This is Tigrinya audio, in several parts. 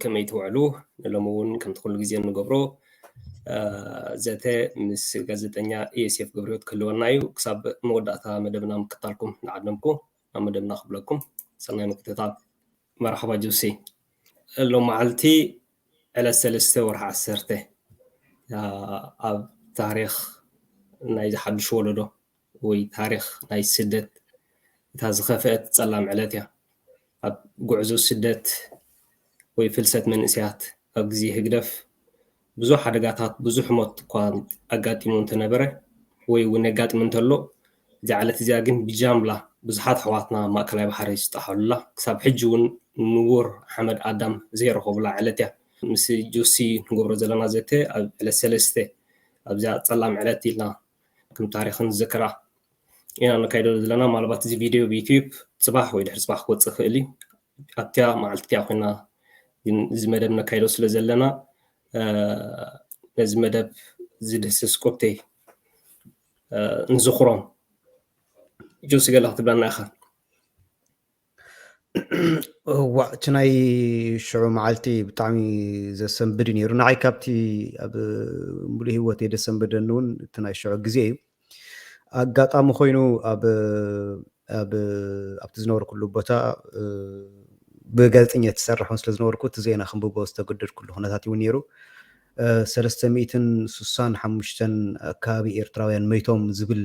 ከመይ ትውዕሉ? ንሎሚ እውን ከምቲ ኩሉ ግዜ እንገብሮ፣ እ፣ ዘተ ምስ ጋዜጠኛ ኢዮሴፍ ገብረህይወት ክህልወና እዩ። ክሳብ መወዳእታ መደብና ምክታልኩም እናዓደምኩ፣ ናብ መደብና ክብለኩም። ሰናይ ምክትታል። መርሓባ ጆሲ። ሎም መዓልቲ ዕለት ሰለስተ ወርሒ ዓሰርተ፣ እ፣ ኣብ ታሪኽ ናይዚ ሓድሽ ወለዶ ወይ ታሪኽ ናይ ስደት እታ ዝኸፍአት ጸላም ዕለት እያ። ኣብ ጉዕዞ ስደት ወይ ፍልሰት መንእሰያት ኣብ ግዜ ህግደፍ ብዙሕ ሓደጋታት፣ ብዙሕ ሞት እኳ ኣጋጢሙ እንተነበረ ወይ እውን የጋጥም እንተሎ፣ እዛ ዕለት እዚኣ ግን ብጃምላ ብዙሓት ኣሕዋትና ኣብ ማእከላይ ባሕሪ ዝጠሓሉላ፣ ክሳብ ሕጂ እውን ንቡር ሓመድ ኣዳም ዘይረኸቡላ ዕለት እያ። ምስ ጆሲ ንገብሮ ዘለና ዘተ ኣብ ዕለት ሰለስተ ኣብዚኣ ጸላም ዕለት ኢልና ከም ታሪኽ ንዝክራ ኢና ነካይዶ ዘለና። ምናልባት እዚ ቪድዮ ብዩትዩብ ጽባሕ ወይ ድሕሪ ጽባሕ ክወጽእ ይኽእል እዩ። ኣብቲያ መዓልቲ እቲኣ ኮይና ግን እዚ መደብ ነካይዶ ስለ ዘለና፣ እ፣ ነዚ መደብ ዝድህስስ ኮቴ፣ እ፣ ንዝኽሮም። ጆሲ ገለ ክትብለና ኢኻ? እዋ፣ እቲ ናይ ሽዑ መዓልቲ ብጣዕሚ ዘሰንብድ እዩ ነይሩ። ንዓይ ካብቲ ኣብ ሙሉእ ህይወተይ ዘሰንበደኒ እውን እቲ ናይ ሽዑ ግዜ እዩ። ኣጋጣሚ ኮይኑ ኣብ፣ ኣብ፣ ኣብቲ ዝነበርኩሉ ቦታ፣ እ፣ ብጋዜጠኛ ትሰርሕ እውን ስለ ዝነበርኩ እቲ ዜና ከንብቦ ዝተገደድኩሉ ኩነታት እውን ነይሩ። እ፣ ሰለስተ ሚእትን ስሳን ሓሙሽተን ኣካባቢ ኤርትራውያን መይቶም ዝብል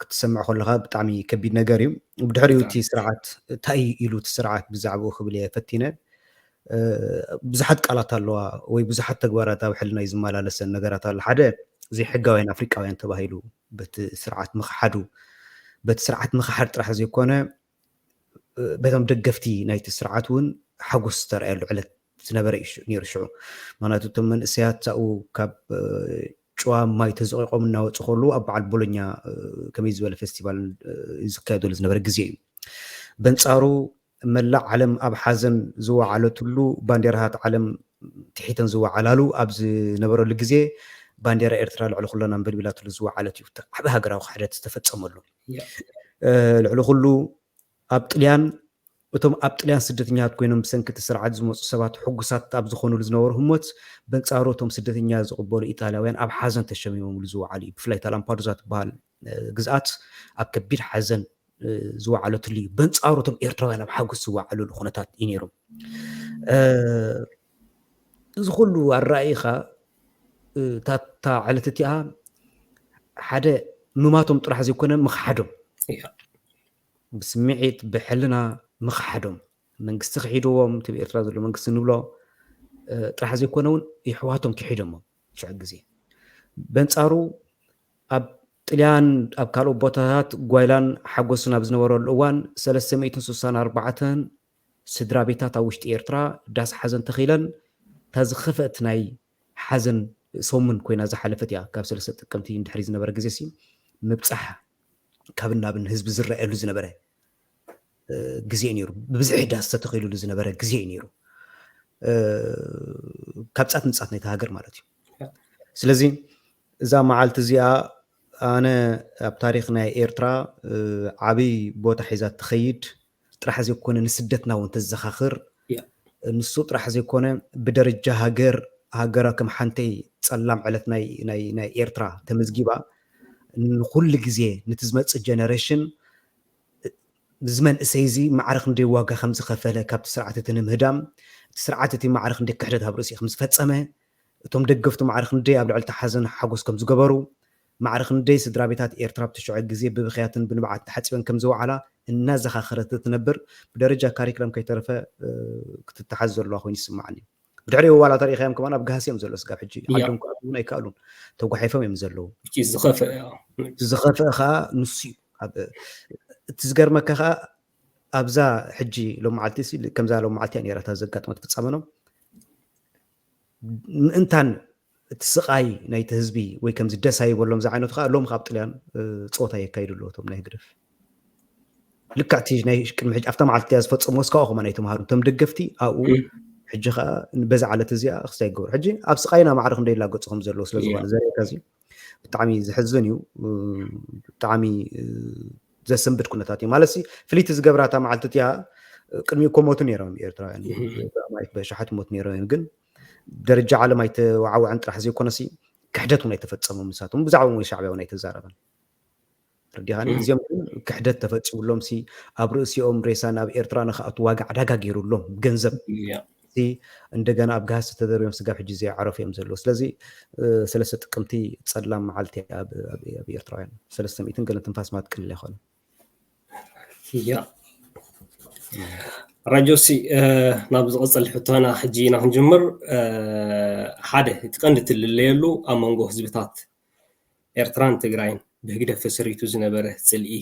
ክትሰምዕ ከለኻ ብጣዕሚ ከቢድ ነገር እዩ። ብድሕሪኡ እቲ ስርዓት እንታይ ኢሉ እቲ ስርዓት ብዛዕባኡ ክብል እየ ፈቲነ። እ፣ ብዙሓት ቃላት ኣለዋ ወይ ብዙሓት ተግባራት ኣብ ሕልናይ ዝመላለሰን ነገራት ኣሎ። ሓደ ዘይሕጋውያን ኣፍሪቃውያን ተባሂሉ በቲ ስርዓት ምኽሓዱ፣ በቲ ስርዓት ምኽሓድ ጥራሕ ዘይኮነ፣ እ፣ በቶም ደገፍቲ ናይቲ ስርዓት እውን ሓጎስ ዝተረኣየሉ ዕለት ዝነበረ እዩ ሽ-፣ ነይሩ ሽዑ። ምኽንያቱ እቶም መንእሰያት ኣብኡ ካብ፣ እ፣ ጭዋ ማይ ተዘቂቖም እናወፁ ከለዉ ኣብ በዓል ቦሎኛ፣ እ፣ ከመይ ዝበለ ፌስቲቫል፣ እ፣ እዩ ዝካየደሉ ዝነበረ ግዜ እዩ። በንጻሩ መላእ ዓለም ኣብ ሓዘን ዝወዓለትሉ፣ ባንዴራታት ዓለም ትሒተን ዝወዓላሉ ኣብ ዝነበረሉ ግዜ ባንዴራ ኤርትራ ልዕሊ ኩለን ኣንበልቢላትሉ ዝወዓለት እዩ። እቲ ዓቢ ሃገራዊ ክሕደት ዝተፈጸመሉ። ያ። እ፣ ልዕሊ ኩሉ ኣብ ጥልያን፣ እቶም ኣብ ጥልያን ስደተኛታት ኮይኖም ብሰንኪ እቲ ስርዓት ዝመጹ ሰባት ሕጉሳት ኣብ ዝኾኑሉ ዝነበሩ ህሞት፣ በንጻሩ እቶም ስደተኛ ዝቕበሉ ኢጣልያውያን ኣብ ሓዘን ተሸሚሞምሉ ዝወዓሉ እዩ። ብፍላይ እታ ላምፓዱዛ ትበሃል፣ እ፣ ግዝኣት ኣብ ከቢድ ሓዘን፣ እ፣ ዝወዓለትሉ እዩ። በንጻሩ እቶም ኤርትራውያን ኣብ ሓጎስ ዝወዓሉሉ ኩነታት እዩ ነይሩ። እ፣ እዚ ኩሉ ኣረኣኢኻ፣ እ፣ እታ፣ እታ ዕለት እቲኣ ሓደ ምማቶም ጥራሕ ዘይኮነ ምኽሓዶም። እያ። ብስምዒት፣ ብሕልና ምኽሓዶም። መንግስቲ ክሒድዎም፣ እቲ ኣብ ኤርትራ ዘሎ መንግስቲ ንብሎ፣ እ፣ ጥራሕ ዘይኮነ እውን የሕዋቶም ክሒዶሞም ሽዑ ግዜ። በንጻሩ ኣብ ጥልያን ኣብ ካልኦት ቦታታት ጓይላን ሓጎስን ኣብ ዝነበረሉ እዋን ሰለስተ ሚእትን ስሳን ኣርባዕተን ስድራ ቤታት ኣብ ውሽጢ ኤርትራ ዳስ ሓዘን ተኺለን እታ ዝኸፍአት ናይ ሓዘን ሰሙን ኮይና ዝሓለፈት እያ። ካብ ሰለስተ ጥቅምቲ ንድሕሪ ዝነበረ ግዜ ሲ ምብጻሕ ካብን ናብን ህዝቢ ዝረኣየሉ ዝነበረ፣ እ፣ ግዜ እዩ ነይሩ። ብብዝሒ ዳስ ተተኺሉሉ ዝነበረ ግዜ እዩ ነይሩ። እ፣ ካብ ጻት ንጻት ናይታ ሃገር ማለት እዩ። ስለዚ እዛ መዓልቲ እዚኣ ኣነ ኣብ ታሪኽ ናይ ኤርትራ፣ እ፣ ዓቢ ቦታ ሒዛ ትኸይድ ጥራሕ ዘይኮነ ንስደትና እውን ተዘኻኽር። ያ። ንሱ ጥራሕ ዘይኮነ ብደረጃ ሃገር፣ ሃገራ ከም ሓንተይ ጸላም ዕለት ናይ፣ ናይ፣ ናይ ኤርትራ ተመዝጊባ ንኹሉ ግዜ ነቲ ዝመጽእ ጀነሬሽን እዚ መንእሰይ እዚ ማዕረ ክንደይ ዋጋ ከም ዝኸፈለ ካብቲ ስርዓት እቲ ንምህዳም፣ እቲ ስርዓት እቲ ማዕረ ክንደይ ክሕደት ኣብ ርእሲኡ ከም ዝፈጸመ፣ እቶም ደገፍቱ ማዕረ ክንደይ ኣብ ልዕሊ እቲ ሓዘን ሓጎስ ከም ዝገበሩ፣ ማዕረ ክንደይ ስድራ ቤታት ኤርትራ ኣብቲ ሽዑ ግዜ ብብኽያትን ብንብዓት ተሓጺበን ከም ዝወዓላ እናዘኻኸረት እትነብር፣ ብደረጃ ካሪክለም ከይተረፈ፣ እ፣ ክትተሓዝ ዘለዋ ኮይኑ ይስምዓኒ። ብድሕሪኡ ዋላ ተሪኢኻዮም ከማን ኣብ ገሃስ እዮም ዘለዉ። ስጋብ ሕጂ እያ። ዓዶም ክኣትዉ እውን ኣይከኣሉን። ተጓሒፎም እዮም ዘለዉ። እቲ ዝኸፍአ፣ ኣዎ። እቲ ዝኸፍአ ኸኣ ንሱ እዩ። ኣብ፣ እቲ ዝገርመካ ኸኣ ኣብዛ ሕጂ ሎም መዓልቲ ሲ-፣ ከምዛ ሎም መዓልቲ እያ ነይራ እታ ዘጋጥመት ፍጻመ ነው። ምእንታን እቲ ስቓይ ናይቲ ህዝቢ ወይ ከምዚ ደስ ኣይበሎም ዝዓይነቱ ኸኣ ሎም ካብ ጥልያን፣ እ፣ ጸወታ የካይዱ ኣለዉ እቶም ናይ ህግደፍ። ልክዕ እቲ ናይ ቅድሚ ሕጂ ኣብታ መዓልቲ እያ ዝፈጸምዎ እስካኡ ኸማ ናይ ተምሃሩ እቶም ደገፍቲ ኣብኡ እም። ሕጂ ኸኣ በዛ ዕለት እዚኣ ክስታይ ይገብሩ። ሕጂ ኣብ ስቓይና ማዕረ ክንደይ ይላገጹ ከም ዘለዉ ስለ ዝኾነ እያ። ዘርእየካ እዚ ብጣዕሚ ዘሕዝን እዩ። እ፣ ብጣዕሚ፣ እ፣ ዘሰንብድ ኩነታት እዩ። ማለት ሲ ፍልይቲ ዝገብራ እታ መዓልቲ እቲኣ፣ ቅድሚ እኮ ሞቱ ነይሮም ኤርትራውያን። ብኣሽሓት ሞት ነይሮም እዮም። ግን ደረጃ ዓለም ኣይተዋዓወዐን ጥራሕ ዘይኮነሲ፣ ክሕደት እውን ኣይተፈጸሞም ንሳቶም። ብዛዕባ እውን ሻዕብያ እውን ኣይተዛረበን። ረዲኻኒ? እዚኦም ግን ክሕደት ተፈጺሙሎም ሲ፣ ኣብ ርእሲኦም ሬሳ ናብ ኤርትራ ንኽኣቱ ዋጋ ዕዳጋ ገይሩሎም፣ ገንዘብ ሲ፣ እንደገና ኣብ ጋህሲ ተደርብዮም ስጋብ ሕጂ ዘይዓረፉ እዮም ዘለዉ። ስለዚ ሰለስተ ጥቅምቲ ጸላም መዓልቲ ኣብ ኤርትራውያን። ሰለስተ ሚእትን ገለ ትንፋስ ማትቅል ኣይኮነ። ያ ራጆሲ፣ ናብ ዝቐጸል ሕቶና ሕጂ ኢና ክንጅምር። ሓደ እቲ ቀንዲ ትልለየሉ ኣብ መንጎ ህዝብታት ኤርትራን ትግራይን ብህግደፍ ተሰሪቱ ዝነበረ ጽልኢ፣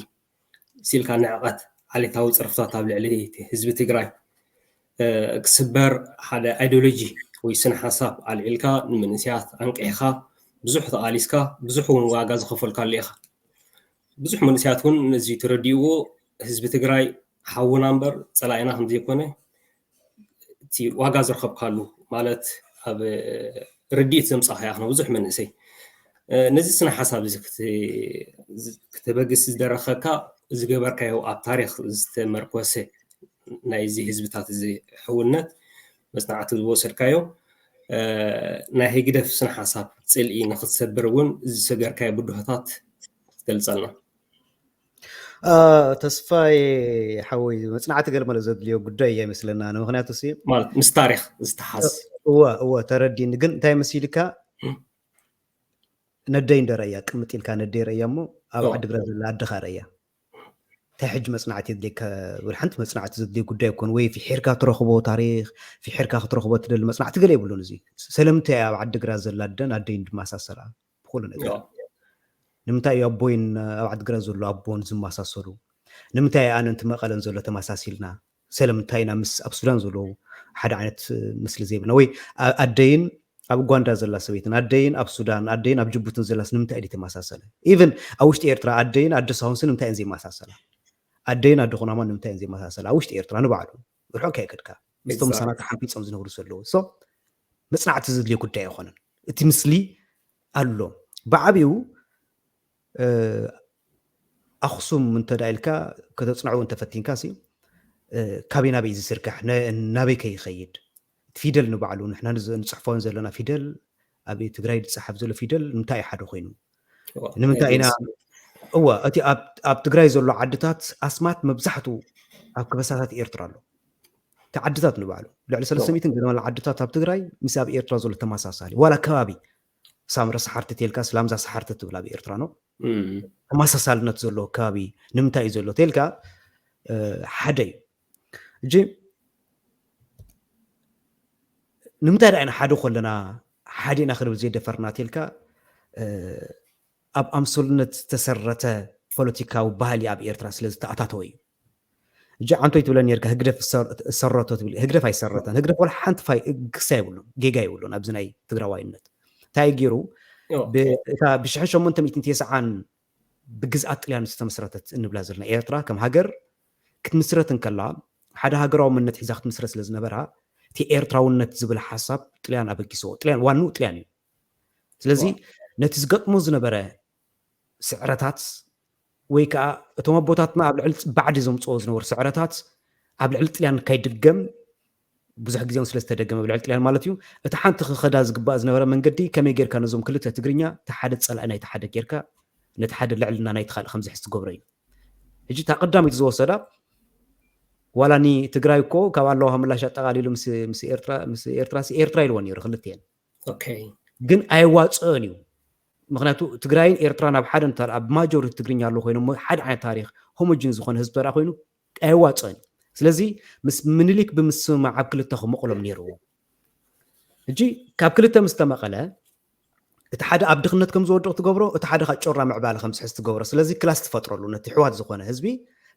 ሲልካ ንዕቐት፣ ዓሌታዊ ጸርፍታት ኣብ ልዕሊ ህዝቢ ትግራይ ክስበር ሓደ ኣይዲዮሎጂ ወይ ስነ ሓሳብ ኣልዒልካ፣ ንመንእሰያት ኣንቂሕካ፣ ብዙሕ ተቓሊስካ፣ ብዙሕ እውን ዋጋ ዝኸፈልካሉ ኢኻ። ብዙሕ መንእሰያት እውን ነዚ ተረዲእዎ፣ ህዝቢ ትግራይ ሓውና እምበር ጸላኢና ከም ዘይኮነ፣ እቲ ዋጋ ዝረኸብካሉ፣ ማለት ኣብ ርድኢት ዘምጻእካዮ ኢኻ ንብዙሕ መንእሰይ። ነዚ ስነ ሓሳብ እዚ ክተበግስ ዝደረኸካ ዝገበርካዮ ኣብ ታሪኽ ዝተመርኮሰ ናይዚ ህዝብታት እዚ ሕውነት መጽናዕቲ ዝወሰድካዮ ናይ ህግደፍ ስነ ሓሳብ ጽልኢ ንክትሰብር እውን ዝሰገርካዮ ብድሆታት ክትገልጸልና? ተስፋይ ሓወይ፣ መጽናዕቲ ገለመለ ዘድልዮ ጉዳይ እያ ይመስለና። ምክንያቱ ሲ ማለት ምስ ታሪኽ ዝተሓዝ እወ እወ ተረዲኒ። ግን እንታይ መሲልካ፣ ነደይ እንደ ረእያ ቅምጥ ኢልካ ነደይ ረእያ እሞ ኣብ ዓድግራት ዘላ ኣድኻ ረእያ። እንታይ ሕጂ መጽናዕቲ የድልየካ? ወላ ሓንቲ መጽናዕቲ ዘድልዮ ጉዳይ ይኮን። ወይ ፍሒርካ ትረኽቦ ታሪኽ፣ ፍሒርካ ክትረኽቦ ትደሊ መጽናዕቲ ገለ የብሉን። እዚ ሰለምንታይ ኣብ ዓድግራት ዘላ ኣደን ኣደይን ድመሳሰላ ብኩሉ ነገር? ንምንታይ እዩ ኣቦይን ኣብ ዓድግራት ዘሎ ኣቦን ዝመሳሰሉ? ንምንታይ ኣነን እቲ መቐለን ዘሎ ተመሳሲልና? ሰለምንታይ ኢና ምስ ኣብ ሱዳን ዘለዉ ሓደ ዓይነት ምስሊ ዘይብልና? ወይ ኣደይን ኣብ ኡጋንዳ ዘላ ሰበይትን ኣደይን ኣብ ሱዳን ኣደይን ኣብ ጅቡትን ዘላስ ንምንታይ እዩ ተመሳሰለ? ኢቨን ኣብ ውሽጢ ኤርትራ ኣደይን ኣደ ሳሆንስን ንምንታይ እየን ዘይመሳሰላ? ኣደይን ኣደ ኩናማን ንምንታይ እየን ዘይመሳሰላ? ኣብ ውሽጢ ኤርትራ ንባዕሉ ርሑቕ ከይከድካ ምስቶም ምሳና ተሓንፊጾም ዝነብሩ ዘለዉ። ሶ መጽናዕቲ ዘድልዮ ጉዳይ ኣይኮነን። እቲ ምስሊ ኣሎ። ብዓቢኡ ኣኽሱም እንተ ደኣ ኢልካ ከተጽንዕዎ እንተፈቲንካ ሲ፣ ካበይ ናበይ ዝስርጋሕ፣ ናበይ ከ ይኸይድ? ፊደል ንባዕሉ ንሕና ንጽሕፎን ዘለና ፊደል፣ ኣብ ትግራይ ዝጸሓፍ ዘሎ ፊደል ንምንታይ እዩ ሓደ ኮይኑ? ንምንታይ ኢና እወ፣ እቲ ኣብ ትግራይ ዘሎ ዓድታት ኣስማት መብዛሕትኡ ኣብ ከበሳታት ኤርትራ ኣሎ። እቲ ዓድታት ንባዕሉ ልዕሊ ሰለስተ ሚእትን ገለ ዓድታት ኣብ ትግራይ ምስ ኣብ ኤርትራ ዘሎ ተመሳሳሊ፣ ዋላ ከባቢ ሳምረ ሰሓርቲ ተልካ ስላምዛ ሰሓርቲ ትብል ኣብ ኤርትራ ነው። ተመሳሳልነት ዘለዎ ከባቢ ንምንታይ እዩ ዘሎ ተልካ ሓደ እዩ። እጂ ንምንታይ ደኣ ኢና ሓደ ኮለና ሓደ ኢና ክንብል ዘይደፈርና ተልካ ኣብ ኣምሰሉነት ዝተሰረተ ፖለቲካዊ ባህሊ ኣብ ኤርትራ ስለ ዝተኣታተወ እዩ። እጂ ዓንቶይ ትብለ ነርካ ህግደፍ እሰረቶ ትብል። ህግደፍ ኣይሰረተን። ህግደፍ ወላ ሓንቲ ፋይ ግሳ የብሉን፣ ጌጋ የብሉን ኣብዚ ናይ ትግራዋይነት። እንታይ ገይሩ? እታ ብሽሕን ሸሞንተ ሚእትን ተስዓን ብግዝኣት ጥልያን ዝተመስረተት እንብላ ዘለና ኤርትራ ከም ሃገር ክትምስረት እንከላ ሓደ ሃገራዊ መንነት ሒዛ ክትምስረት ስለ ዝነበራ እቲ ኤርትራውነት ዝብል ሓሳብ ጥልያን ኣበጊስዎ። ጥልያን ዋንኡ ጥልያን እዩ። ስለዚ ነቲ ዝገጥሞ ዝነበረ ስዕረታት ወይ ከዓ እቶም ኣቦታትና ኣብ ልዕሊ ባዕዲ ዘምፅኦ ዝነበሩ ስዕረታት ኣብ ልዕሊ ጥልያን ካይድገም ብዙሕ ግዜ እውን ስለ ዝተደገመ ኣብ ልዕሊ ጥልያን ማለት እዩ። እቲ ሓንቲ ክኸዳ ዝግባእ ዝነበረ መንገዲ ከመይ ጌርካ ነዞም ክልተ ትግርኛ እቲ ሓደ ፀላኢ ናይቲ ሓደ ጌርካ ነቲ ሓደ ልዕልና ናይቲ ካልእ ከምዝሕዝ ትገብሮ እዩ። ሕጂ እታ ቀዳመይቲ ዝወሰዳ ዋላ ኒ ትግራይ እኮ ካብ ኣለዋ ምላሽ ኣጠቓሊሉ ምስ ኤርትራ ምስ ኤርትራ ሲ ኤርትራ ኢልዎ ነይሩ ክልትኤን ግን ኣይዋፅኦን እዩ። ምክንያቱ ትግራይን ኤርትራን ኣብ ሓደ እንተ ኣብ ማጆሪቲ ትግርኛ ኣሎ ኮይኖም ሓደ ዓይነት ታሪክ ሆሞጅን ዝኮነ ህዝቢ ተራ ኮይኑ ኣይዋፅኦን እዩ። ስለዚ ምስ ምኒልክ ብምስምማዕ ኣብ ክልተ ክመቕሎም ነይርዎ። ሕጂ ካብ ክልተ ምስ ተመቐለ እቲ ሓደ ኣብ ድኽነት ከም ዝወድቕ ትገብሮ፣ እቲ ሓደ ካብ ጮራ ምዕባለ ከም ዝሕዝ ትገብሮ። ስለዚ ክላስ ትፈጥረሉ ነቲ ሕዋት ዝኾነ ህዝቢ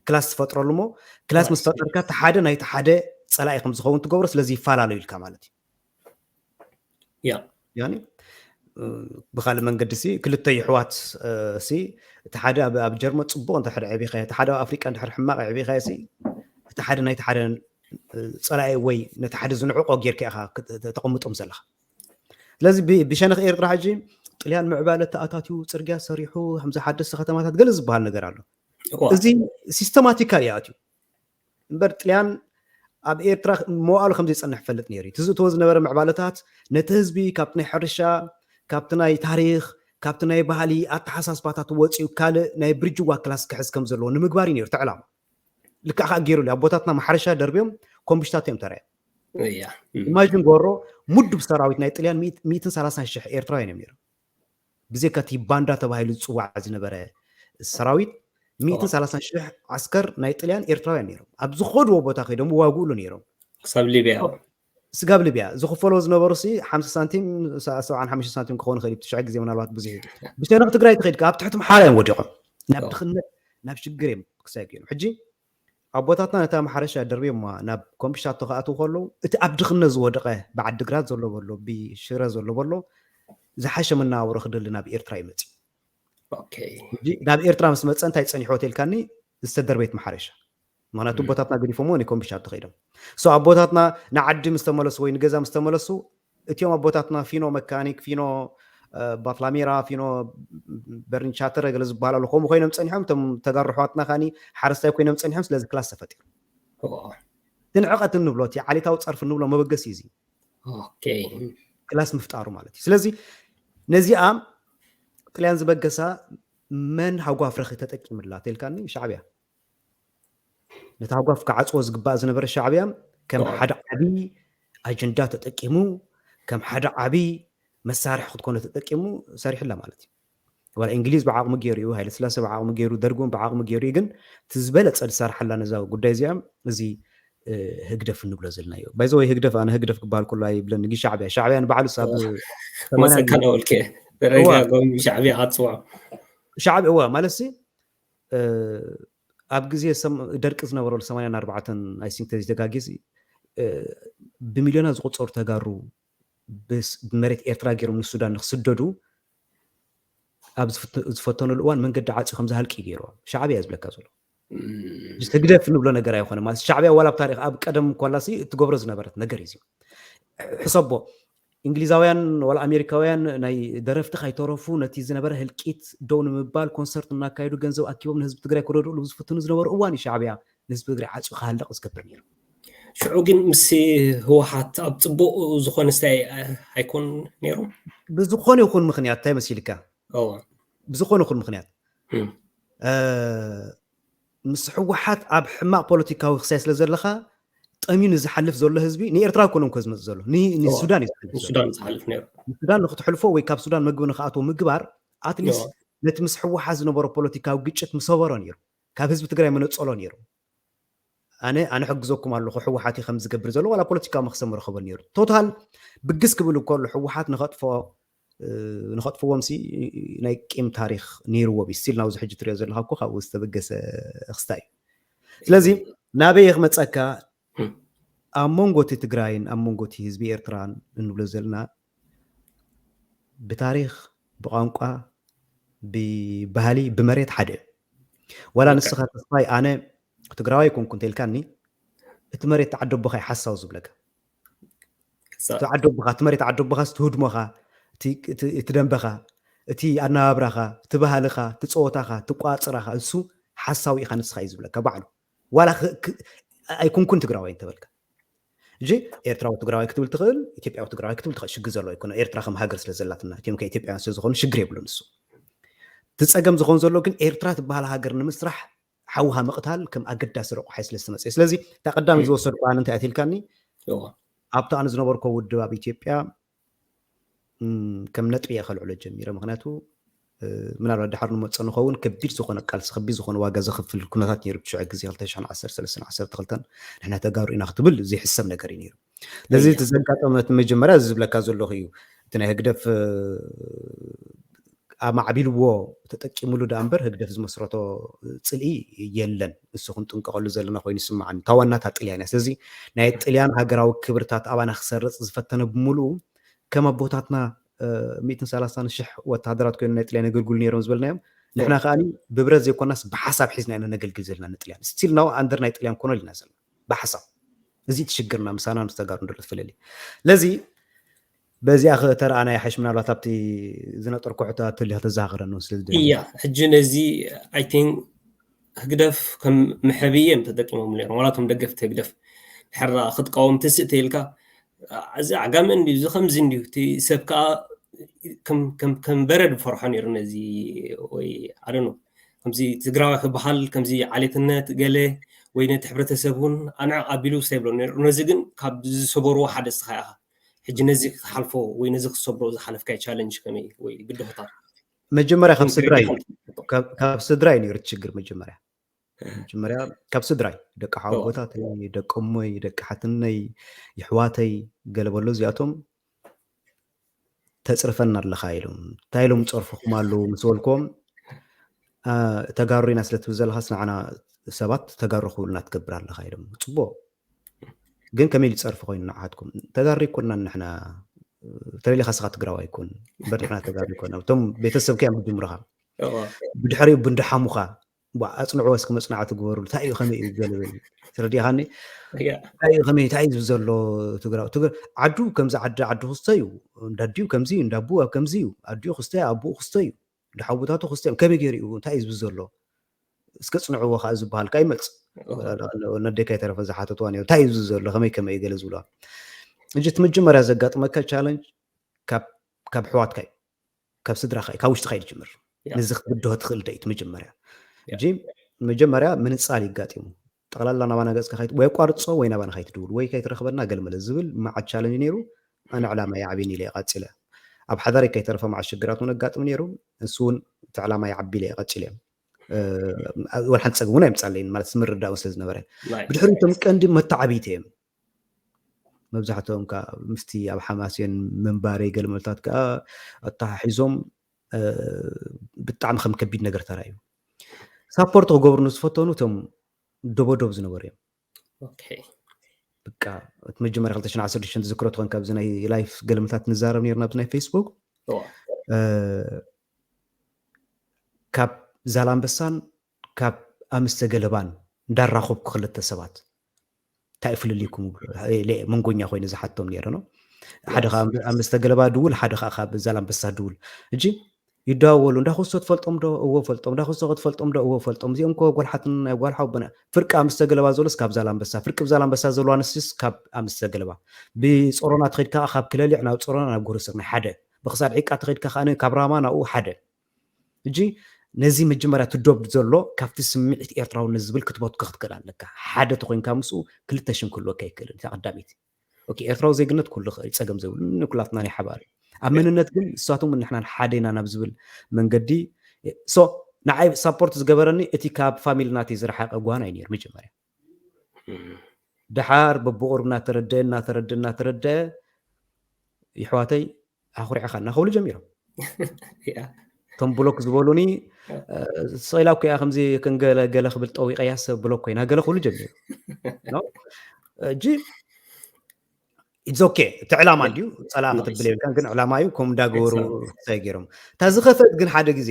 ክላስ ትፈጥረሉ እሞ ክላስ ምስ ፈጠርካ እቲ ሓደ ናይቲ ሓደ ፀላኢ ከም ዝኸውን ትገብሮ። ስለዚ ይፈላለዩ ኢልካ ማለት እዩ። ያ ያኒ ብካልእ መንገዲ ሲ ክልተ ይሕዋት ሲ እቲ ሓደ ኣብ ጀርመን ፅቡቅ እንድሕር ዕቢኻዮ እቲ ሓደ ኣብ ኣፍሪቃ እንድሕር ሕማቅ ዕቢኻዮ ሲ እቲ ሓደ ናይቲ ሓደ ፀላኢ ወይ ነቲ ሓደ ዝንዕቆ ጌርካ ኢኻ ተቐምጦም ዘለኻ። ስለዚ ብሸነኽ ኤርትራ ሕጂ ጥልያን ምዕባለ ተኣታትዩ ፅርግያ ሰሪሑ ከምዚ ሓደስቲ ከተማታት ገለ ዝበሃል ነገር ኣሎ። እዚ ሲስተማቲካል ይኣትዩ እምበር ጥልያን ኣብ ኤርትራ መዋእሉ ከም ዘይጸንሕ ይፈልጥ ነይሩ እዩ። እቲ ዝእተዎ ዝነበረ ምዕባለታት ነቲ ህዝቢ ካብቲ ናይ ሕርሻ፣ ካብቲ ናይ ታሪኽ፣ ካብቲ ናይ ባህሊ ኣተሓሳስባታት ወጺኡ ካልእ ናይ ብርጅዋ ክላስ ክሕዝ ከም ዘለዎ ንምግባር እዩ ነይሩ እቲ ዕላማ። ልክዕ ከዓ ገይሩሉ። ኣቦታትና ማሕረሻ ደርብዮም ኮምብሽታት እዮም ተራዮም። እያ ኢማጂን ጎሮ፣ ሙዱብ ሰራዊት ናይ ጥልያን ሚእትን ሰላሳን ሽሕ ኤርትራውያን እዮም ነይሮም። ብዘይካ እቲ ባንዳ ተባሂሉ ዝፅዋዕ ዝነበረ ሰራዊት ሚእትን ሰላሳን ሽሕ ዓስከር ናይ ጥልያን ኤርትራውያን ነይሮም። ኣብ ዝኸድዎ ቦታ ከይዶም ዋግእሉ ነይሮም። ክሳብ ሊብያ ስጋብ ሊብያ ዝኽፈሎ ዝነበሩ ሲ ሓምሳ ሳንቲም፣ ሰብዓን ሓሙሽተ ሳንቲም ክኸውን ይኽእል እዩ። ትሽዐ ግዜ ምናልባት ብዙሕ እዩ። ብሸነኽ ትግራይ ተኸይድካ ኣብ ትሕቲ ምሓራ እዮም ወዲቖም። ናብ ድኽነት ናብ ሽግር እዮም ክሳይ እዮም። ሕጂ ኣቦታትና ነታ ማሕረሻ ደርብዮማ ናብ ኮምብሽታቶ ክኣትዉ ከለዉ እቲ ኣብ ድኽነት ዝወደቐ ብዓዲግራት ዘሎ በሎ ብሽረ ዘሎ በሎ ዝሓሸ መነባብሮ ክደሊ ናብ ኤርትራ ይመጽእ። ኦኬ ሕጂ ናብ ኤርትራ ምስ መጸ እንታይ ጸኒሕዎ ተልካኒ ዝተደርበየት ማሕረሻ። ምክንያቱ ኣቦታትና ገዲፎምዎ ናይ ኮምብሽታቶ ከይዶም። ሶ ኣቦታትና ንዓዲ ምስ ተመለሱ ወይ ንገዛ ምስ ተመለሱ እቲኦም ኣቦታትና ፊኖ መካኒክ፣ ፊኖ ባትላሜራ፣ ፊኖ በርኒቻተረ ገለ ዝበሃሉ ኣለዉ። ከምኡ ኮይኖም ጸኒሖም፣ እቶም ተጋሩ ኣሕዋትና ካኒ ሓረስታይ ኮይኖም ጸኒሖም። ስለዚ ክላስ ተፈጢሩ። ትንዕቐት እንብሎ እቲ ዓሌታዊ ጸርፊ እንብሎ መበገሲ እዩ እዚ ኦኬ ክላስ ምፍጣሩ ማለት እዩ። ስለዚ ነዚኣ ጥልያን ዝበገሳ መን ሃጓፍ ረኺ ተጠቂምላ ተልካኒ ሻዕብያ። ነቲ ሃጓፍ ክዓጽዎ ዝግባእ ዝነበረ ሻዕብያ ከም ሓደ ዓቢ ኣጀንዳ ተጠቂሙ፣ ከም ሓደ ዓቢ መሳርሒ ክትኮነ ተጠቂሙ ሰሪሕላ ማለት እዩ። ዋላ እንግሊዝ ብዓቕሙ ገይሩ እዩ፣ ሃይለስላሴ ብዓቕሙ ገይሩ፣ ደርግ እውን ብዓቕሙ ገይሩ እዩ። ግን እቲ ዝበለጸ ዝሰርሓላ ነዛ ጉዳይ እዚኣ እዚ ህግደፍ እንብሎ ዘለናዮ ባይዘ ወይ ህግደፍ፣ ኣነ ህግደፍ ክበሃል ከሎ ኣይብለን። ግን ሻዕብያ ሻዕብያ ንባዕሉ ሳብ መሰካ ናውልከ ተረጋጋሚ ሻዕብያ ኣፅዋ ሻዕብያ እዋ ማለት ሲ ኣብ ግዜ ደርቂ ዝነበረሉ ሰማንያን ኣርባዕተን ኣይ ሲንክ ተዘይተጋጊዝ ብሚልዮናት ዝቁፀሩ ተጋሩ ብመሬት ኤርትራ ገይሮም ንሱዳን ንክስደዱ ኣብ ዝፈተኑሉ እዋን መንገዲ ዓፅዩ ከም ዝሃልቂ ገይርዎ ሻዕብያ እዩ ዝብለካ ዘሎ። ህግደፍ ንብሎ ነገር ኣይኮነ ማለት ሻዕብያ ዋላ ኣብ ታሪክ ኣብ ቀደም ኮላሲ እትገብሮ ዝነበረት ነገር እዩ። ሕሰቦ እንግሊዛውያን ዋላ ኣሜሪካውያን ናይ ደረፍቲ ካይተረፉ ነቲ ዝነበረ ህልቂት ደው ንምባል ኮንሰርት እናካየዱ ገንዘብ ኣኪቦም ንህዝቢ ትግራይ ክረድእሉ ዝፍትኑ ዝነበሩ እዋን እዩ ሻዕብያ ንህዝቢ ትግራይ ዓፅዩ ክሃልቕ ዝገብር ነይሩ። ሽዑ ግን ምስ ህወሓት ኣብ ፅቡቅ ዝኾነ ስታይ ኣይኮን ነይሩ። ብዝኾነ ይኹን ምክንያት እንታይ መሲልካ? ብዝኾነ ይኹን ምክንያት ምስ ህወሓት ኣብ ሕማቕ ፖለቲካዊ ክሳይ ስለ ዘለካ ጠሚኑ ዝሓልፍ ዘሎ ህዝቢ ንኤርትራ ኣይኮነን ኮ ዝመፅእ ዘሎ ንሱዳን እዩ ዝሓልፍ ዘሎ። ንሱዳን ንክትሕልፎ ወይ ካብ ሱዳን መግቢ ንክኣትዎ ምግባር ኣትሊስት ነቲ ምስ ህወሓት ዝነበሮ ፖለቲካዊ ግጭት ምሰበሮ ነይሩ፣ ካብ ህዝቢ ትግራይ መነፀሎ ነይሩ። ኣነ ኣነ ሕግዘኩም ኣለኹ ህወሓት እዩ ከም ዝገብር ዘሎ ዋላ ፖለቲካዊ መክሰብ ምረኸበ ነይሩ። ቶታል ብግስ ክብል ከሎ ህወሓት ንኸጥፎ ንኸጥፍዎም ሲ ናይ ቂም ታሪክ ነይርዎም እዩ። ስቲል ናብዚ ሕጂ ትሪኦ ዘለካ እኮ ካብኡ ዝተበገሰ ክስታ እዩ። ስለዚ ናበይ ክመፀካ ኣብ መንጎ እቲ ትግራይን ኣብ መንጎ እቲ ህዝቢ ኤርትራን እንብሎ ዘለና ብታሪክ ብቋንቋ ብባህሊ ብመሬት ሓደ እዩ። ዋላ ንስኻ ተስፋይ ኣነ ትግራዋይ ኮንኩ እንተልካኒ እቲ መሬት ተዓደቦኻ ሓሳው ዝብለካ ተዓደቦኻ እቲ መሬት ዓደቦኻ ትህድሞኻ እቲ ደንበኻ እቲ ኣነባብራኻ እቲ ባህልኻ እቲ ፀወታኻ እቲ ቋፅራኻ እሱ ሓሳዊ ኢኻ ንስኻ እዩ ዝብለካ ባዕሉ ዋላ ኣይኮንኩን ትግራዋይ እንተበልካ እንጂ ኤርትራዊ ትግራዋይ ክትብል ትኽእል ኢትዮጵያዊ ትግራዋይ ክትብል ትኽእል ሽግር ዘለዎ ኣይኮነ ኤርትራ ከም ሃገር ስለ ዘላትና እቲኦም ከ ኢትዮጵያውያን ስለ ዝኾኑ ሽግር የብሉን እሱ እቲ ፀገም ዝኾን ዘሎ ግን ኤርትራ ትበሃል ሃገር ንምስራሕ ሓውኻ ምቕታል ከም ኣገዳሲ ረቑሓይ ስለ ዝተመፀ ስለዚ እታ ቀዳሚ ዝወሰድኩ ኣነ እንታይ ኣትልካኒ ኣብቲ ኣነ ዝነበርኮ ውድብ ኣብ ኢትዮጵያ ከም ነጥቢ እየ ከልዕሎ ጀሚረ ምክንያቱ ምናልባት ድሓር ንመፀ ንኸውን ከቢድ ዝኾነ ቃልሲ ከቢድ ዝኾነ ዋጋ ዘኽፍል ኩነታት ነይሩ ብትሽዐ ግዜ ክልተ ሽሕን ዓሰርተ ሰለስተን ዓሰርተ ክልተን ንሕና ተጋሩ ኢና ክትብል ዘይሕሰብ ነገር እዩ ነይሩ ስለዚ እቲ ዘጋጠመ እቲ መጀመርያ እዚ ዝብለካ ዘለኹ እዩ እቲ ናይ ህግደፍ ኣማዕቢልዎ ተጠቂምሉ ዳኣ እምበር ህግደፍ ዝመስረቶ ፅልኢ የለን እሱ ክንጥንቀቐሉ ዘለና ኮይኑ ይስምዓኒ እታ ዋናታ ጥልያን እያ ስለዚ ናይ ጥልያን ሃገራዊ ክብርታት ኣባና ክሰርፅ ዝፈተነ ብምሉኡ ከም ኣቦታትና ሚእትን ሰላሳን ሽሕ ወታደራት ኮይኖም ናይ ጥልያን የገልግሉ ነይሮም ዝበልናዮም ንሕና ከዓኒ ብብረት ዘይኮናስ ብሓሳብ ሒዝና ኢና ነገልግል ዘለና ንጥልያን ስቲል ናው ኣንደር ናይ ጥልያን ኮነል ኢና ዘለና ብሓሳብ እዚ ትሽግርና ምሳና ምስ ተጋሩ እንደሎ ትፍለሊ ለዚ በዚኣ ከተረኣናያ ሓሽ ምናልባት ኣብቲ ዝነጠርኩ ሕቶ ኣትልያ ተዛኸረኒ ስለ ዝደሊ እያ ሕጂ ነዚ ኣይ ቲንክ ህግደፍ ከም መሐብየ እዮም ተጠቂሞም ነይሮም ዋላቶም ደገፍቲ ህግደፍ ድሕር ክትቃወም ትስእ ተይልካ፣ እዚ ዓጋመ እንዲዩ፣ እዚ ከምዚ እንዲዩ፣ እቲ ሰብ ከዓ ከም በረድ ፈርሖ ነይሩ ነዚ። ወይ ኣደኖ ከምዚ ትግራዊ ክበሃል ከምዚ ዓሌትነት ገለ ወይ ነቲ ሕብረተሰብ እውን ኣንዕቕ ኣቢሉ ሰይብሎ ነይሩ። ነዚ ግን ካብ ዝሰበርዎ ሓደ እስኻ ኢኻ። ሕጂ ነዚ ክትሓልፎ ወይ ነዚ ክትሰብሮ ዝሓለፍካዮ ቻለንጅ ከመይ ወይ ብድሆታት? መጀመርያ ካብ ስድራይ ካብ ስድራይ ነይሩ ችግር። መጀመርያ መጀመርያ ካብ ስድራይ ደቂ ሓወቦታተይ፣ ደቂ እሞይ፣ ደቂ ሓትነይ፣ ይሕዋተይ ገለ በሎ እዚኣቶም ተፅርፈና ኣለኻ ኢሎም። እንታይ ኢሎም ፀርፍኹም ኣለዉ ምስ በልክዎም፣ ተጋሩ ኢና ስለ ትብል ዘለኻስ ንዓና ሰባት ተጋሩ ክብሉና ትገብር ኣለኻ ኢሎም። ፅቡቕ፣ ግን ከመይ ኢሉ ፀርፊ ኮይኑ ንዓትኩም? ተጋሩ ኣይኮንናን ንሕና፣ ተለሊኻ ስኻ ትግራዋይ ኣይኮን እምበር ንሕና ተጋሩ ኣይኮና። እቶም ቤተሰብካ እዮም ዝጅምሩኻ። ብድሕሪኡ ብንድሓሙኻ ኣፅንዕዎ እስኪ መፅናዕቲ ግበሩ። እንታይ እዩ ከመይ እዩ ገለበል ተረዲኻኒ? እንታይ እዩ ከመይ እንታይ እዩ ዝብል ዘሎ ትግራዊ? ዓዱ ከምዚ ዓዲ ዓዲ ክስተ እዩ። እንዳዲኡ ከምዚ እዩ፣ እንዳቡኡ ኣብ ከምዚ እዩ። ኣዲኡ ክስተ ኣቡኡ ክስተ እዩ። እንዳሓውቦታቱ ክስተ እዮም። ከመይ ገይሩ እዩ እንታይ እዩ ዝብል ዘሎ? እስከ ፅንዕዎ ከዓ ዝበሃል ከዓ ይመፅ። ነደካ የተረፈ ዝሓተትዋ ነሩ እንታይ እዩ ዝብል ዘሎ ከመይ ከመይ ገለ ዝብለዋ። እንጂ እቲ መጀመርያ ዘጋጥመካ ቻለንጅ ካብ ሕዋትካ እዩ፣ ካብ ስድራካ እዩ፣ ካብ ውሽጥካ እዩ ዝጅምር። ነዚ ክትብድሆ ትኽእል ዶ እቲ መጀመርያ? እንጂ መጀመርያ ምንፃል ይጋጢሙ። ጠቕላላ ናባና ገፅካ ወይ ኣቋርፆ ወይ ናባና ከይትድውል ወይ ከይትረኽበና ገልመለ ዝብል መዓት ቻለንጅ ነይሩ። ኣነ ዕላማ ይዓብን ኢለ ቀፂለ። ኣብ ሓዳሪ ከይተረፈ መዓት ሽግራት እውን ኣጋጥም ነይሩ። እሱ እውን እቲ ዕላማ ይዓቢ ኢለ ቀፂለ። ወላ ሓንቲ ፀገም እውን ኣይምፃለይን ማለት ምርዳእ እውን ስለ ዝነበረ። ብድሕሪ እቶም ቀንዲ መተዓብይቲ እዮም። መብዛሕትኦም ከዓ ምስቲ ኣብ ሓማሴን ምንባረይ ገለመልታት ከዓ ኣተሓሒዞም ብጣዕሚ ከም ከቢድ ነገር ተራእዩ። ሳፖርት ክገብሩኒ ዝፈተኑ እቶም ደቦዶብ ዝነበሩ እዮም። በቃ እቲ መጀመርያ ክልተ ሽሕን ዓሰርተ ሽዱሽተን ትዝክሮ ትኾን ካብዚ ናይ ላይፍ ገለመልታት ንዛረብ ነርና ኣብዚ ናይ ፌስቡክ ካብ ዛላምበሳን ካብ ኣምስተ ገለባን እንዳራኸብኩ ክልተ ሰባት እንታይ ፍልልይኩም መንጎኛ ኮይኑ ዝሓቶም ነይረ ነው። ሓደ ኣምስተ ገለባ ድውል፣ ሓደ ከዓ ካብ ዛላምበሳ ድውል። እጂ ይደዋወሉ። እንዳ ክስቶ ትፈልጦም ዶ? እዎ ፈልጦም። እንዳ ክስቶ ክትፈልጦም ዶ? እዎ ፈልጦም። እዚኦም እኮ ጓል ሓትን ናይ ጓል ሓውቦና። ፍርቂ ኣምስተ ገለባ ዘሎስ ካብ ዛላምበሳ፣ ፍርቂ ዛላምበሳ ዘሎ ኣንስቲስ ካብ ኣምስተ ገለባ። ብጾሮና ትኸይድ ከዓ ካብ ክለሊዕ ናብ ጾሮና ናብ ጎረስር ናይ ሓደ። ብክሳድ ዒቃ ትኸይድ ከዓ ካብ ራማ ናብኡ ሓደ። እጂ ነዚ መጀመርያ ትዶብ ዘሎ ካብቲ ስምዒት ኤርትራውነት ዝብል ክትበትኮ ክትክእል ኣለካ። ሓደ ተኮይንካ ምስኡ ክልተ ሽም ክህልወካ ይክእልን። እታ ቀዳሚት ኦኬ፣ ኤርትራዊ ዜግነት ኩሉ ይኽእል፣ ጸገም ዘይብሉ፣ ንኩላትና ናይ ሓባር እዩ። ኣብ መንነት ግን ንሳቶም ንሕና ሓደ ኢና ናብ ዝብል መንገዲ። ሶ ንዓይ ሳፖርት ዝገበረኒ እቲ ካብ ፋሚሊ ናተይ ዝረሓቀ ጓና እዩ ነይሩ መጀመርያ። ድሓር በብቑሩብ እናተረደአ እናተረደአ እናተረደአ ይሕዋተይ ኣኹሪዕኻ እናኸብሉ ጀሚሮም። እቶም ብሎክ ዝበሉኒ ስኢላ እኮ እያ ከምዚ ክንገለ ገለ ክብል ጠዊቀያ ሰብ ብሎክ ኮይና ገለ ክብሉ ጀሚሩ። እጂ ኢትስ ኦኬ፣ እቲ ዕላማ እንድዩ ጸላእ ክትብል የብልካን፣ ግን ዕላማ እዩ። ከም እንዳገበሩ ክሳይ ገይሮም እታ ዝኸፈት ግን ሓደ ግዜ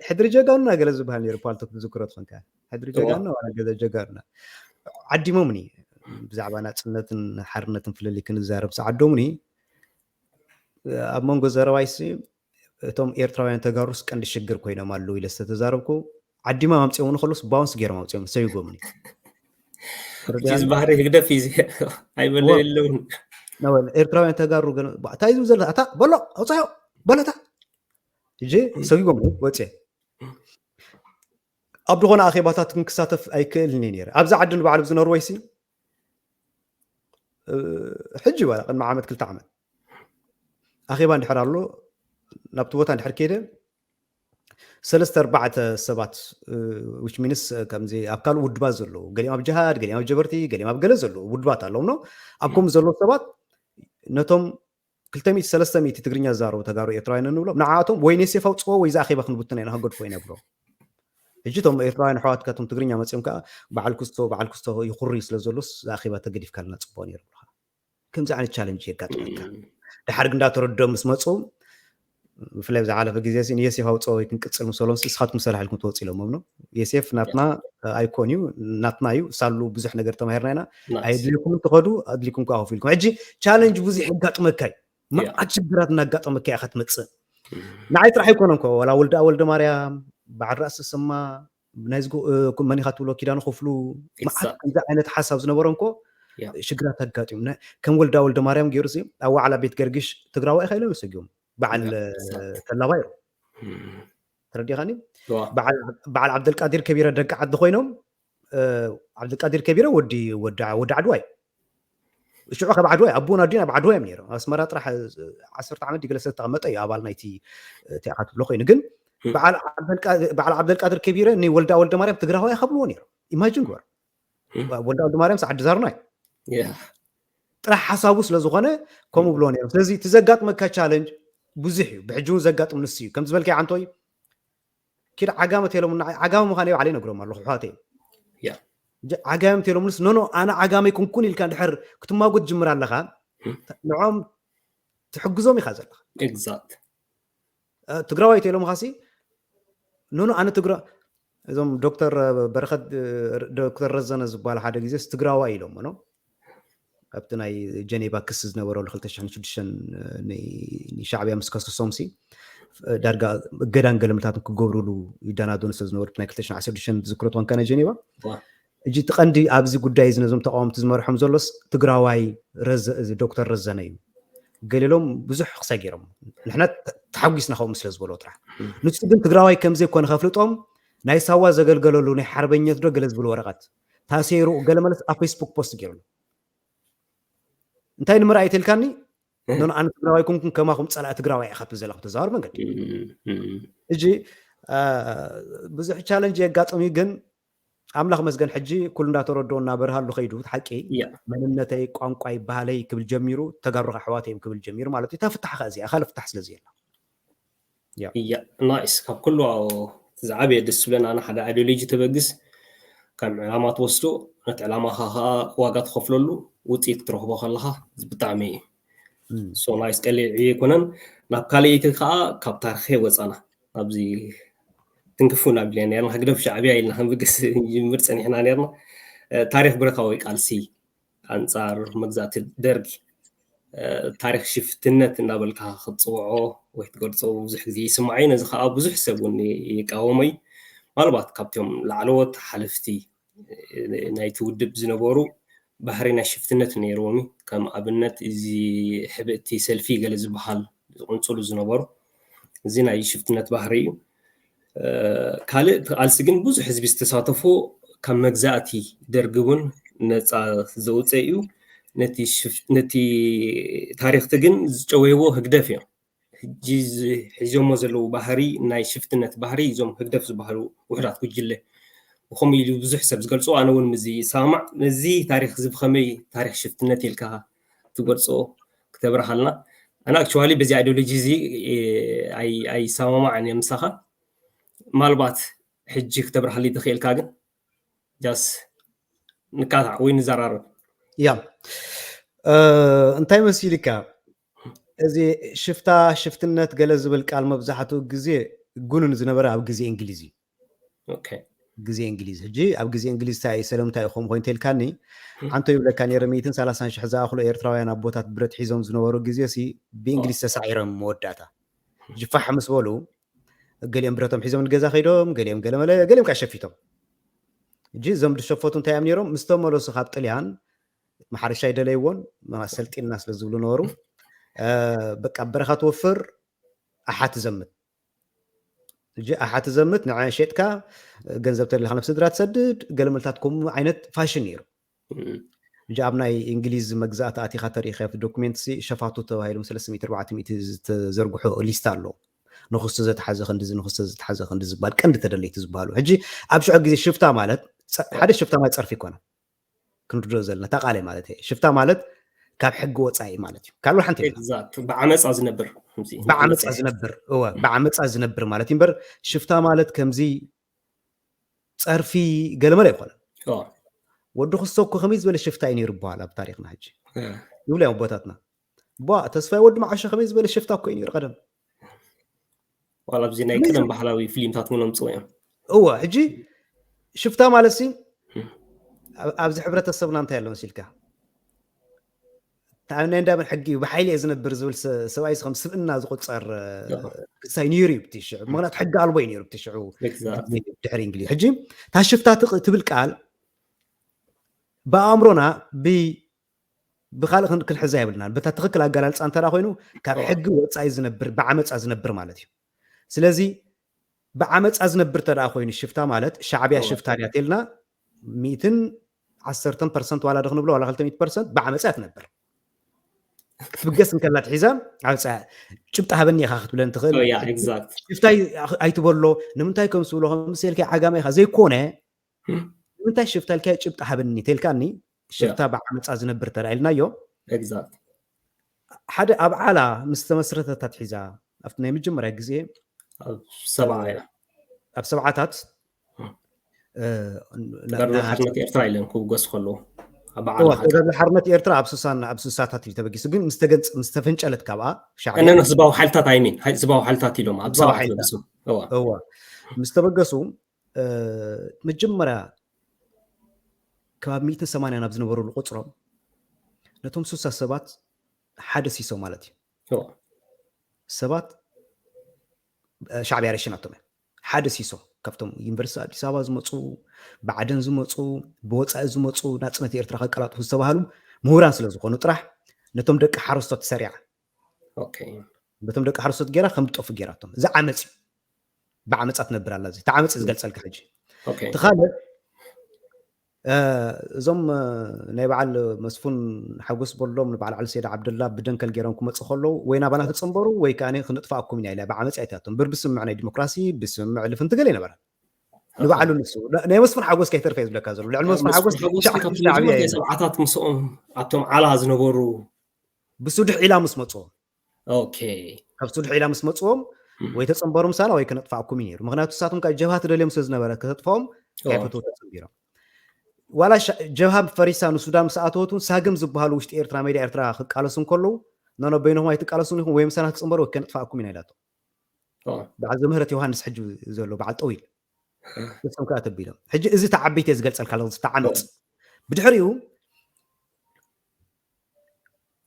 ሕድሪ ጀጋኑና ገለ ዝበሃል ነይሩ። ፓልቶክ ትዝክሮ ትኾንካ ሕድሪ ጀጋኑና ዋላ ገለ ጀጋኑና ዓዲሞምኒ ብዛዕባ ናጽነትን ሓርነትን ፍልልይ ክንዛረብ ዝዓዶምኒ ኣብ መንጎ ዘረባይሲ እቶም ኤርትራውያን ተጋሩስ ቀንዲ ሽግር ኮይኖም ኣለዉ ኢለ ዝተተዛረብኩ ዓዲሞም ኣምፅኦም ንከሎስ ባውንስ ገይሮም ኣምፅኦም ሰይጎምኒ። እዚ ባህሪ ህግደፍ እዩ። ኣይበለ የለውን። ኤርትራውያን ተጋሩ ግን እንታይ እዩ ዝብል ዘሎ ኣታ በሎ ኣውፃዮ በለታ እጂ ሰጊጎም ወፅየ ኣብ ዝኾነ ኣኼባታት ግን ክሳተፍ ኣይክእልን እየ ነይረ። ኣብዚ ዓዲ ንባዕሉ ዝነርወይሲ ሕጂ ባላ ቅድሚ ዓመት ክልተ ዓመት ኣኼባ እንድሕር ኣሎ ናብቲ ቦታ እንድሕር ከይደ ሰለስተ ኣርባዕተ ሰባት which means ከምዚ ኣብ ካልእ ውድባት ዘለዉ ገሊኦም ኣብ ጅሃድ ገሊኦም ኣብ ጀበርቲ ገሊኦም ኣብ ገለ ዘለዉ ውድባት ኣለዉ ኖ ኣብ ከምኡ ዘለዉ ሰባት ነቶም ክልተ ሚእቲ ሰለስተ ሚእቲ ትግርኛ ዝዛረቡ ተጋሩ ኤርትራውያን ንብሎም ንዓኣቶም ወይ ኔሴፍ ኣውፅዎ ወይ ዝኣኼባ ክንብትና ኢና ከገድፎ ኢና ብሎ ሕጂ እቶም ኤርትራውያን ኣሕዋትካ እቶም ትግርኛ መፅኦም ከዓ በዓል ክስቶ በዓል ክስቶ ይኹሪ ስለ ዘሎስ ዝኣኼባ ተገዲፍካልና ፅቡቅ ነይሩ ብልካ ከምዚ ዓይነት ቻለንጅ የጋጥመካ ድሓር ግን እንዳተረድኦም ምስ መፁ ብፍላይ ዝሓለፈ ግዜ ንየሴፍ ኣውፅኦ ወይ ክንቅፅል ምስ በሎም ንስኻትኩም ሰላሕ ኢልኩም ትወፁ ኢሎሞም ነው የሴፍ ናትና ኣይኮን እዩ ናትና እዩ ሳሉ ብዙሕ ነገር ተማሂርና ኢና ኣየድልኩም እንትኸዱ ኣድሊኩም ከዓ ኮፍ ኢልኩም ሕጂ ቻለንጅ ብዙሕ የጋጥመካ እዩ መዓት ሽግራት እናጋጠመካ ኢኻ ትመፅእ ንዓይ ጥራሕ ኣይኮነን ኮ ዋላ ወልደ ወልደ ማርያም በዓል ራእሲ ስማ ናይዚ መኒኻ ትብሎ ኪዳኑ ክፍሉ መዓት ከምዚ ዓይነት ሓሳብ ዝነበሮም ኮ ሽግራት ኣጋጢሙ። ከም ወልዳ ወልደ ማርያም ገይሩ ኣብ ዋዕላ ቤት ገርግሽ ትግራዋይ ኢኻ ኢሎም ይሰጊዮም። በዓል ተላባይ ተረዲኻኒ? በዓል ዓብደልቃዲር ከቢረ ደቂ ዓዲ ኮይኖም፣ ዓብደልቃዲር ከቢረ ወዲ ዓድዋ እዩ። ሽዑ ካብ ዓድዋ እዩ። ኣቦን ኣዲን ኣብ ዓድዋ እዮም ነይሮም። ኣስመራ ጥራሕ ዓሰርተ ዓመት ድዩ ገለ ዝተቐመጠ እዩ ኣባል ናይቲ እቲኣ ትብሎ ኮይኑ። ግን በዓል ዓብደልቃድር ከቢረ ንወልዳ ወልደ ማርያም ትግራዋይ ከብልዎ ነይሮም። ኢማጂን ግበር። ወልዳ ወልደ ማርያም ዓዲ ዛርና እዩ። ጥራሕ ሓሳቡ ስለ ዝኾነ ከምኡ ብሎ ነይሮም። ስለዚ እቲ ዘጋጥመካ ቻለንጅ ብዙሕ እዩ። ብሕጂ እውን ዘጋጥም ንሱ እዩ። ከም ዝበልካዮ ዓንቶይ ኪድ ዓጋመ ተሎምና፣ ዓጋመ ምዃነይ ባዕለይ ነግሮም ኣለኹ ኣሕዋተይ። ዓጋመ ተሎምንስ ኖኖ ኣነ ዓጋመ ኣይኮንኩን ኢልካ እንድሕር ክትማጎት ጅምር ኣለኻ፣ ንዖም ትሕግዞም ኢኻ ዘለኻ። ትግራዋይ ተሎምኻሲ ኖኖ ኣነ ትግራ እዞም ዶክተር በረኸት ዶክተር ረዘነ ዝበሃል ሓደ ግዜስ ትግራዋይ ኢሎሞ ነው። ኣብቲ ናይ ጀኔቫ ክሲ ዝነበረሉ ክልተ ሽሕን ሽዱሽተን ንሻዕብያ ምስ ከሰሶምሲ ዳርጋ እገዳን ገለመለታትን ክገብሩሉ ይደናደኑ ስለ ዝነበሩ ናይ ክልተ ሽሕን ዓሰርተ ሽዱሽተን ዝክሮ ትኾንካ ናይ ጀኔቫ። እጂ እቲ ቀንዲ ኣብዚ ጉዳይ እዚ ነዞም ተቃወምቲ ዝመርሖም ዘሎስ ትግራዋይ ዶክተር ረዘነ እዩ። ገሊሎም ብዙሕ ክሰጊሮም ንሕና ተሓጒስና ከምኡ ስለ ዝበሎ ጥራሕ። ንሱ ግን ትግራዋይ ከምዘይኮነ ከፍልጦም ናይ ሳዋ ዘገልገለሉ ናይ ሓርበኘት ዶ ገለ ዝብል ወረቐት ታሰይሩ ገለ መለስ ኣብ ፌስቡክ ፖስት ገይሩሉ። እንታይ ንምርኣይ ትልካኒ? ኖኖ ኣነ ትግራዋይ ኮንኩን ከማኹም ፀላእ ትግራዋይ እየ ካብቲ ዘለኹ ተዛዋር መንገዲ። እጂ ብዙሕ ቻለንጅ የጋጥም እዩ፣ ግን ኣምላኽ መስገን ሕጂ ኩሉ እንዳተረድኦ እናበርሃሉ ከይዱ ሓቂ መንነተይ ቋንቋይ ባህለይ ክብል ጀሚሩ ተጋሩኻ ኣሕዋተይ እዮም ክብል ጀሚሩ ማለት እዩ። እታ ፍታሕ ከ እዚኣ ካልእ ፍታሕ ስለ ዘየላ እያ ናይስ ካብ ኩሉ ዝዓበየ ደስ ዝብለና ንሓደ ኣይዲዮሎጂ ተበግስ ከም ዕላማ ትወስዶ ነቲ ዕላማኻ ከዓ ዋጋ ትኸፍለሉ ውፅኢት ክትረኽቦ ከለኻ ብጣዕሚ እዩ። ሶ ናይስ ቀሊል ዕዮ ኣይኮነን። ናብ ካልእ ከዓ ካብ ታሪኸ ወፃና ኣብዚ ትንክፉ ናብ ኢልና ነርና ህግደፍ ሻዕብያ ኢልና ክንብግስ ንጅምር ፀኒሕና ነርና። ታሪክ ብረታዊ ቃልሲ ኣንፃር መግዛእቲ ደርጊ ታሪክ ሽፍትነት እናበልካ ክትፅውዖ ወይ ክትገልፆ ብዙሕ ግዜ ይስማዕ እዩ። ነዚ ከዓ ብዙሕ ሰብ እውን ይቃወሞ እዩ። ምናልባት ካብቶም ላዕለዎት ሓለፍቲ ናይቲ ውድብ ዝነበሩ ባህሪ ናይ ሽፍትነት ነይርዎም እዩ። ከም ኣብነት እዚ ሕብእቲ ሰልፊ ገለ ዝበሃል ዝቁንፅሉ ዝነበሩ እዚ ናይ ሽፍትነት ባህሪ እዩ። ካልእ ቃልሲ ግን ብዙሕ ህዝቢ ዝተሳተፎ ካብ መግዛእቲ ደርጊ እውን ነፃ ዘውፀ እዩ። ነቲ ታሪክቲ ግን ዝጨወይዎ ህግደፍ እዮም። ሕጂ ሒዞሞ ዘለዉ ባህሪ ናይ ሽፍትነት ባህሪ እዞም ህግደፍ ዝበሃሉ ውሕዳት ጉጅለ ብከምኡ ኢሉ ብዙሕ ሰብ ዝገልፆ ኣነ እውን ምዚ ይሰማማዕ። ነዚ ታሪክ እዚ ብከመይ ታሪክ ሽፍትነት ኢልካ ትገልፆ ክተብርሃልና። ኣነ ኣክቹዋሊ በዚ ኣይዲዮሎጂ እዚ ኣይሰማማዕን እየ ምሳኻ። ምናልባት ሕጂ ክተብርሃሊ ትኽእልካ ግን ጃስ ንካታዕ ወይ ንዘራረብ። ያ እንታይ መሲልካ እዚ ሽፍታ ሽፍትነት ገለ ዝብል ቃል መብዛሕትኡ ግዜ ጉኑን ዝነበረ ኣብ ግዜ እንግሊዝ እዩ። ግዜ እንግሊዝ ሕጂ ኣብ ግዜ እንግሊዝ እንታይ እዩ ሰለምንታይ እዩ ከምኡ ኮይኑ ተልካኒ ሓንቶ ይብለካ ነይረ ሚእትን ሰላሳን ሽሕ ዝኣኽሉ ኤርትራውያን ኣቦታት ብረት ሒዞም ዝነበሩ ግዜ ሲ ብእንግሊዝ ተሳዒሮም መወዳእታ ሕጂ ፋሕ ምስ በሉ ገሊኦም ብረቶም ሒዞም ንገዛ ከይዶም ገሊኦም ገለመለ ገሊኦም ከዓ ሸፊቶም ሕጂ እዞም ዝሸፈቱ እንታይ እዮም ነይሮም ምስ ተመለሱ ካብ ጥልያን ማሕረሻ ኣይደለይዎን ሰልጢንና ስለ ዝብሉ ነበሩ በቃ በረኻ ትወፍር ኣሓ ትዘምት ሕጂ ኣሓ ትዘምት ንዓ ሸጥካ ገንዘብ ተደሊኻ ናብ ስድራ ትሰድድ ገለመለታት ከምኡ ዓይነት ፋሽን ነይሩ ሕጂ ኣብ ናይ እንግሊዝ መግዛእቲ ኣቲኻ ተሪኢኻ ኣብቲ ዶኩሜንት ሲ ሸፋቱ ተባሂሎም ሰለስተ ሚእቲ ኣርባዕተ ሚእቲ ዝተዘርግሑ ሊስታ ኣሎ ንክሱ ዘተሓዘ ክንድዚ ንክሱ ዘተሓዘ ክንዲ ዝበሃል ቀንዲ ተደለይቲ ዝበሃሉ ሕጂ ኣብ ሽዑ ግዜ ሽፍታ ማለት ሓደ ሽፍታ ማለት ፀርፊ ይኮነ ክንርድኦ ዘለና እታ ቃለይ ማለት እየ ሽፍታ ማለት ካብ ሕጊ ወፃኢ ማለት እዩ ካልእ ሓንቲ ብዓመፃ ዝነብር ብዓመፃ ዝነብር እወ ብዓመፃ ዝነብር ማለት እዩ እምበር ሽፍታ ማለት ከምዚ ፀርፊ ገለመለ ኣይኮነን ወዲ ክሶ እኮ ከመይ ዝበለ ሽፍታ እዩ ነይሩ ይበሃል ኣብ ታሪክና ሕጂ ይብሉ እዮም ኣቦታትና ቧ ተስፋይ ወዲ መዓሾ ከመይ ዝበለ ሽፍታ እኮ እዩ ነይሩ ቀደም ዋላ ኣብዚ ናይ ቀደም ባህላዊ ፊልምታት እውን ኣምፅኡ እዮም እወ ሕጂ ሽፍታ ማለት ሲ ኣብዚ ሕብረተሰብና እንታይ ኣሎ መሲልካ ናይ እንዳበን ሕጊ እዩ ብሓይሊ እየ ዝነብር ዝብል ሰብኣይ ከም ስብእና ዝቁፀር ክሳይ ነይሩ እዩ ብቲ ሽዑ ምክንያቱ ሕጊ ኣልቦ እዩ ነይሩ ብቲ ሽዑ ድሕሪ እንግሊዝ ሕጂ ታሽፍታ ትብል ቃል ብኣእምሮና ብ ብካልእ ክን- ክንሕዛ የብልናን። በታ ትኽክል ኣገላልፃ እንተ ደኣ ኮይኑ ካብ ሕጊ ወፃኢ ዝነብር ብዓመፃ ዝነብር ማለት እዩ። ስለዚ ብዓመፃ ዝነብር እንተ ደኣ ኮይኑ ሽፍታ ማለት ሻዕብያ ሽፍታ ድያ ተልና ሚእትን ዓሰርተን ፐርሰንት ዋላ ዶ ክንብሎ ዋላ ክልተ ሚእቲ ፐርሰንት ብዓመፃ እያ ትነብር። ክትብገስ እንከላ ትሒዛ ዓብፃ ጭብጢ ሃበኒ ኢኻ ክትብለን ትኽእል። ሽፍታይ ኣይትበሎ ንምንታይ ከም ስብሎ ከም ስልከ ዓጋመ ኢኻ ዘይኮነ ንምንታይ ሽፍታ ኢልካ ጭብጢ ሃበኒ ተልካኒ ሽፍታ ብዓመፃ ዝነብር ተራ ኢልናዮ። ሓደ ኣብ ዓላ ምስ ተመስረተት ኣትሒዛ ኣብቲ ናይ መጀመርያ ግዜ ሰብዓ እያ ኣብ ሰብዓታት ተጋድሎ ሓርነት ኤርትራ ኢለን ክውገስ ከለዉ ተጋድሎ ሓርነት ኤርትራ ኣብ ስሳን ኣብ ስሳታት እዩ ተበጊሱ ግን ምስ ተፈንጨለት ካብኣ ህዝባዊ ሓይልታት ኣይሚን ህዝባዊ ሓይልታት ኢሎም ኣብ ሰብዓታት ምስ ተበገሱ መጀመርያ ከባቢ ሚእትን ሰማንያን ኣብ ዝነበሩሉ ቁፅሮም ነቶም ስሳ ሰባት ሓደ ሲሶ ማለት እዩ ሰባት ሻዕብያ ሬሽናቶም እዮም ሓደ ሲሶ ካብቶም ዩኒቨርሲቲ ኣዲስ ኣበባ ዝመፁ ብዓደን ዝመፁ ብወፃኢ ዝመፁ ናፅነት ኤርትራ ከቀላጥፉ ዝተባሃሉ ምሁራን ስለ ዝኾኑ ጥራሕ ነቶም ደቂ ሓረስቶት ሰሪዓ በቶም ደቂ ሓረስቶት ገይራ ከም ዝጠፉ ገይራቶም እዚ ዓመፅ እዩ ብዓመፃ ትነብር ኣላ እዚ ተዓመፅ ዝገልፀልካ ሕጂ እቲ ካልእ እዞም ናይ በዓል መስፉን ሓጎስ በሎም ንበዓል ዓሊ ሰይድ ዓብደላ ብደንከል ገይሮም ክመፁ ከለዉ ወይ ናባና ትፅንበሩ ወይ ከዓ ክነጥፋኣኩም ኢና ኢላ ብዓመፅ ኣይታቶም ብር ብስምዕ ናይ ዲሞክራሲ ብስምዕ ልፍንቲ ገለ ይነበረ ንባዕሉ ንሱ ናይ መስፉን ሓጎስ ከይተርፈ ዝብለካ ዘሎ ልዕሊ መስፉን ሓጎስ ሰብዓታት ምስኦም ኣብቶም ዓላ ዝነበሩ ብሱድሕ ኢላ ምስ መፅዎም ካብ ሱድሕ ኢላ ምስ መፅዎም ወይ ተፀንበሩ ምሳና ወይ ከነጥፋእኩም እዩ ነይሩ ምክንያቱ ንሳቶም ካብ ጀብሃ ትደልዮም ስለ ዝነበረ ከተጥፋኦም ከይፈትዉ ተፀንቢሮም ዋላ ጀብሃ ፈሪሳ ንሱዳን ምስ ኣተወት እውን ሳግም ዝበሃሉ ውሽጢ ኤርትራ ሜዳ ኤርትራ ክቃለሱ እንከለዉ ነኖ በይንኹም ኣይትቃለሱን ኢኹም ወይ ምሳና ክትፅንበሩ ወይ ከነጥፋእኩም ኢና ኢላቶ በዓል ዘምህረት ዮሃንስ ሕጂ ዘሎ በዓል ጠዊል ንሶም ከዓ ተቢሎም ሕጂ እዚ ተዓበይቲ ዝገልፀልካ ኣለኹ ዝተዓመፅ ብድሕሪኡ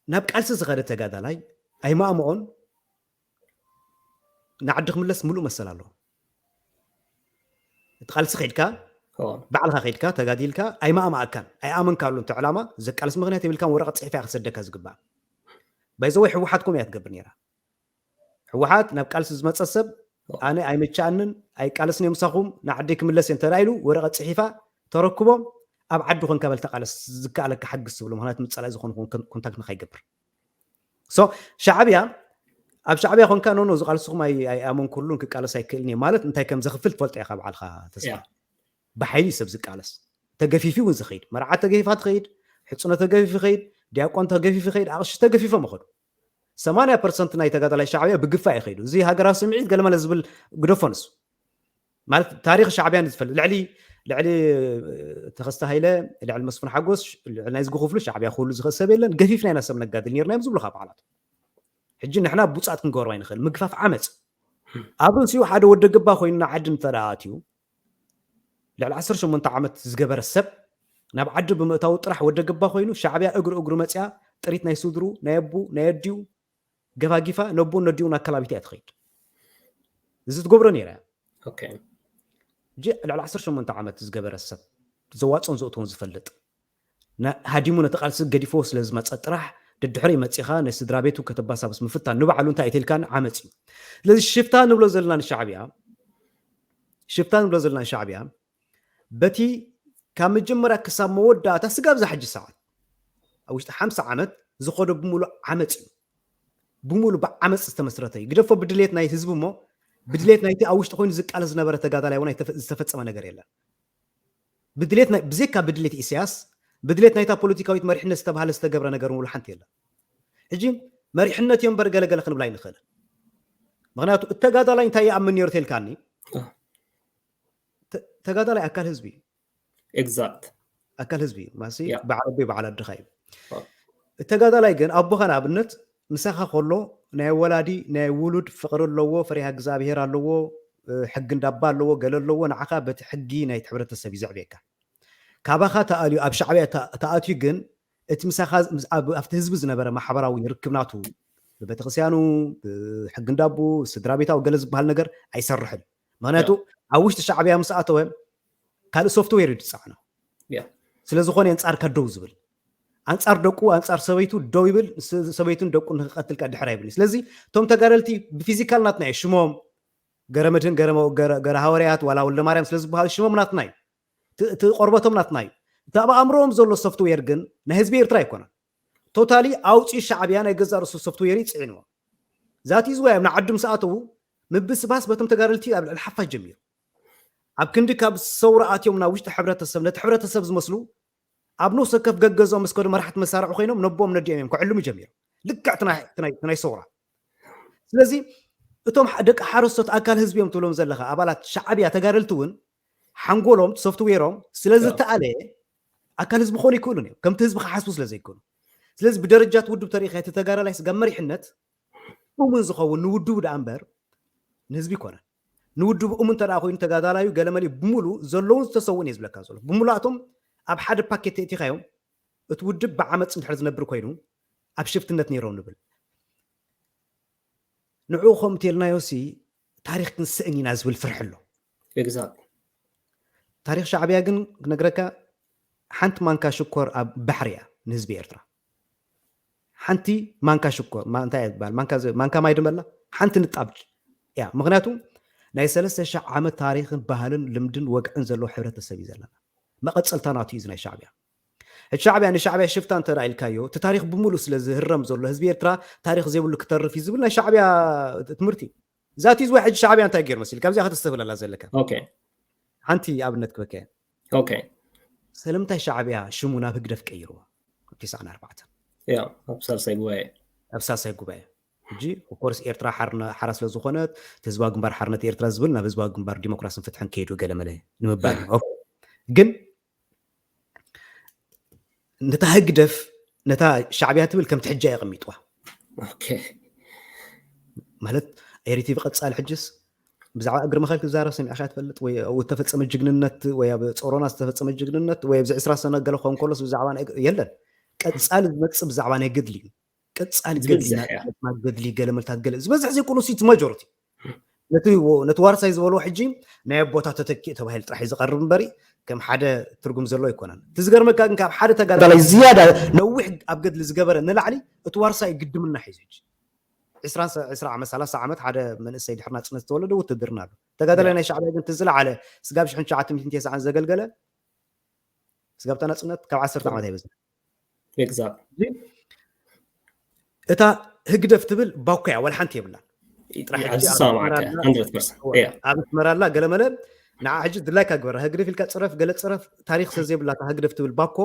ናብ ቃልሲ ዝኸደ ተጋዳላይ ኣይማእምኦን ንዓዲ ክምለስ ምሉእ መሰል ኣለዎ እቲ ቃልሲ ከድካ ባዕልካ ከድካ ተጋዲልካ ኣይማእማኣካን ኣይኣመንካሉ እቲ ዕላማ ዘቃልስ ምክንያት የብልካን ወረቀት ፅሒፍ እያ ክሰደካ ዝግባእ ባይዘወይ ሕወሓት ከምኡ እያ ትገብር ነይራ ህወሓት ናብ ቃልሲ ዝመፀ ሰብ ኣነ ኣይመቻኣንን ኣይቃለስን ምሳኹም ንዓደይ ክምለስ እየ እንተዳ ኢሉ ወረቐት ፅሒፋ ተረክቦም ኣብ ዓዲ ኮንካ በል ተቃለስ ዝከኣለካ ሓግዝ ትብሎ ምክንያቱ ምፀላኢ ዝኾነ ኮንታክት ንካይገብር ሶ ሻዕብያ ኣብ ሻዕብያ ኮንካ ኖኖ ዝቃልስኹም ኣይኣመንኩሉን ክቃለስ ኣይክእልን እየ ማለት እንታይ ከም ዘኽፍል ትፈልጦ ኢኻ ባዕልካ ተስፋ ብሓይሊ ሰብ ዝቃለስ ተገፊፊ እውን ዝኸይድ መርዓት ተገፊፋ ትኸይድ ሕፅኖ ተገፊፊ ይኸይድ ዲያቆን ተገፊፊ ይኸይድ ኣቕሺ ተገፊፎም ይኸዱ ሰማንያ ፐርሰንት ናይ ተጋዳላይ ሻዕብያ ብግፋ እዩ ከይዱ እዚ ሃገራዊ ስምዒት ገለመለ ዝብል ግደፎ ንሱ ማለት ታሪክ ሻዕብያ ንዝፈልጥ ልዕሊ ልዕሊ ተኸስተ ሃይለ ልዕሊ መስፍን ሓጎስ ልዕሊ ናይ ዝግኽፍሉ ሻዕብያ ክህሉ ዝኽእል ሰብ የለን ገፊፍና ኢና ሰብ ነጋድል ነርና እዮም ዝብሉ ካብ በዓላት ሕጂ ንሕና ብውፃት ክንገብሮ ኣይንኽእል ምግፋፍ ዓመፅ ኣብ ርእሲኡ ሓደ ወደ ገባ ኮይኑ ንዓዲ እንተደኣ ኣትዩ ልዕሊ ዓሰርተ ሸሞንተ ዓመት ዝገበረ ሰብ ናብ ዓዲ ብምእታው ጥራሕ ወደ ገባ ኮይኑ ሻዕብያ እግሪ እግሩ መፅያ ጥሪት ናይ ስድሩ ናይ ኣቡ ናይ ኣዲኡ ገፋጊፋ ነቡን ነዲኡን ኣከላቢት እያ ትኸይድ እዚ ትገብሮ ነይራ እያ ልዕሊ ዓሰርተ ሸሞንተ ዓመት ዝገበረ ሰብ ዘዋፅኦን ዘእትዎን ዝፈልጥ ሃዲሙ ነቲ ቃልሲ ገዲፎ ስለ ዝመፀ ጥራሕ ደድሕሪ መፂኻ ናይ ስድራ ቤቱ ከተባሳብስ ምፍታን ንባዕሉ እንታይ ኣይተልካን ዓመፅ እዩ ስለዚ ሽፍታ ንብሎ ዘለና ንሻዕብያ ሽፍታ ንብሎ ዘለና ንሻዕብያ በቲ ካብ መጀመርያ ክሳብ መወዳእታ ስጋብ ዛ ሕጂ ሰዓት ኣብ ውሽጢ ሓምሳ ዓመት ዝኸዶ ብምሉእ ዓመፅ እዩ ብምሉእ ብዓመፅ ዝተመስረተ እዩ ግደፎ ብድሌት ናይ ህዝቢ እሞ ብድሌት ናይቲ ኣብ ውሽጢ ኮይኑ ዝቃለስ ዝነበረ ተጋዳላይ እውን ዝተፈፀመ ነገር የለን ብድሌት ብዘይካ ብድሌት ኢሳያስ ብድሌት ናይታ ፖለቲካዊት መሪሕነት ዝተባሃለ ዝተገብረ ነገር እውን ሓንቲ የለን ሕጂ መሪሕነት እዮም በር ገለገለ ክንብል ኣይንኽእልን ምክንያቱ እተጋዳላይ እንታይ ይኣምን ነይሩ ተልካኒ ተጋዳላይ ኣካል ህዝቢ እዩ exact ኣካል ህዝቢ እዩ ማሲ በዓል ኣቦ በዓል ኣድኻ እዩ እተጋዳላይ ግን ኣቦኻ ንኣብነት ምሳኻ ከሎ ናይ ወላዲ ናይ ውሉድ ፍቅሪ ኣለዎ ፈሪሃ እግዚኣብሄር ኣለዎ ሕጊ እንዳባ ኣለዎ ገለ ኣለዎ ንዓኻ በቲ ሕጊ ናይቲ ሕብረተሰብ እዩ ዘዕብየካ ካባኻ ተኣልዩ ኣብ ሻዕብያ ተኣትዩ ግን እቲ ምሳኻ ኣብቲ ህዝቢ ዝነበረ ማሕበራዊ ርክብናቱ ብቤተክርስትያኑ ብሕጊ እንዳቡ ስድራ ቤታዊ ገለ ዝበሃል ነገር ኣይሰርሕን ምክንያቱ ኣብ ውሽጢ ሻዕብያ ምስ ኣተወ ካልእ ሶፍትዌር እዩ ዝፀዕኖ ስለዝኾነ ኣንፃር ከደው ዝብል ኣንጻር ደቁ ኣንጻር ሰበይቱ ደው ይብል። ሰበይቱን ደቁን ንክቀትል ከድሕር ኣይብል። ስለዚ እቶም ተጋደልቲ ብፊዚካል ናትና እዩ ሽሞም፣ ገረመድህን ገረ ሃወርያት ዋላ ወልደ ማርያም ስለዝበሃሉ ሽሞም ናትና እዩ። እቲ ቆርበቶም ናትና እዩ። እቲ ኣብ ኣእምሮኦም ዘሎ ሶፍትዌር ግን ናይ ህዝቢ ኤርትራ ኣይኮነን። ቶታሊ ኣውፂኡ ሻዕብያ ናይ ገዛ ርእሱ ሶፍትዌር ይፅዕንዎ። ዛት ይዝወ እዮም ንዓዱ ምስ ኣተዉ ምብስባስ በቶም ተጋደልቲ ኣብ ልዕሊ ሓፋሽ ጀሚሩ። ኣብ ክንዲ ካብ ሰውራ ኣትዮም ናብ ውሽጢ ሕብረተሰብ ነቲ ሕብረተሰብ ዝመስሉ ኣብ ንኡስ ወከፍ ገገዞም ምስ ከዱ መራሕቲ መሳርሒ ኮይኖም ነቦም ነዲኦም እዮም ክዕልሙ ጀሚሮም። ልክዕ ናይ ሰውራ። ስለዚ እቶም ደቂ ሓረስቶት ኣካል ህዝቢ እዮም ትብሎም ዘለኻ ኣባላት ሻዕብያ ተጋደልቲ እውን ሓንጎሎም ሶፍትዌሮም ስለዝተኣለየ ኣካል ህዝቢ ክኾኑ ይክእሉን እዮም ከምቲ ህዝቢ ክሓስቡ ስለዘይክእሉ። ስለዚ ብደረጃት ውድብ ተሪኢኻ እቲ ተጋዳላይ ስጋብ መሪሕነት እሙን ዝኸውን ንውድቡ ደኣ እምበር ንህዝቢ ይኮነን። ንውድቡ እሙን እንተ ኮይኑ ተጋዳላዩ ገለመሊ ብምሉ ዘለውን ዝተሰውን እየ ዝብለካ ዘሎ። ብምሉኣቶም ኣብ ሓደ ፓኬት ተእቲኻዮም እቲ ውድብ ብዓመፅ እንድሕር ዝነብር ኮይኑ ኣብ ሽፍትነት ነይሮም ንብል። ንዕኡ ከምኡ ተልናዮ ሲ ታሪኽ ክንስእን ኢና ዝብል ፍርሒ ኣሎ። ታሪኽ ሻዕብያ ግን ክነግረካ ሓንቲ ማንካ ሽኮር ኣብ ባሕሪ እያ ንህዝቢ ኤርትራ። ሓንቲ ማንካ ሽኮር እንታይ እያ ትበሃል? ማንካ ማይ ድመላ ሓንቲ ንጣብ እያ። ምክንያቱ ናይ ሰለስተ ሺሕ ዓመት ታሪኽን ባህልን ልምድን ወግዕን ዘለዎ ሕብረተሰብ እዩ ዘለና። መቐፀልታ ናቱ እዩ ናይ ሻዕብያ። እቲ ሻዕብያ ንሻዕብያ ሽፍታ እንተ ኢልካዮ እቲ ታሪኽ ብምሉእ ስለ ዝህረም ዘሎ ህዝቢ ኤርትራ ታሪኽ ዘይብሉ ክተርፍ እዩ ዝብል ናይ ሻዕብያ ትምህርቲ። ዛት ይዝወ ሕጂ ሻዕብያ እንታይ ገይሩ መሲል ካብዚኣ ከተስተብለላ ዘለካ። ሓንቲ ኣብነት ክበከ። ስለምንታይ ሻዕብያ ሽሙ ናብ ህግደፍ ቀይርዎ? ኣብ ተስዓን ኣርባዕተን ኣብ ሳልሳይ ጉባኤ ኣብ ሳልሳይ ጉባኤ ሕጂ ኦፍኮርስ ኤርትራ ሓራ ስለ ዝኾነት ህዝባዊ ግንባር ሓርነት ኤርትራ ዝብል ናብ ህዝባዊ ግንባር ዲሞክራስን ፍትሕን ከይዱ ገለመለ ንምባል ግን ነታ ህግደፍ ነታ ሻዕብያ ትብል ከምቲ ሕጃ የቐሚጥዋ። ማለት ኤሪቲቪ ቀጻሊ ሕጅስ ብዛዕባ እግሪ መኸል ክዛረብ ሰሚዕካ ትፈልጥ ወይ ዝተፈጸመ ጅግንነት ወይ ኣብ ጾሮና ዝተፈጸመ ጅግንነት ወይ ኣብዚ ዕስራ ሰነ ገለ ክኸውን ከሎስ ብዛዕባ የለን። ቀጻሊ ዝመጽእ ብዛዕባ ናይ ገድሊ እዩ። ቀጻሊ ገድሊ ገድሊ ገለ መልታት ገለ ዝበዝሕ ዘይኮኑ ሲ ማጆሪቲ ነቲ ዋርሳይ ዝበልዎ ሕጂ ናይ ኣቦታ ተተኪእ ተባሂሉ ጥራሕ ዝቐርብ እምበሪ ከም ሓደ ትርጉም ዘለዎ ኣይኮነን። እቲ ዝገርመካ ግን ካብ ሓደ ተጋዳላይ ዝያዳ ነዊሕ ኣብ ገድሊ ዝገበረ ንላዕሊ እቲ ዋርሳይ ግድምና ሒዙ ሕጂ ዕስራ ዓመት ሰላሳ ዓመት ሓደ መንእሰይ ድሕሪ ናጽነት ዝተወለደ ውትድርና ኣሎ። ተጋዳላይ ናይ ሻዕብያ ግን እቲ ዝለዓለ ስጋብ ሽሕን ትሽዓተ ሚእትን ተስዓን ዘገልገለ ስጋብ ናጽነት ካብ ዓሰርተ ዓመት ኣይበዝሕ። እታ ህግደፍ ትብል ባኮ እያ፣ ወላ ሓንቲ የብላን። ኣብ ኣስመራ ኣላ ገለመለ ንዓ ሕጂ ድላይካ ግበራ። ህግደፍ ኢልካ ጽረፍ ገለ ጽረፍ ታሪኽ ስለ ዘይብላ እታ ህግደፍ ትብል ባኮ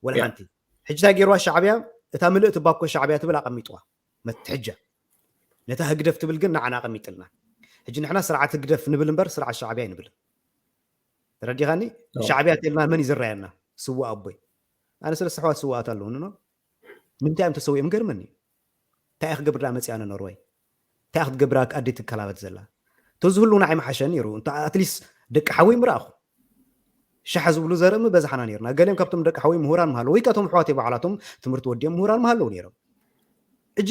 ወላ ሓንቲ። ሕጂ እንታይ ገይርዋ ሻዕብያ? እታ ምልእቲ ባኮ ሻዕብያ ትብል ኣቐሚጥዋ መትሕጃ። ነታ ህግደፍ ትብል ግን ንዓና ኣቐሚጥልና። ሕጂ ንሕና ስርዓት ህግደፍ ንብል እምበር ስርዓት ሻዕብያ ኣይንብልን። ተረዲኻኒ? ሻዕብያ ተልና መን ይዝረየና? ስዋ ኣቦይ። ኣነ ሰለስተ ኣሕዋት ስዋኣት ኣለውኒ። ንምንታይ እዮም ተሰዊኦም ገርመኒ። እንታይ ክገብር ደኣ መፅያ ንኖርወይ? እንታይ ክትገብር ኣደይ ትከላበት ዘላ? ተዝህሉ ንዓይ መሓሸ ነይሩ። ኣትሊስ ደቂ ሓወይ ምረኣኹ። ሻሕ ዝብሉ ዘርኢ ምበዛሕና ነርና። ገሊኦም ካብቶም ደቂ ሓወይ ምሁራን ምሃለዉ ወይ ካቶም ኣሕዋተይ ባዕላቶም ትምህርቲ ወዲኦም ምሁራን ምሃለዉ ነይሮም። ሕጂ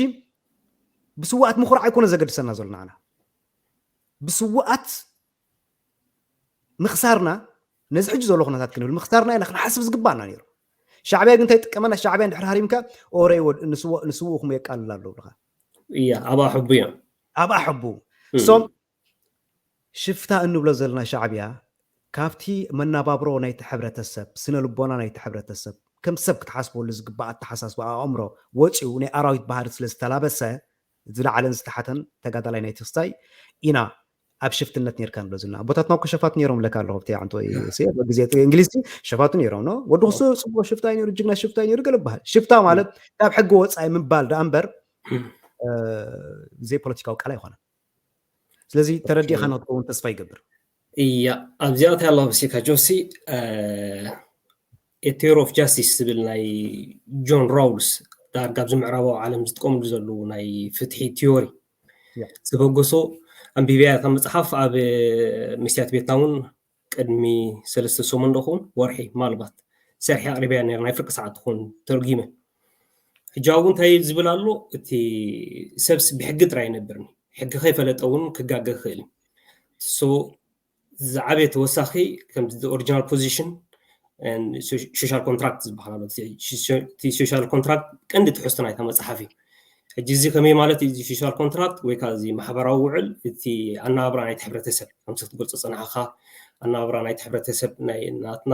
ብስዋኣት ምኹራዕ ኣይኮነ ዘገድሰና ዘሎ ንዓና። ብስዋኣት ምኽሳርና ነዚ ሕጂ ዘሎ ኩነታት ክንብል ምኽሳርና ኢና ክንሓስብ ዝግባኣና ነይሩ። ሻዕብያ ግን እንታይ ይጥቀመና? ሻዕብያ እንድሕር ሃሪምካ ኦረይ ንስውእኹም የቃልል ኣሎ ብልኻ እያ ኣብኣ ሕቡ እዮም ኣብኣ ሕቡ ሶም ሽፍታ እንብሎ ዘለና ሻዕብያ ካብቲ መናባብሮ ናይቲ ሕብረተሰብ ስነ ልቦና ናይቲ ሕብረተሰብ ከም ሰብ ክትሓስበሉ ዝግባእ ኣተሓሳስባ ኣእምሮ ወፂኡ ናይ ኣራዊት ባህሪ ስለ ዝተላበሰ ዝለዓለን ዝተሓተን ተጋዳላይ ናይ ትስታይ ኢና ኣብ ሽፍትነት ነርካ ንብሎ ዘለና ኣቦታትና እኮ ሸፋት ነይሮም ለካ ኣለኹ ብቲ ዓንቶ ግዜ እንግሊዝ ሸፋቱ ነይሮም ነው ወዲ ክሱ ፅቡቅ ሽፍታ ነይሩ ጅግና ሽፍታ ነይሩ ገለ በሃል ሽፍታ ማለት ካብ ሕጊ ወፃኢ ምባል ደኣ እምበር ዘይፖለቲካዊ ቃል ኣይኮነን ስለዚ ተረዲእካ ንክትከውን ተስፋ ይገብር እያ ኣብዚኣ እንታይ ኣለዋ በሲካ ጆሲ ኤቴር ኦፍ ጃስቲስ ዝብል ናይ ጆን ራውልስ ዳርጋ ኣብዚ ምዕራባዊ ዓለም ዝጥቀምሉ ዘለዉ ናይ ፍትሒ ቲዮሪ ዝበገሶ ኣንቢብያ እታ መፅሓፍ ኣብ መስትያት ቤትና እውን ቅድሚ ሰለስተ ሰሙን ዶ ክውን ወርሒ ማልባት ሰርሒ ኣቅሪብያ ነር ናይ ፍርቂ ሰዓት ትኾን ተርጊመ ሕጂ ኣብኡ እንታይ ዝብል ኣሎ እቲ ሰብስ ብሕጊ ጥራይ ይነብርኒ ሕጊ ከይፈለጠ እውን ክጋገ ክኽእል ዝዓበየ ተወሳኺ ከም ኦሪጂናል ፖዚሽን social contract ዝበሃል ኣሎ። እቲ social contract ቀንዲ ትሕዝቶ ናይታ መፅሓፍ እዩ። ሕጂ እዚ ከመይ ማለት እዩ? እዚ social contract ወይ ከዓ እዚ ማሕበራዊ ውዕል እቲ ኣናብራ ናይቲ ሕብረተሰብ ከምዚ ክትገልፆ ፀናሕካ ኣናብራ ናይቲ ሕብረተሰብ ናይ ናትና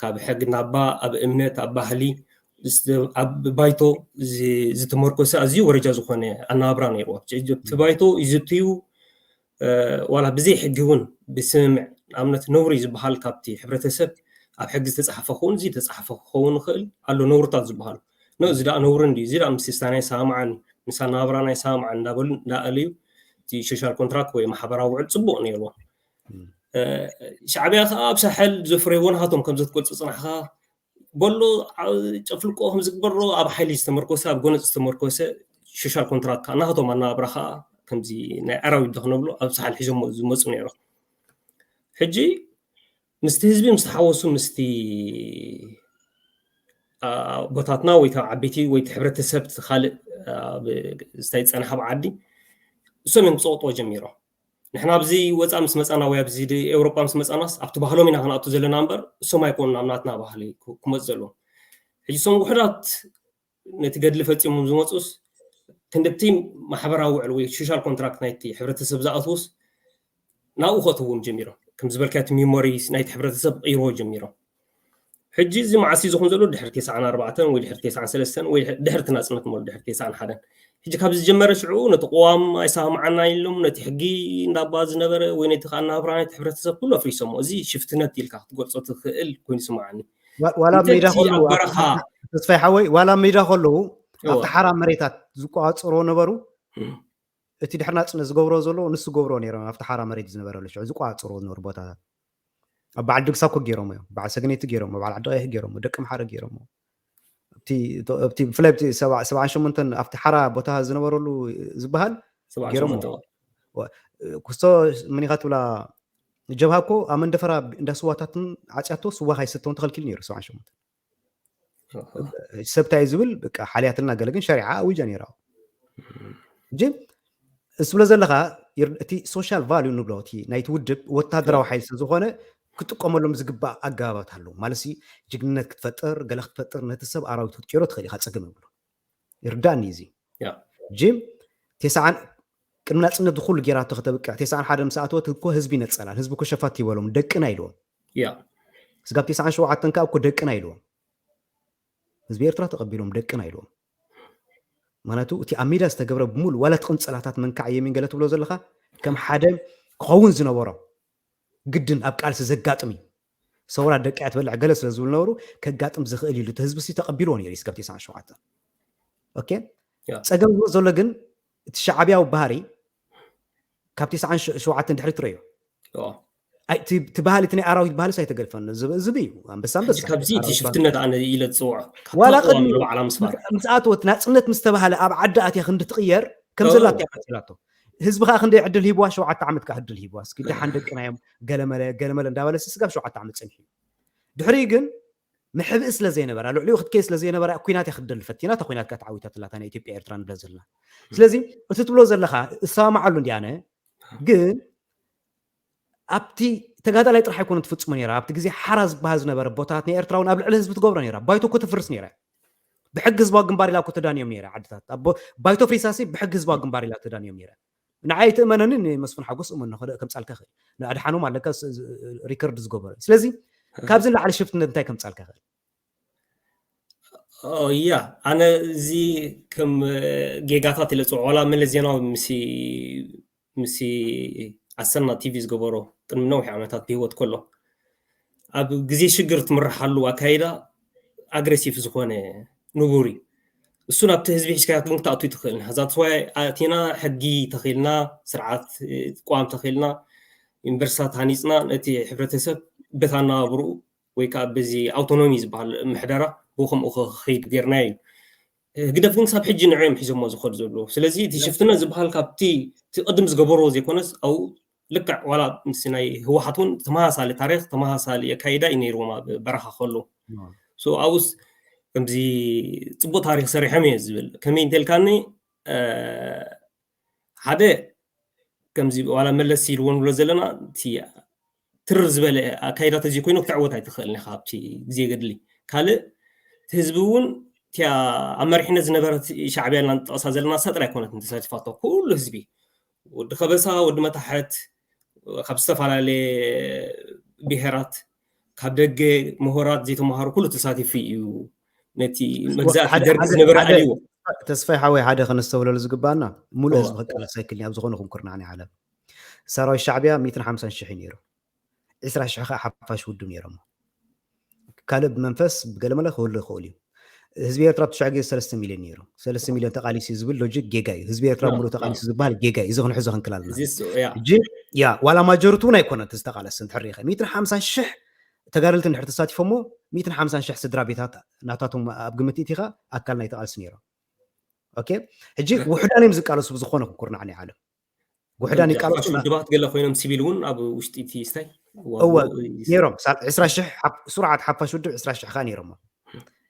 ካብ ሕግ ናባ ኣብ እምነት ኣብ ባህሊ ኣብ ባይቶ ዝተመርኮሰ ኣዝዩ ወረጃ ዝኾነ ኣናብራ ነይርዎ። እቲ ባይቶ ይዝትዩ ዋላ ብዘይ ሕጊ እውን ብስምምዕ ንኣብነት ነውሪ ዝበሃል ካብቲ ሕብረተሰብ ኣብ ሕጊ ዝተፃሓፈ ክኸውን እዚ ተፃሓፈ ክኸውን ይኽእል ኣሎ ነውርታት ዝበሃሉ እዚ ደኣ ነውሪ እንዲ እዚ ደኣ ምስ ስታና ይሰማማዓኒ ምስ ኣናብራና ይሰማማዓኒ እንዳበሉ እንዳኣለዩ እቲ social contract ወይ ማሕበራዊ ውዕል ፅቡቕ ነይርዎ። ሻዕብያ ከዓ ኣብ ሳሕል ዘፍረይዎ ናሃቶም ከም ዘትገልፁ ፅናሕካ በሎ ጨፍልቆ ከም ዝግበሮ ኣብ ሓይሊ ዝተመርኮሰ ኣብ ጎነፅ ዝተመርኮሰ social contract ከዓ ናሃቶም ኣናብራ ከዓ ከምዚ ናይ ኣራዊት ዶ ክነብሎ ኣብ ሳሕል ሒዞሞ ዝመፁ ነይሮም። ሕጂ ምስቲ ህዝቢ ምስ ተሓወሱ ምስቲ ኣቦታትና ወይ ከዓ ዓበይቲ ወይ ሕብረተሰብ ካልእ ዝታይ ዝፀንሓ ብዓዲ እሶም እዮም ክፀቕጥዎ ጀሚሮም። ንሕና ኣብዚ ወፃእ ምስ መፃና ወይ ኣብዚ ኤውሮጳ ምስ መፃናስ ኣብቲ ባህሎም ኢና ክንኣቱ ዘለና እምበር እሶም ኣይኮኑን ናብ ናትና ባህሊ ክመፁ ዘለዎም። ሕጂ እሶም ውሕዳት ነቲ ገድሊ ፈፂሞም ዝመፁስ ክንድቲ ማሕበራዊ ውዕል ወይ social contract ናይቲ ሕብረተሰብ ዝኣትዉስ ናብኡ ከእትዎም ጀሚሮም። ከም ዝበልካ እቲ ሚሞሪ ናይቲ ሕብረተሰብ ክቕይርዎ ጀሚሮም። ሕጂ እዚ መዓስ እዩ ዝኹን ዘሎ ድሕሪ ተስዓን ኣርባዕተን ወይ ድሕሪ ተስዓን ሰለስተን ወይ ድሕሪ ናፅነት መሉ ድሕሪ ተስዓን ሓደን ሕጂ ካብ ዝጀመረ ሽዑ ነቲ ቅዋም ኣይሰማማዓና ኢሎም ነቲ ሕጊ እንዳባ ዝነበረ ወይ ነቲ ኣናብራ ናይቲ ሕብረተሰብ ኩሉ ኣፍሪሶሞ። እዚ ሽፍትነት ኢልካ ክትገልፆ ትኽእል ኮይኑ ይስምዓኒ። ዋላ ሜዳ ከለዉ ተስፋይ ሓወይ ዋላ ሜዳ ከለዉ ኣብቲ ሓራ መሬታት ዝቆፃፀርዎ ነበሩ። እቲ ድሕሪ ናፅነት ዝገብሮ ዘለዎ ንሱ ገብሮ ነይሮም ኣብቲ ሓራ መሬት ዝነበረሉ ሽዑ ዝቆፃፀርዎ ዝነበሩ ቦታታት ኣብ በዓል ድግሳ እኮ ገይሮም እዮም። በዓል ሰገነይቲ ገይሮም፣ በዓል ዓዲ ቀይሕ ገይሮም፣ ደቂ ምሓረ ገይሮም። ብፍላይ ሰብዓን ሸሞንተን ኣብቲ ሓራ ቦታ ዝነበረሉ ዝበሃል ገይሮም። ክስቶ ምኒኻ ትብላ ጀብሃ እኮ ኣብ መንደፈራ እንዳ ስዋታትን ዓፅያቶ ስዋ ካይሰተውን ተኸልኪሉ ነይሩ ሰብዓን ሸሞንተን። ሰብ እንታይ ዝብል ሓልያትልና ገለ ግን ሸሪዓ ኣዊጃ ነይራ። ሕጂ እስ ብሎ ዘለኻ እቲ social value ንብሎ እቲ ናይቲ ውድብ ወታደራዊ ሓይሊ ስለዝኾነ ክጥቀመሎም ዝግባእ ኣገባባት ኣለዉ ማለት ጅግንነት ክትፈጥር ገለ ክትፈጥር ነቲ ሰብ ኣራዊት ክትቀይሮ ትኽእል ኢኻ ፀገም የብሉ ይርዳእኒ እዚ ጅም ቴስዓን ቅድሚ ናፅነት ዝኩሉ ጌራቶ ከተብቅዕ ቴስዓን ሓደ ምስ ኣተወት እኮ ህዝቢ ይነፀላል ህዝቢ እኮ ሸፋት ይበሎም ደቅና ኢልዎም ስጋብ ቴስዓን ሸውዓተን ከዓ እኮ ደቅና ኢልዎም ህዝቢ ኤርትራ ተቐቢሎም ደቅና ኢልዎም ምክንያቱ እቲ ኣብ ሜዳ ዝተገብረ ብምሉ ዋላ እቲ ቅንፀላታት መንካዕ የሚን ገለ ትብሎ ዘለካ ከም ሓደ ክኸውን ዝነበሮ ግድን ኣብ ቃልሲ ዘጋጥም እዩ ሰውራ ደቂ እያ ትበልዕ ገለ ስለ ዝብሉ ነበሩ ከጋጥም ዝኽእል ኢሉ እቲ ህዝቢ ሲ ተቐቢልዎ ነይሩ ስጋብ ቴስዓን ሸውዓተን ኦኬ ጸገም ዝመፅ ዘሎ ግን እቲ ሻዕብያዊ ባህሪ ካብ ቴስዓን ሸውዓተን ድሕሪ ትረዮ እቲ ባህሊ እቲ ናይ ኣራዊት ባህሊ ኣይተገድፈን ዝብ እዩ ኣንበሳ ኣንበሳ ካብዚ እቲ ሽፍትነት ኣነ ኢለ ዝፅውዖ ዋላ ቅድሚ ምስ ኣተወ ናፅነት ምስ ተባሃለ ኣብ ዓዲ ኣትያ ክንዲ ትቕየር ከም ዘላ ኣትያ ቀፂላቶ ህዝቢ ከዓ ክንደይ ዕድል ሂብዋ ሸውዓተ ዓመት ከዓ ዕድል ሂብዋ እስኪ ደሓን ደቅና እዮም ገለመለ ገለመለ እንዳበለ ስጋብ ሸውዓተ ዓመት ፀኒሑ ድሕሪ ግን ምሕብእ ስለ ዘይነበራ ልዕሊኡ ክትከይ ስለ ዘይነበራ ኩናት እያ ክትደሊ ፈቲና እታ ኩናት ከዓ ተዓዊታትላ እታ ናይ ኢትዮጵያ ኤርትራ ንብለ ዘለና ስለዚ እቲ ትብሎ ዘለካ እሰማማዓሉ እንዲ ኣነ ግን ኣብቲ ተጋዳላይ ጥራሕ ኣይኮነ ትፍፅሞ ነራ ኣብቲ ግዜ ሓራ ዝበሃል ዝነበረ ቦታት ናይ ኤርትራ እውን ኣብ ልዕሊ ህዝቢ ትገብሮ ነራ ባይቶ እኮ ትፍርስ ነራ ብሕጊ ህዝባዊ ግንባር ኢላ እኮ ተዳንዮም ነራ ዓድታት ባይቶ ፍሪሳሲ ብሕጊ ህዝባዊ ግንባር ኢላ ተዳንዮም ነራ ንዓይ ትእመነኒ ንመስፍን ሓጎስ እመኖ ከደእ ከምፃልካ ይኽእል ንኣድሓኖም ኣለካ ሪከርድ ዝገበረ ስለዚ ካብዚ ንላዕሊ ሽፍትነት እንታይ ከምፃልካ ይኽእል እያ ኣነ እዚ ከም ጌጋታት ኢለ ፅውዖ ዋላ መለስ ዜናዊ ምስ ኣሰና ቲቪ ዝገበሮ ቅድሚ ነዊሕ ዓመታት ብሂወት ከሎ ኣብ ግዜ ሽግር ትምርሓሉ ኣካይዳ ኣግሬሲቭ ዝኾነ ንቡር እዩ እሱ ናብቲ ህዝቢ ሒዝካዮ ግን ክትኣቱ ትኽእል ዛትስዋይ ኣቲና ሕጊ ተኺልና ስርዓት ቋም ተኺልና ዩኒቨርሲታት ሃኒፅና ነቲ ሕብረተሰብ በታ ኣነባብርኡ ወይ ከዓ በዚ ኣውቶኖሚ ዝበሃል ምሕደራ ብኡ ከምኡ ክኸይድ ጌርና እዩ ህግደፍ ግን ሳብ ሕጂ ንዕኦም ሒዞሞ ዝኸዱ ዘለዉ ስለዚ እቲ ሽፍትነት ዝበሃል ካብቲ እቲ ቅድም ዝገበርዎ ዘይኮነስ ኣብኡ ልክዕ ዋላ ምስ ናይ ህወሓት እውን ተመሳሳሊ ታሪክ ተመሳሳሊ ኣካይዳ እዩ ነይርዎም ኣብ በረኻ ከለዉ ኣብኡስ ከምዚ ፅቡቅ ታሪክ ሰሪሖም እየ ዝብል ከመይ እንተልካኒ ሓደ ከምዚ ዋላ መለስ ኢልዎ ንብሎ ዘለና እቲ ትርር ዝበለ ኣካይዳ ተዘይኮይኑ ክትዕወት ኣይትኽእልን ኢኻ ኣብቲ ግዜ ገድሊ። ካልእ እቲ ህዝቢ እውን እቲኣ ኣብ መሪሕነት ዝነበረት ሻዕብያ ኢልና ንጠቕሳ ዘለና ንሳ ጥራይ ኣይኮነትን ተሳቲፋቶ። ኩሉ ህዝቢ፣ ወዲ ከበሳ፣ ወዲ መታሕት፣ ካብ ዝተፈላለየ ብሄራት፣ ካብ ደገ ምሁራት ዘይተምሃሩ ኩሉ ተሳቲፉ እዩ። ነቲ መግዛእቲ ደርጊ ዝነበረ ኣልዎ ተስፋይ ሓወይ ሓደ ከነስተውለሉ ዝግባና ሙሉእ ህዝቢ ክቃለስ ኣይክልን ኣብ ዝኾነ ኩንኩርናዕ ናይ ዓለም ሰራዊት ሻዕብያ ሚእትን ሓምሳን ሽሕ እዩ ነይሩ። ዕስራ ሽሕ ከዓ ሓፋሽ ውድብ ነይሮም። ካልእ ብመንፈስ ብገለመለ ክህሉ ይኽእል እዩ። ህዝቢ ኤርትራ ብትሽዕ ግዜ ሰለስተ ሚልዮን ነይሩ። ሰለስተ ሚልዮን ተቃሊሱ ዝብል ሎጂክ ጌጋ እዩ። ህዝቢ ኤርትራ ሙሉእ ተቃሊሱ ዝበሃል ጌጋ እዩ። እዚ ክንሕዞ ክንክላልና ሕጂ ያ ዋላ ማጆሪቲ እውን ኣይኮነ ዝተቃለሰ እንድሕር ሪኢኸ ሚእትን ሓምሳን ሽሕ ተጋደልቲ እንድሕር ተሳቲፎሞ ሚእትን ሓምሳን ሽሕ ስድራ ቤታት ናታቶም ኣብ ግምት ኢቲኻ ኣካል ናይ ተቃልሲ ነይሮም። ኦኬ ሕጂ ውሕዳን እዮም ዝቃለሱ ብዝኾነ ኩርናዕ ናይ ዓለም ውሕዳን ይቃለሱ ውድባት ገለ ኮይኖም ሲቪል እውን ኣብ ውሽጢ እቲ ስታይ እወ ነይሮም ዕስራ ሽሕ ስርዓት ሓፋሽ ውድብ ዕስራ ሽሕ ከዓ ነይሮም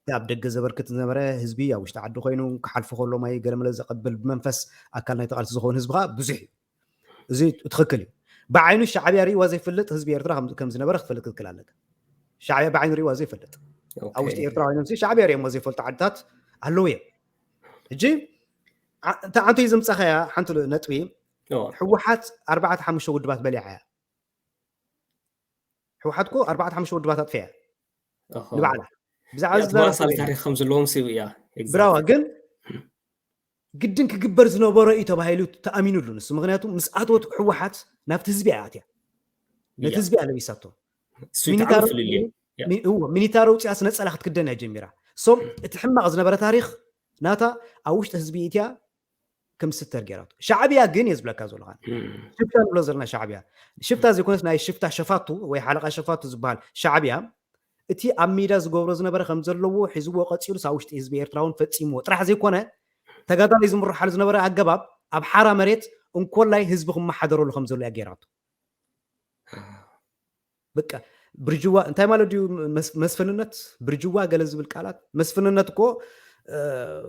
ኣብ ደገ ዘበርክት ዝነበረ ህዝቢ ኣብ ውሽጢ ዓዲ ኮይኑ ክሓልፉ ከሎ ማይ ገለመለ ዘቐብል ብመንፈስ ኣካል ናይ ተቃልሲ ዝኸውን ህዝቢ ከዓ ብዙሕ እዩ። እዚ ትኽክል እዩ። ብዓይኑ ሻዕብያ ሪእዋ ዘይፈልጥ ህዝቢ ኤርትራ ከም ዝነበረ ክትፈልጥ ክትክል ኣለካ። ሻዕብያ ብዓይኑ ሪእዋ ዘይፈልጥ ኣብ ውሽጢ ኤርትራ ኮይኖም ሻዕብያ ሪኦሞ ዘይፈልጡ ዓድታት ኣለዉ እዮም። ሕጂ እታ ሓንቲ እዩ ዘምጻኻያ ሓንቲ ነጥቢ ህወሓት ኣርባዕተ ሓሙሽተ ውድባት በሊዓ እያ። ህወሓት እኮ ኣርባዕተ ሓሙሽተ ውድባት ኣጥፍያ ንባዕላ ብዛዕባ ታሪክ ከም ዘለዎም ስብ እያ ብራዋ ግን ግድን ክግበር ዝነበሮ እዩ ተባሂሉ ተኣሚኑሉ ንሱ ምክንያቱ ምስ ኣትወት ህወሓት ናብቲ ህዝቢ እያ ኣትያ ነቲ ህዝቢ እያ ለቢሳቶ ሚኒታር ውፅያ ስነፀላ ክትክደን እያ ጀሚራ ሶም እቲ ሕማቕ ዝነበረ ታሪክ ናታ ኣብ ውሽጢ ህዝቢ ኢትያ ከም ስተር ገይራቶ ሻዕብያ ግን እየ ዝብለካ ዘለካ ሽፍታ ንብሎ ዘለና ሻዕብያ ሽፍታ ዘይኮነስ ናይ ሽፍታ ሸፋቱ ወይ ሓለቃ ሸፋቱ ዝበሃል ሻዕብያ እቲ ኣብ ሜዳ ዝገብሮ ዝነበረ ከም ዘለዎ ሒዝዎ ቀፂሉ ኣብ ውሽጢ ህዝቢ ኤርትራ እውን ፈፂምዎ ጥራሕ ዘይኮነ ተጋዳላይ ዝምርሓሉ ዝነበረ ኣገባብ ኣብ ሓራ መሬት እንኮላይ ህዝቢ ክመሓደረሉ ከም ዘሎ እያ ገይራቶ በቃ ብርጅዋ እንታይ ማለት ድዩ መስፍንነት ብርጅዋ ገለ ዝብል ቃላት መስፍንነት እኮ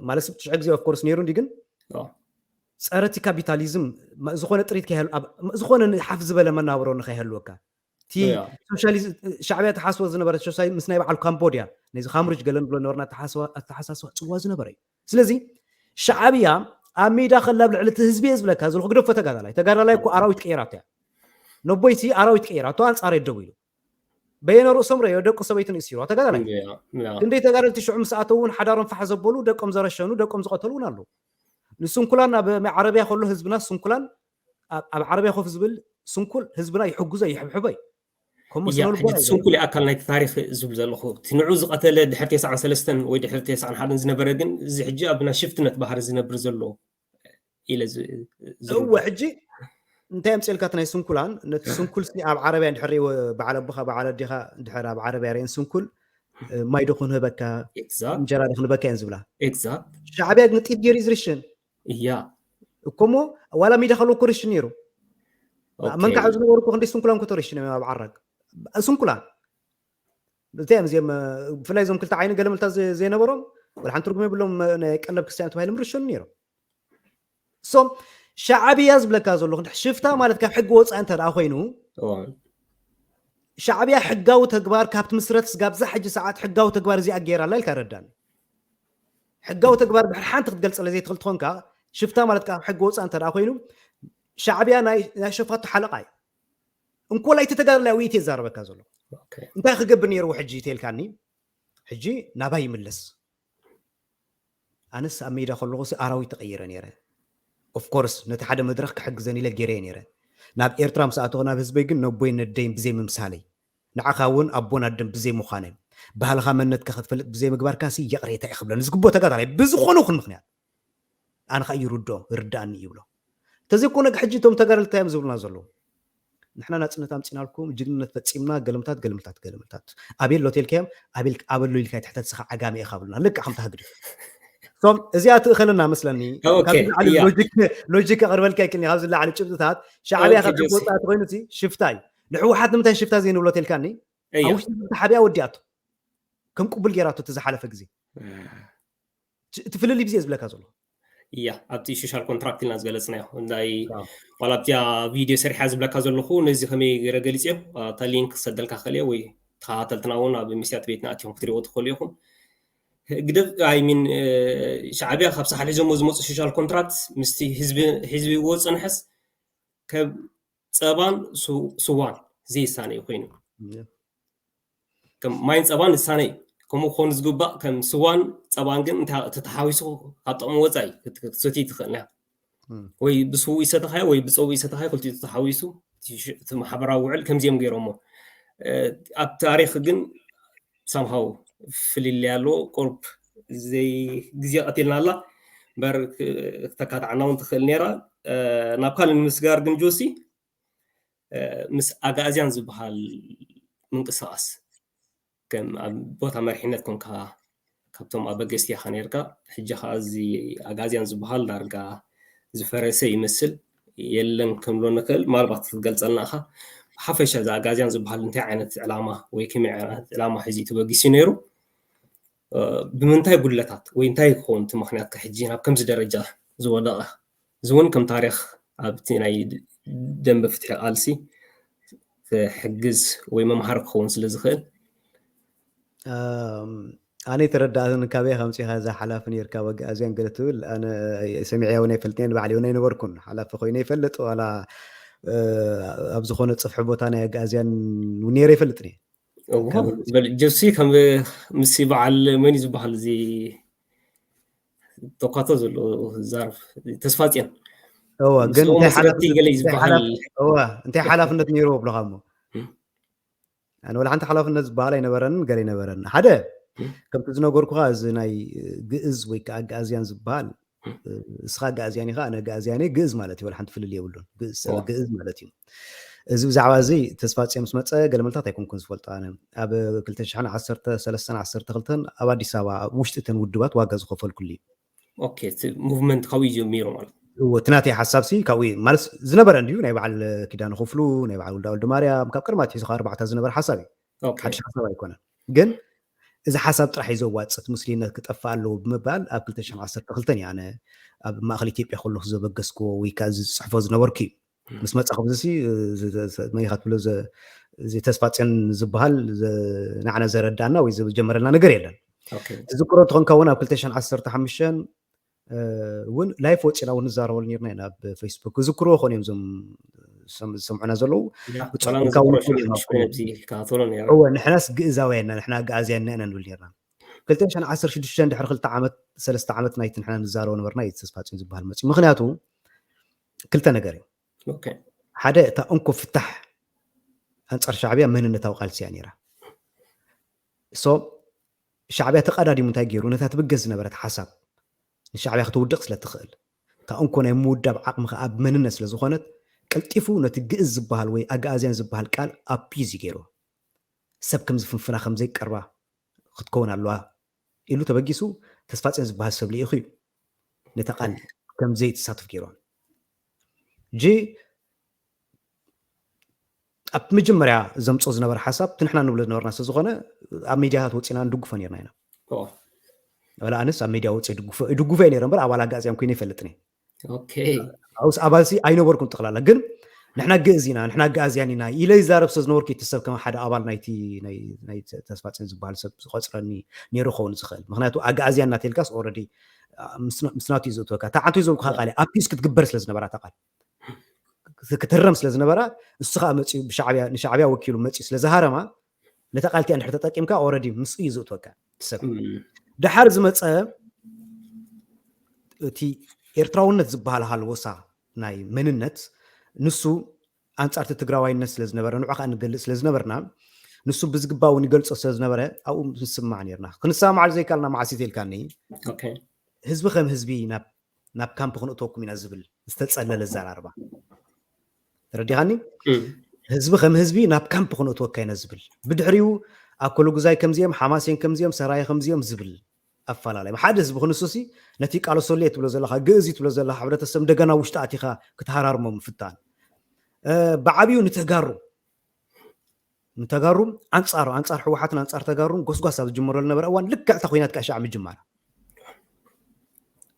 ማለት ስብ ትሽዐ ግዜ ኦፍኮርስ ነይሩ እንዲ ግን ፀረ እቲ ካፒታሊዝም ዝኾነ ጥሪት ዝኾነ ሓፍ ዝበለ መናብሮ ንኸይህልወካ እቲ ሻዕብያ ተሓስቦ ዝነበረ ምስ ናይ በዓል ካምቦድያ ነዚ ካምብሪጅ ገለ ንብሎ ነበርና ኣተሓሳስባ ፅዋ ዝነበረ እዩ ስለዚ ሻዕብያ ኣብ ሜዳ ከላ ኣብ ልዕሊ እቲ ህዝቢ እየ ዝብለካ ዘለኹ ግደፎ ተጋዳላይ ተጋዳላይ እኮ ኣራዊት ቀይራቶ እያ ነቦይቲ ኣራዊት ቀይራቶ ኣንፃር ደው ኢሉ በየነ ርእሶም ረዮ ደቁ ሰበይትን እሲሩ ተጋዳላይ ክንደይ ተጋደልቲ ሽዑ ምስ ኣተው እውን ሓዳሮም ፋሕ ዘበሉ ደቆም ዘረሸኑ ደቆም ዝቐተሉ እውን ኣለዉ ንስንኩላን ኣብ ዓረብያ ከሎ ህዝብና ስንኩላን ኣብ ዓረብያ ኮፍ ዝብል ስንኩል ህዝብና ይሕጉዞ ይሕብሕቦ እዩ ከምኡ ስነ ልቦና እዩ ስንኩል ኣካል ናይቲ ታሪክ ዝብል ዘለኹ እቲ ንዑ ዝቐተለ ድሕሪ ተስዓን ሰለስተን ወይ ድሕሪ ተስዓን ሓደን ዝነበረ ግን እዚ ሕጂ ኣብ ናይ ሽፍትነት ባህሪ ዝነብር ዘሎ ኢለ እወ ሕጂ እንታይ ኣምፅልካ ናይ ስንኩላን ነቲ ስንኩል ሲ ኣብ ዓረብያ እንድሕር በዓል ኣቦኻ በዓል ኣዴኻ እንድሕር ኣብ ዓረብያ ርአን ስንኩል ማይ ዶ ክንህበካ እንጀራ ዶ ክንበካ እየን ዝብላ ሻዕብያ ግን ጢት ገይሩ ዝርሽን እያ እኮሞ ዋላ ሚዳ ከሎ ኮረሽን ነይሩ መንካዕ ዝነበሩ እኮ ክንደይ ስንኩላን ኮተረሽን እዮም ኣብ ዓራግ ስንኩላን እንታይ እዮም እዚኦም ብፍላይ እዞም ክልተ ዓይኒ ገለመልታ ዘይነበሮም ወላ ሓንቲ ትርጉም የብሎም ናይ ቀለብ ክርስትያን ተባሂሎም ርሸኑ ነይሮም ሶም ሻዕብያ ዝብለካ ዘሎ ሽፍታ ማለት ካብ ሕጊ ወፃኢ እንተ ደኣ ኮይኑ ሻዕብያ ሕጋዊ ተግባር ካብቲ ምስረት ስጋብ ዛ ሕጂ ሰዓት ሕጋዊ ተግባር እዚኣ ገይራ ኣላ ኢልካ ረዳኒ ሕጋዊ ተግባር ድሕሪ ሓንቲ ክትገልፀለ ዘይትኽእል ትኾንካ ሽፍታ ማለት ካብ ሕጊ ወፃኢ እንተ ደኣ ኮይኑ ሻዕብያ ናይ ሸፋቱ ሓለቃ እዩ እንኮላይ እቲ ተጋዳላይ ውኢት እየ ዛረበካ ዘሎ እንታይ ክገብር ነይርዎ ሕጂ ተልካኒ ሕጂ ናባይ ይምለስ ኣነስ ኣብ ሜዳ ከለኹ ኣራዊት ተቐይረ ነይረ ኦፍኮርስ ነቲ ሓደ መድረክ ክሕግዘን ኢለ ገይረ ነይረ ናብ ኤርትራ ምስ ኣተኹ ናብ ህዝበይ ግን ነቦይ ነደይን ብዘይ ምምሳለይ ንዓኻ እውን ኣቦን ኣደን ብዘይ ምዃነ ባህልኻ መንነትካ ክትፈልጥ ብዘይ ምግባርካ ሲ ይቕሬታ ይኽብለኒ ዝግቦ ተጋዳላይ ብዝኾነ ይኹን ምኽንያት ኣነ ከዓ ይርድኦ ይርዳእኒ ይብሎ እንተዘይኮነ ሕጂ እቶም ተጋደልቲ እዮም ዝብሉና ዘለዉ ንሕና ናፅነት ኣምፂናልኩም ጅግንነት ፈፂምና ገልምታት ገልምታት ገልምታት ኣቤል ሎቴልካዮም ኣበሎ ኢልካ ትሕተት ስኻ ዓጋሚ ኢኻ ብሉና ልክዕ ከምታ ህግዲ እዚኣ ትእኸልና መስለኒ ሎጂክ ኣቅርበልካ ይክልኒ ካብዚ ላዕሊ ጭብጥታት ሻዕብያ ካብ ወፃእቲ ኮይኑ ሽፍታ እዩ ንሕወሓት ንምንታይ ሽፍታ ዘይንብሎ ቴልካኒ ኣብ ውሽጢ ሓቢያ ወዲኣቶ ከም ቅቡል ገይራቶ እቲ ዝሓለፈ ግዜ እቲ ፍልልይ ብዜ ዝብለካ ዘሎ እያ ኣብቲ ሶሻል ኮንትራክት ኢልና ዝገለፅናዮ እንታይ ዋላ ኣብቲያ ቪድዮ ሰሪሓ ዝብለካ ዘለኹ ነዚ ከመይ ገይረ ገሊፅዮ እታ ሊንክ ክሰደልካ ክእል ወይ ተኸታተልትና እውን ኣብ መስትያት ቤትና ኣትኹም ክትሪእዎ ትኽእሉ ኢኹም። ህግደፍ ኣይሚን ሻዕቢያ ካብ ሳሕል ሒዞሞ ዝመፁ ሶሻል ኮንትራክት ምስቲ ህዝቢ ህዝቢ ይዎ ዝፀንሐስ ከም ፀባን ስዋን ዘይሳነ እዩ ኮይኑ ከም ማይን ፀባን ዝሳነ እዩ። ከምኡ ክኾኑ ዝግባእ ከም ስዋን ፀባን ግን ተተሓዊሱ ካብ ጥቕሚ ወፃኢ ክትሰትይ ትኽእል ያ ወይ ብስው ይሰተኻዮ ወይ ብፀው ይሰተኻዮ ክልቲኡ ተሓዊሱ እቲ ማሕበራዊ ውዕል ከምዚኦም ገይሮሞ ኣብ ታሪክ ግን ሳምሃው ፍልልይ ኣሎ ቁርብ ዘይ ግዜ ቀቲልና ኣላ እምበር ክተካትዓና እውን ትኽእል ነራ ናብ ካልእ ንምስጋር ግን ጆሲ ምስ ኣጋእዝያን ዝበሃል ምንቅስቃስ ከም ኣብ ቦታ መሪሕነት ኮንካ ካብቶም ኣበገስቲ ኢኻ ነርካ ሕጂ ከዓ እዚ ኣጋዝያን ዝበሃል ዳርጋ ዝፈረሰ ይመስል የለን ክንብሎ ንኽእል ማልባት ክትገልፀልና ኢኻ ብሓፈሻ እዚ ኣጋዝያን ዝበሃል እንታይ ዓይነት ዕላማ ወይ ከመይ ዓይነት ዕላማ ሒዚ ተበጊሱ ነይሩ ብምንታይ ጉለታት ወይ እንታይ ክኸውን እቲ ምክንያት ሕጂ ናብ ከምዚ ደረጃ ዝወደቐ እዚ እውን ከም ታሪክ ኣብቲ ናይ ደንበ ፍትሒ ቃልሲ ክሕግዝ ወይ መምሃሪ ክኸውን ስለ ዝኽእል ኣነ ተረዳእትን ካበይ ከምፂኻ እዛ ሓላፊ ነርካ ወግኣዝያን ገለ ትብል ኣነ ሰሚዐ እውን ኣይፈልጥን ባዕሊ እውን ኣይነበርኩን ሓላፊ ኮይኑ ይፈልጥ ዋላ ኣብ ዝኾነ ፅፍሒ ቦታ ናይ ኣግኣዝያን ነረ ይፈልጥ ጀሲ ከም ምስ በዓል መን ዝበሃል እዚ ተኳቶ ዘሎ ዛርፍ ተስፋፅዮን ግን እንታይ ሓላፍነት ነይርዎ ብለካ እሞ ኣነ ወላ ሓንቲ ሓላፍነት ዝበሃል ኣይነበረንን ገለ ኣይነበረን ሓደ ከምቲ ዝነገርኩካ እዚ ናይ ግእዝ ወይ ከዓ ኣግኣዝያን ዝበሃል እስኻ ኣግኣዝያን ኢኻ ኣነ ኣግኣዝያን ግእዝ ማለት እዩ ወላ ሓንቲ ፍልል የብሉን ግእዝ ማለት እዩ እዚ ብዛዕባ እዚ ተስፋፅዮን ምስ መፀ ገለ መልታት ኣይኮንኩን ዝፈልጦ ኣነ ኣብ ክልተ ሽሕን ዓሰርተ ሰለስተን ዓሰርተ ክልተን ኣብ ኣዲስ ኣበባ ኣብ ውሽጢ እተን ውድባት ዋጋ ዝኸፈልኩሉ እዩ ኦኬ እቲ ሙቭመንት ካብኡ እዩ ጀሚሩ ማለት እዩ። እዎ እቲ ናተይ ሓሳብ ሲ ካብኡ እዩ ማለት ዝነበረ እንድዩ ናይ በዓል ኪዳነ ክፍሉ ናይ በዓል ወልዳ ወልደ ማርያም ካብ ቅድሚ ኣትሒዙ ካብ ኣርባዕተ ዝነበረ ሓሳብ እዩ። ኦኬ ሓድሽ ሓሳብ ኣይኮነን ግን እዚ ሓሳብ ጥራሕ እዩ ዘዋፅእ እቲ ሙስሊምነት ክጠፍእ ኣለዎ ብምባል ኣብ ክልተ ሽሕን ዓሰርተ ክልተን እየ ኣነ ኣብ ማእኸል ኢትዮጵያ ከለኹ ዘበገስክዎ ወይ ከዓ ዝፅሕፎ ዝነበርኩ እዩ። ምስ መፃኹም እዚ መይኻ ትብሎ እዚ ተስፋፅዮን ዝበሃል ንዓና ዘረዳእና ወይ ዝጀመረልና ነገር የለን። ትዝክሮ እንትኾንካ እውን ኣብ ክልተ ሽሕን ዓሰርተ ሓሙሽተን እውን ላይፍ ወፂና እውን ንዛረበሉ ነርና ኢና ኣብ ፌስቡክ ክዝክርዎ ኾን እዮም እዞም ዝሰምዑና ዘለዉ ንሕናስ ግእዛውያንና ንሕና ኣግኣዝያንና ኢና ንብል ነርና ክልተ ሽሕን ዓሰርተ ሽዱሽተ ድሕሪ ክልተ ዓመት ሰለስተ ዓመት ናይቲ ንሕና ንዛረቦ ነበርና እዩ ተስፋፅዮን ዝበሃል መፅዩ ምክንያቱ ክልተ ነገር እዩ ሓደ እታ እንኮ ፍታሕ ኣንፃር ሻዕብያ መንነታዊ ቃልሲ እያ ነይራ so ሻዕብያ ተቀዳዲሙ እንታይ ገይሩ ነታ ትብገስ ዝነበረት ሓሳብ ንሻዕብያ ክትውድቕ ስለ ትኽእል እታ እንኮ ናይ ምውዳብ ዓቕሚ ከዓ ኣብ መንነት ስለ ዝኾነት ቀልጢፉ ነቲ ግእዝ ዝበሃል ወይ ኣግኣዝያን ዝበሃል ቃል ኣፒዝ ገይሩ ሰብ ከም ዝፍንፍና ከም ዘይቀርባ ክትከውን ኣለዋ ኢሉ ተበጊሱ ተስፋፅዮን ዝበሃል ሰብ ልኢኹ እዩ ነታ ቃል ከም ዘይትሳትፍ ገይርዋ ጂ ኣብ መጀመርያ ዘምፅኦ ዝነበረ ሓሳብ እቲ ንሕና ንብሎ ዝነበርና ስለ ዝኾነ ኣብ ሚድያታት ወፂና ንድግፎ ነርና ኢና ወላ ኣነስ ኣብ ሚድያ ወፂ ድግፎ እየ ነረ እምበር ኣባል ኣጋፅያም ኮይነ ይፈልጥኒ ኣውስ ኣባልሲ ኣይነበርኩን ጠቕላላ ግን ንሕና ግእዝ ኢና ንሕና ኣጋእዝያን ኢና ኢለ ይዛረብ ስለ ዝነበርኩ እቲ ሰብ ከም ሓደ ኣባል ናይቲ ተስፋፅን ዝበሃል ሰብ ዝቆፅረኒ ነይሩ ክኸውን ዝኽእል ምክንያቱ ኣጋእዝያን ናተልካስ ኦረዲ ምስናቱ እዩ ዝእትወካ እታ ሓንቲ ዞም ክኻ ቃል ኣፒስ ክትግበር ስለ ዝነበራ እታ ቃል ክትህረም ስለ ዝነበራ እሱ ከዓ መፅኡ ብሻዕብያ ንሻዕብያ ወኪሉ መፅኡ ስለ ዝሃረማ ነታ ቃል እቲኣ እንድሕር ተጠቂምካ ኦረዲ ምስኡ እዩ ዝእትወካ ሰብ ድሓር ዝመፀ እቲ ኤርትራውነት ዝበሃል ሃልወሳ ናይ መንነት ንሱ ኣንፃርቲ ትግራዋይነት ስለ ዝነበረ ንዑ ከዓ ንገልፅ ስለ ዝነበርና ንሱ ብዝግባእ እውን ይገልፆ ስለ ዝነበረ ኣብኡ ንስማዕ ነርና ክንሰማማዓሉ ዘይካልና መዓስ ኢልካኒ ህዝቢ ከም ህዝቢ ናብ ካምፕ ክንእተወኩም ኢና ዝብል ዝተፀለለ ዘራርባ ተረዲኻኒ ህዝቢ ከም ህዝቢ ናብ ካምፕ ክንእትወካ ኢና ዝብል ብድሕሪኡ ኣኮሎጉዛይ ከምዚኦም ሓማሴን ከምዚኦም ሰራየ ከምዚኦም ዝብል ኣፈላለዮም ሓደ ህዝቢ ክንሱሲ ነቲ ቃሎ ሶልየ ትብሎ ዘለካ ግእዝ ትብሎ ዘለካ ሕብረተሰብ እንደገና ውሽጢ ኣቲካ ክትሃራርሞ ምፍታን ብዓብዩ ንተጋሩ ንተጋሩ ኣንፃሩ ኣንፃር ሕወሓትን ኣንፃር ተጋሩን ጎስጓስ ኣብ ዝጅመረሉ ነበረ እዋን ልክዕ እታ ኮይናት ከዓ ሻዕ ምጅማራ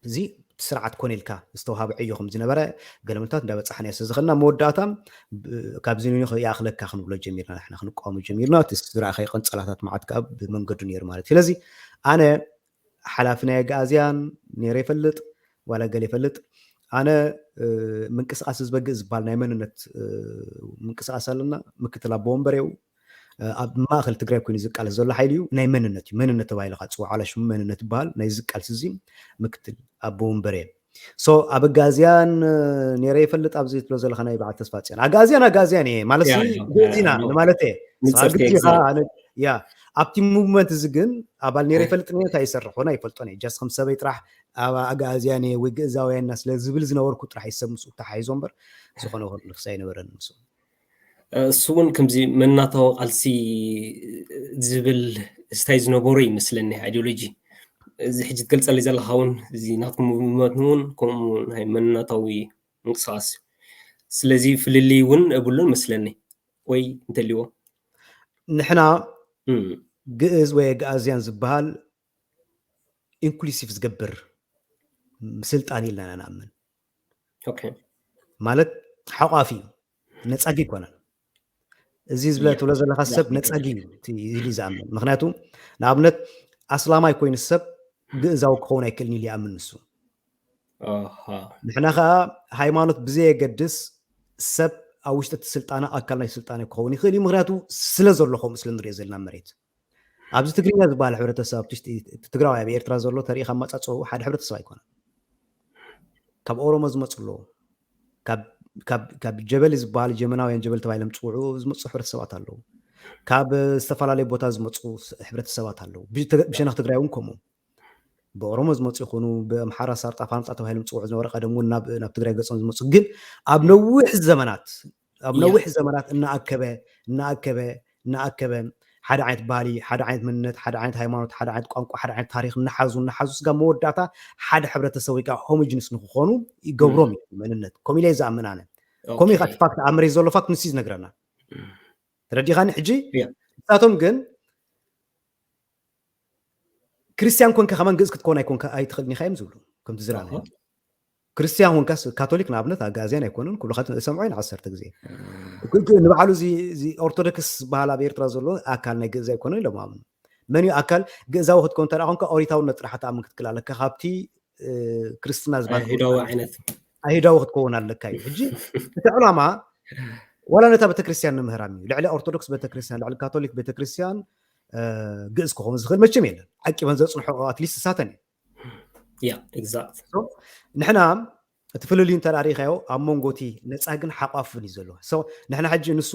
እዚ ስርዓት ኮነ ኢልካ ዝተዋሃበ ዕዮ ከም ዝነበረ ገለመታት እንዳበጻሕናዮ ስለ ዝኸድና መወዳእታ ብ- ካብዚ ንንዮ ይኣኽለካ ክንብሎ ጀሚርና፣ ንሕና ክንቃወሞ ጀሚርና። እቲ ዝረኣኸ ቅንጸላታት መዓት ከዓ ብመንገዱ ነይሩ ማለት እዩ። ስለዚ ኣነ ሓላፊ ናይ ኣግኣዝያን ነይረ ይፈልጥ ዋላ ገለ ይፈልጥ፣ ኣነ እ፣ ምንቅስቃስ ህዝበ ግእዝ ዝበሃል ናይ መንነት እ፣ ምንቅስቃስ ኣለና። ምክትል ኣቦ ወንበር እዩ። ኣብ ማእኸል ትግራይ ኮይኑ ዝቃለስ ዘሎ ሓይሊ እዩ። ናይ መንነት እዩ፣ መንነት ተባሂሉ ካብ ዝፅዋዕ ዋላ ሽሙ መንነት ይበሃል። ናይ ዝቃልስ እዚ ምክትል ኣቦ ወንበር እየ። ሶ ኣብ ኣጋዝያን ነይረ ይፈልጥ ኣብዚ ትብሎ ዘለካ ናይ በዓል ተስፋ ፅዮን ኣጋዝያን ኣጋዝያን እየ ማለት ያ፣ ሲ ያ፣ ግእዝ ኢና ያ፣ ንማለት እየ። ንፅርቲ ግእዝ ኢኻ፣ exact። ኣነ- ያ ኣብቲ ሙቭመንት እዚ ግን ኣባል ነይረ እ። ይፈልጥ ነ እንታይ ይሰርሕ ኾነ ኣይፈልጦን እየ። ጃስት ከም ሰበይ ጥራሕ ኣብ ኣጋዝያን እየ ወይ ግእዛውያን ኢና ስለ ዝብል ዝነበርኩ ጥራሕ ይሰብ ምስኡ ተሓሒዞ እምበር ዝኾነ ይኹን ንክሳ ኣይነበረን ምስ እሱ እውን ከምዚ መናታዊ ቃልሲ ዝብል ስታይ ዝነበሩ ይመስለኒ ኣይዲዮሎጂ። እዚ ሕጂ ትገልፀለይ ዘለካ እውን እዚ ናትኩም ሙቭመንት እውን ከምኡ ናይ መናታዊ ምንቅስቃስ እዩ። ስለዚ ፍልልይ እውን የብሉን መስለኒ ወይ እንተልዎ ንሕና እም፣ ግእዝ ወይ ኣጋዝያን ዝበሃል ኢንክሉሲቭ ዝገብር ስልጣን ኢልና ኢና ንኣምን። ኦኬ። ማለት ሓቋፊ እዩ፣ ነፃጊ ኣይኮነን። እዚ ዝብለ ያ። ትብሎ ዘለካ ሰብ ያ። ነፃጊ እዩ እቲ ኢሉ እዩ ዝኣምን። ምክንያቱ ንኣብነት ኣስላማይ ኮይኑ ሰብ ግእዛዊ ክኸውን ኣይክእልን ኢሉ ይኣምን ንሱ። ኣሃ። ንሕና ከዓ ሃይማኖት ብዘየገድስ ሰብ ኣብ ውሽጢ እቲ ስልጣነ ኣካል ናይ ስልጣነ ክኸውን ይኽእል እዩ። ምክንያቱ ስለ ዘሎ ከምኡ ስለ ንሪኦ ዘለና መሬት ኣብዚ ትግርኛ ዝበሃል ሕብረተሰብ ኣብቲ ውሽጢ እቲ ትግራዋይ ኣብ ኤርትራ ዘሎ ተሪኢኻ ኣመፃፅኡ ሓደ ሕብረተሰብ ኣይኮነን። ካብ ኦሮሞ ዝመፁ ኣለዉ። ካብ- ካብ- ካብ ጀበሊ ዝበሃል ጀመናውያን ጀበሊ ተባሂሎም ዝፅውዑ ዝመፁ ሕብረተሰባት ኣለዉ። ካብ ዝተፈላለዩ ቦታ ዝመፁ ስ- ሕብረተሰባት ኣለዉ። ብተ- ብሸነኽ ትግራይ እውን ከምኡ ብኦሮሞ ዝመፁ ይኹኑ ብኣምሓራ ሳርጣ ፋንጣ ተባሂሎም ዝፅውዑ ዝነበረ ቀደም እውን ናብ ናብ ትግራይ ገፆም ዝመፁ ግን ኣብ ነዊሕ ዘመናት ኣብ ያ። ነዊሕ ዘመናት እናኣከበ እናኣከበ እናኣከበ ሓደ ዓይነት ባህሊ ሓደ ዓይነት መንነት ሓደ ዓይነት ሃይማኖት ሓደ ዓይነት ቋንቋ ሓደ ዓይነት ታሪክ እናሓዙ እናሓዙ ስጋ መወዳእታ ሓደ ሕብረተሰብ ወይ ከዓ ሆሞጅንስ ንክኾኑ ይገብሮም እዩ መንነት። ከምኡ ኢለ እየ ዝኣምን ኣነ። ከምኡ እዩ ከዓ እቲ ፋክት ኣብ መሬት ዘሎ ፋክት ንሱ እዩ ዝነግረና። ተረዲኻኒ? ሕጂ ያ። ንሳቶም ግን ክርስቲያን ኮንካ ከማን ግእዝ ክትኮን ኣይኮንካ ኣይትኽእልን ኢኻ እዮም ዝብሉ። ከምቲ ዝረኣናዮ ኣሃ። ክርስቲያን ኮንካስ ካቶሊክ ንኣብነት ኣጋዝያን ኣይኮኑን ክብሉካ ሰምዖ ኢና ዓሰርተ ግዜ። ግ- ግ- ንባዕሉ እዚ እዚ ኦርቶዶክስ ዝበሃል ኣብ ኤርትራ ዘሎ ኣካል ናይ ግእዝ ኣይኮነን ኢሎም ኣምኑ። መን እዩ ኣካል ግእዛዊ ክትኮን እንተ ደኣ ኮንካ ኦሪታውነት ጥራሕ ትኣምን ክትክእል ኣለካ ካብቲ እ፣ ክርስትና ዝበሃል ኣይሁዳዊ ዓይነት ኣይሁዳዊ ክትከውን ኣለካ እዩ። ሕጂ እቲ ዕላማ ዋላ ነታ ቤተክርስትያን ንምህራም እዩ። ልዕሊ ኦርቶዶክስ ቤተክርስትያን ልዕሊ ካቶሊክ ቤተክርስትያን እ፣ ግእዝ ክኸውን ዝኽእል መቸም የለን። ዓቂበን ዘፅንሖ ኣትሊስት እሳተን እዩ። ያ ኤግዛክት ንሕና እቲ ፍልልዩ እንተ ርኢኻዮ ኣብ መንጎ እቲ ነፃ ግን ሓቋፍን እዩ ዘሎ። ሶ ንሕና ሕጂ ንሱ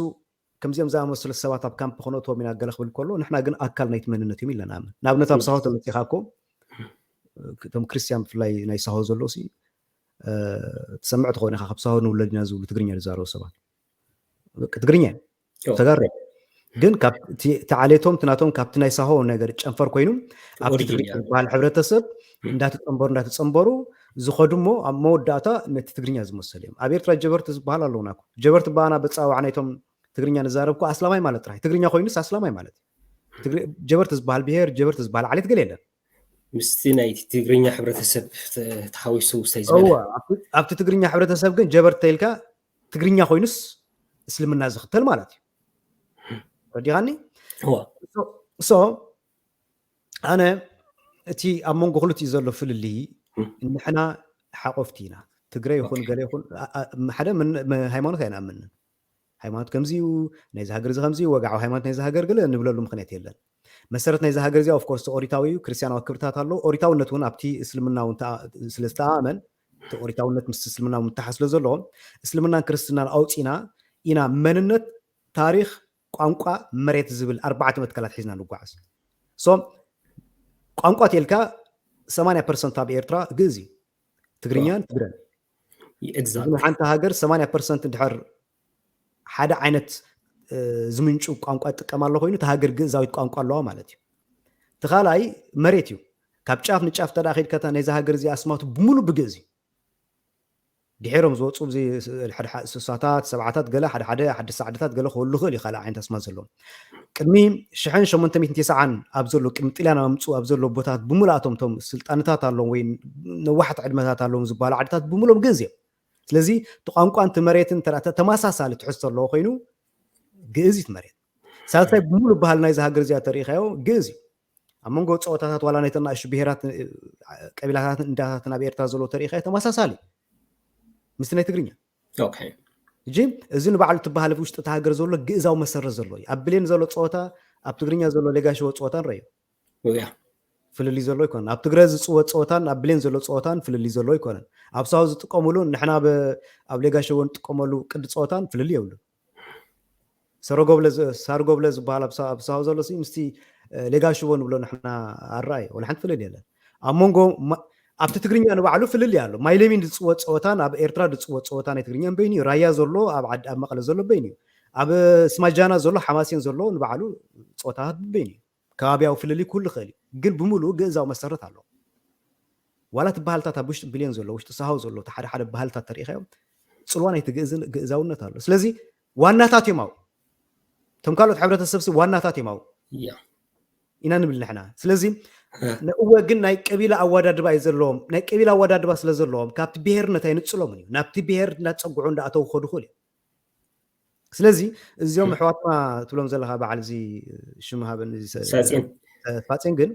ከምዚኦም ዝኣመሰሉ ሰባት ኣብ ካምፕ ክነእትዎም ኢና ገለ ክብል ከሎ ንሕና ግን ኣካል ናይቲ መንነት እዮም ኢልና ንኣምን። ንኣብነት ኣብ ሳሆ ተመፂኻ እኮ እቶም ክርስቲያን ብፍላይ ናይ ሳሆ ዘለዉ ሲ እ፣ ትሰምዕ ትኸውን ኢኻ ካብ ሳሆ ንውለድ ኢና ዝብሉ ትግርኛ ዝዛረቡ ሰባት በቃ ትግርኛ እዮም። ተጋሩ እዮም። ግን ካብ እቲ እቲ ዓሌቶም እቲ ናቶም ካብቲ ናይ ሳሆ ነገር ጨንፈር ኮይኑ ኣብቲ ኦሪጂን ትግርኛ እያ። ዝበሃል ሕብረተሰብ እንዳተፀንበሩ እንዳተፀንበሩ ዝኸዱ እሞ ኣብ መወዳእታ ነቲ ትግርኛ ዝመሰሉ እዮም። ኣብ ኤርትራ ጀበርቲ ዝበሃል ኣለውና እኮ። ጀበርቲ በኣና በፃዋዕ ናይቶም ትግርኛ ንዛረብ እኮ ኣስላማይ ማለት ጥራይ ትግርኛ ኮይኑስ ኣስላማይ ማለት እዩ። ትግሪ- ጀበርቲ ዝበሃል ብሄር ጀበርቲ ዝበሃል ዓሌት ገለ የለን። ምስቲ ናይ ትግርኛ ሕብረተሰብ ተ- ተሓዊሱ ውሳይ ዝበለ እወ ኣብቲ- ኣብቲ ትግርኛ ሕብረተሰብ ግን ጀበርቲ ተይልካ ትግርኛ ኮይኑስ እስልምና ዝኽተል ማለት እዩ። ረዲኻኒ? እዋ ሶ ኣነ እቲ ኣብ መንጎ ክልቲኡ ዘሎ ፍልልይ እም። ንሕና ሓቆፍቲ ኢና። ትግረ ይኹን ገለ ይኹን ኣ- ኣ- ሓደ ምን- ም- ሃይማኖት ኣይንኣምንን። ሃይማኖት ከምዚ እዩ፣ ናይዚ ሃገር እዚ ከምዚ እዩ፣ ወግዓዊ ሃይማኖት ናይዚ ሃገር ገለ ንብለሉ ምኽንያት የለን። መሰረት ናይዚ ሃገር እዚ ኦፍኮርስ ኦሪታዊ እዩ፣ ክርስቲያናዊ ክብርታት ኣለዎ። ኦሪታውነት እውን ኣብቲ እስልምና እውን ተኣ- ስለ ዝተኣመን እቲ ኦሪታውነት ምስ እስልምና እውን ምትሓዝ ስለ ዘለዎ እስልምናን ክርስትናን ኣውፂና ኢና መንነት ታሪክ ቋንቋ መሬት ዝብል ኣርባዕተ መትከላት ሒዝና ንጓዓዝ። ሶ ቋንቋ ተልካ ሰማንያ ፐርሰንት ኣብ ኤርትራ ግእዝ እዩ። ትግርኛን ትግረን። ኤግዛክት እዚ ሓንቲ ሃገር ሰማንያ ፐርሰንት እንድሕር ሓደ ዓይነት እ፣ ዝምንጩ ቋንቋ ትጥቀም ኣሎ ኮይኑ እቲ ሃገር ግእዛዊት ቋንቋ ኣለዋ ማለት እዩ። እቲ ካልኣይ መሬት እዩ። ካብ ጫፍ ንጫፍ ተዳ ከድካ ነዚ ሃገር እዚ ኣስማቱ ብምሉ ብግእዝ እዩ። ድሒሮም ዝወፁ እዚ ሓደ ሓደ ስሳታት ሰብዓታት ገለ ሓደ ሓደ ሓደስተ ዓድታት ገለ ክህሉ ይኽእል እዩ ካልእ ዓይነት ኣስማት ዘለዎም። ቅድሚ ሽሕን ሸሞንተ ሚእትን ተስዓን ኣብ ዘሎ፣ ቅድሚ ጥልያን ኣምፅኡ ኣብ ዘሎ ቦታት ብምልኣቶም፣ እቶም ስልጣንታት ኣለዎም ወይ ነዋሕቲ ዕድመታት ኣለዎም ዝበሃሉ ዓድታት ብምሎም ግእዝ እዮም። ስለዚ እቲ ቋንቋን እቲ መሬትን እንተ ተመሳሳሊ ትሕዝቶ ኣለዎ ኮይኑ ግእዝ እዩ እቲ መሬት። ሳልሳይ ብምሉእ ባህሊ ናይዚ ሃገር እዚኣ ተሪኢኻዮ ግእዝ እዩ። ኣብ መንጎ ፀወታታት ዋላ ናይተን ንኣሽቱ ብሄራት፣ ቀቢላታትን እንዳታትን ኣብ ኤርትራ ዘለዎ ተሪኢኻዮ ተመሳሳሊ ምስቲ ናይ ትግርኛ። ሕጂ እዚ ንባዕሉ እቲ ባህሊ ውሽጢ እቲ ሃገር ዘሎ ግእዛዊ መሰረት ዘሎ እዩ። ኣብ ብሌን ዘሎ ፀወታ ኣብ ትግርኛ ዘሎ ሌጋሽዎ ፀወታ ንረዮ ፍልልይ ዘሎ ኣይኮነን። ኣብ ትግረ ዝፅወት ፀወታን ኣብ ብሌን ዘሎ ፀወታን ፍልልይ ዘሎ ኣይኮነን። ኣብ ሳሆ ዝጥቀምሉ ንሕና ኣብ ሌጋሽዎ ንጥቀመሉ ቅዲ ፀወታን ፍልልይ የብሉን። ሰረጎብለ ሳርጎብለ ዝበሃል ኣብ ሳሆ ዘሎ ምስቲ ሌጋሽዎ ንብሎ ንሕና ኣረኣየ ወላ ሓንቲ ፍልልይ የለን። ኣብ መንጎ ኣብቲ ትግርኛ ንባዕሉ ፍልልይ ኣሎ። ማይለሚን ዝፅወት ፀወታን ኣብ ኤርትራ ዝፅወት ፀወታ ናይ ትግርኛ በይኑ እዩ። ራያ ዘሎ ኣብ ዓዲ ኣብ መቐለ ዘሎ በይኑ እዩ። ኣብ ስማጃና ዘሎ ሓማሴን ዘሎ ንባዕሉ ፀወታታት በይኑ እዩ። ከባቢያዊ ፍልልይ ክህሉ ይኽእል እዩ፣ ግን ብምሉኡ ግእዛዊ መሰረት ኣለዎ። ዋላ እቲ ባህልታት ኣብ ውሽጢ ብሌን ዘሎ ውሽጢ ሳሆ ዘሎ እቲ ሓደ ሓደ ባህልታት ተሪኢኻዮም ፅልዋ ናይቲ ግእዛውነት ኣሎ። ስለዚ ዋናታት እዮም ኣብኡ። እቶም ካልኦት ሕብረተሰብ ሲ ዋናታት እዮም ኣብኡ ኢና ንብል ንሕና። ስለዚ እወ ግን ናይ ቀቢላ ኣወዳድባ እዩ ዘለዎም። ናይ ቀቢላ ኣወዳድባ ስለ ዘለዎም ካብቲ ብሄርነት ኣይንፅሎምን እዩ። ናብቲ ብሄር እናፀጉዑ እንዳኣተው ክኸዱ ይኽእሉ እዮም። ስለዚ እዚኦም ኣሕዋትና ትብሎም ዘለኻ በዓል እዚ ሽም ሃበኒ ፋጼን ግን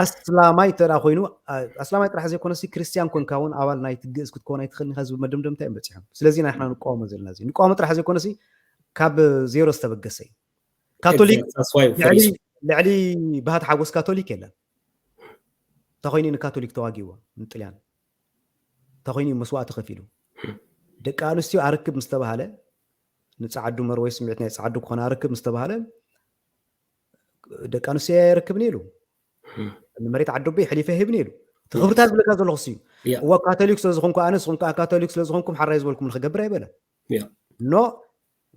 ኣስላማይ እንተ ኮይኑ ኣስላማይ ጥራሕ ዘይኮነሲ ክርስትያን ኮንካ እውን ኣባል ናይ ግእዝ ክትከውን ኣይትኽእልን ኢኻ ዝብል መደምደምታ እዮም በፂሖም። ስለዚ ኢና ንሕና ንቃወሞ ዘለና እዚ ንቃወሞ ጥራሕ ዘይኮነሲ ካብ ዜሮ ዝተበገሰ እዩ። ካቶሊክ ልዕሊ ባህት ሓጎስ ካቶሊክ የለን። እንተኮይኑ ንካቶሊክ ተዋጊዎ ንጥልያን እንተኮይኑ መስዋእቲ ከፊሉ ደቂ ኣንስትዮ ኣርክብ ምስ ተባሃለ ንፃዓዱ መርወይ ስምዒት ናይ ፃዓዱ ክኾነ ኣርክብ ምስ ተባሃለ ደቂ ኣንስትዮ ኣየርክብን ኢሉ ንመሬት ዓደቦ ይሕሊፈ ሂብን ኢሉ እቲ ክብርታት ዝብለካ ዘለኹ እዩ። እዋ ካቶሊክ ስለዝኾንኩ ኣነ ንስኹም ከዓ ካቶሊክ ስለዝኾንኩም ሓራይ ዝበልኩም ንክገብር ኣይበለን። ኖ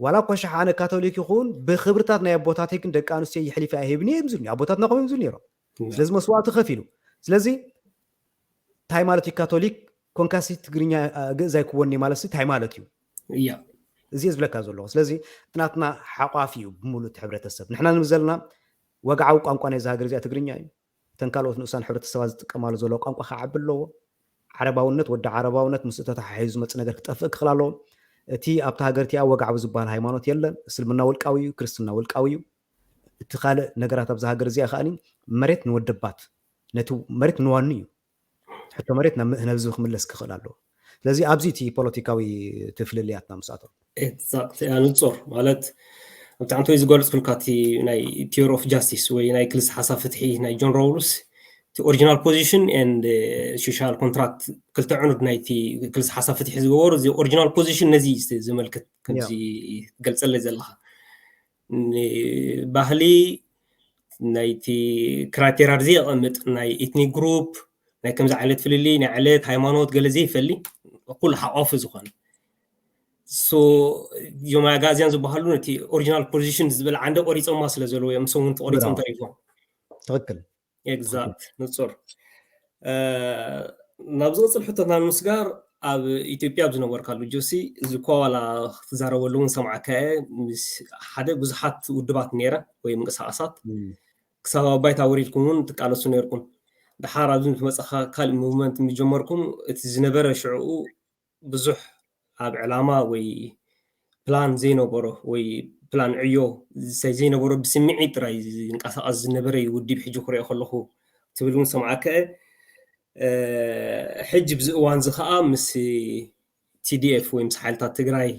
ዋላ እኳ ሸሓ ኣነ ካቶሊክ ይኹን ብክብርታት ናይ ኣቦታተይ ግን ደቂ ኣንስትዮ ይሕሊፈ ኣይህብን እየ ዝብሉ ኣቦታትና ከምኡ ዝብሉ ነይሮም። ስለዚ መስዋእቲ ከፊሉ ስለዚ እንታይ ማለት እዩ ካቶሊክ ኮንካሲ ትግርኛ ግእዝ ኣይክወኒ ማለት እንታይ ማለት እዩ? እዚ ዝብለካ ዘለኹ ስለዚ እቲ ናትና ሓቋፍ እዩ ብምሉእ እቲ ሕብረተሰብ ንሕና ንብል ዘለና ወግዓዊ ቋንቋ ናይዚ ሃገር እዚኣ ትግርኛ እዩ። እተን ካልኦት ንኡሳን ሕብረተሰባት ዝጥቀማሉ ዘለዋ ቋንቋ ክዓቢ ኣለዎ። ዓረባውነት ወዲ ዓረባውነት ምስ ተተሓሒዙ ዝመፅእ ነገር ክጠፍእ ክኽእል ኣለዎ። እቲ ኣብቲ ሃገር እቲኣ ወግዓዊ ዝበሃል ሃይማኖት የለን። እስልምና ውልቃዊ እዩ፣ ክርስትና ውልቃዊ እዩ። እቲ ካልእ ነገራት ኣብዚ ሃገር እዚኣ ከኣ መሬት ንወደባት ነቲ መሬት ንዋኑ እዩ። ሕቶ መሬት ናብ ህዝቢ ክምለስ ክኽእል ኣለዎ። ስለዚ ኣብዚ እቲ ፖለቲካዊ እቲ ፍልልያትና ምስኣቶም ንፁር ማለት ኣብ ጣዕምቲ ወይ ዝገልፅኩልካ እቲ ናይ theory of justice ወይ ናይ ክልስ ሓሳብ ፍትሒ ናይ ጆን ሮውልስ እቲ ኦሪጂናል ፖዚሽን ኤንድ ሶሻል ኮንትራክት ክልተ ዕኑድ ናይቲ ክልስ ሓሳብ ፍትሒ ዝገበሩ እዚ ኦሪጂናል ፖዚሽን ነዚ ዘመልክት ከምዚ ገልፀለይ ዘለካ ባህሊ ናይቲ ክራይቴሪያ ዘየቐምጥ ናይ ኤትኒክ ግሩፕ ናይ ከምዚ ዓይነት ፍልልይ ናይ ዕለት ሃይማኖት ገለ ዘይፈሊ ኩሉ ሓቋፊ ዝኾነ እዞም ኣጋዝያን ዝበሃሉ ነቲ ኦሪጂናል ፖዚሽን ዝብል ዓንደ ቆሪፆማ ስለ ዘለዎ እዮም ሰውን ተቆሪፆም ተሪፎም። ትክክል ኤግዛክት ንፁር። ናብ ዝቕፅል ሕቶትና ንምስጋር ኣብ ኢትዮጵያ ኣብ ዝነበርካሉ ጆሲ እዚ እኳ ዋላ ክትዛረበሉ እውን ሰምዓካ እየ ምስ ሓደ ብዙሓት ውድባት ነይረ ወይ ምንቅስቃሳት ክሳብ ኣብ ባይታ ወሪድኩም እውን ትቃለሱ ነይርኩም። ድሓር ኣብዚ ምስ መፀኻ ካልእ ሙቭመንት ምስ ጀመርኩም እቲ ዝነበረ ሽዕኡ ብዙሕ ኣብ ዕላማ ወይ ፕላን ዘይነበሮ ወይ ፕላን ዕዮ ዘይነበሮ ብስምዒት ጥራይ ዝንቀሳቐስ ዝነበረ እዩ ውድብ ሕጂ ክሪኦ ከለኹ ትብል እውን ሰምዓካ ሕጂ ብዚ እዋን እዚ ከዓ ምስ ቲዲኤፍ ወይ ምስ ሓይልታት ትግራይ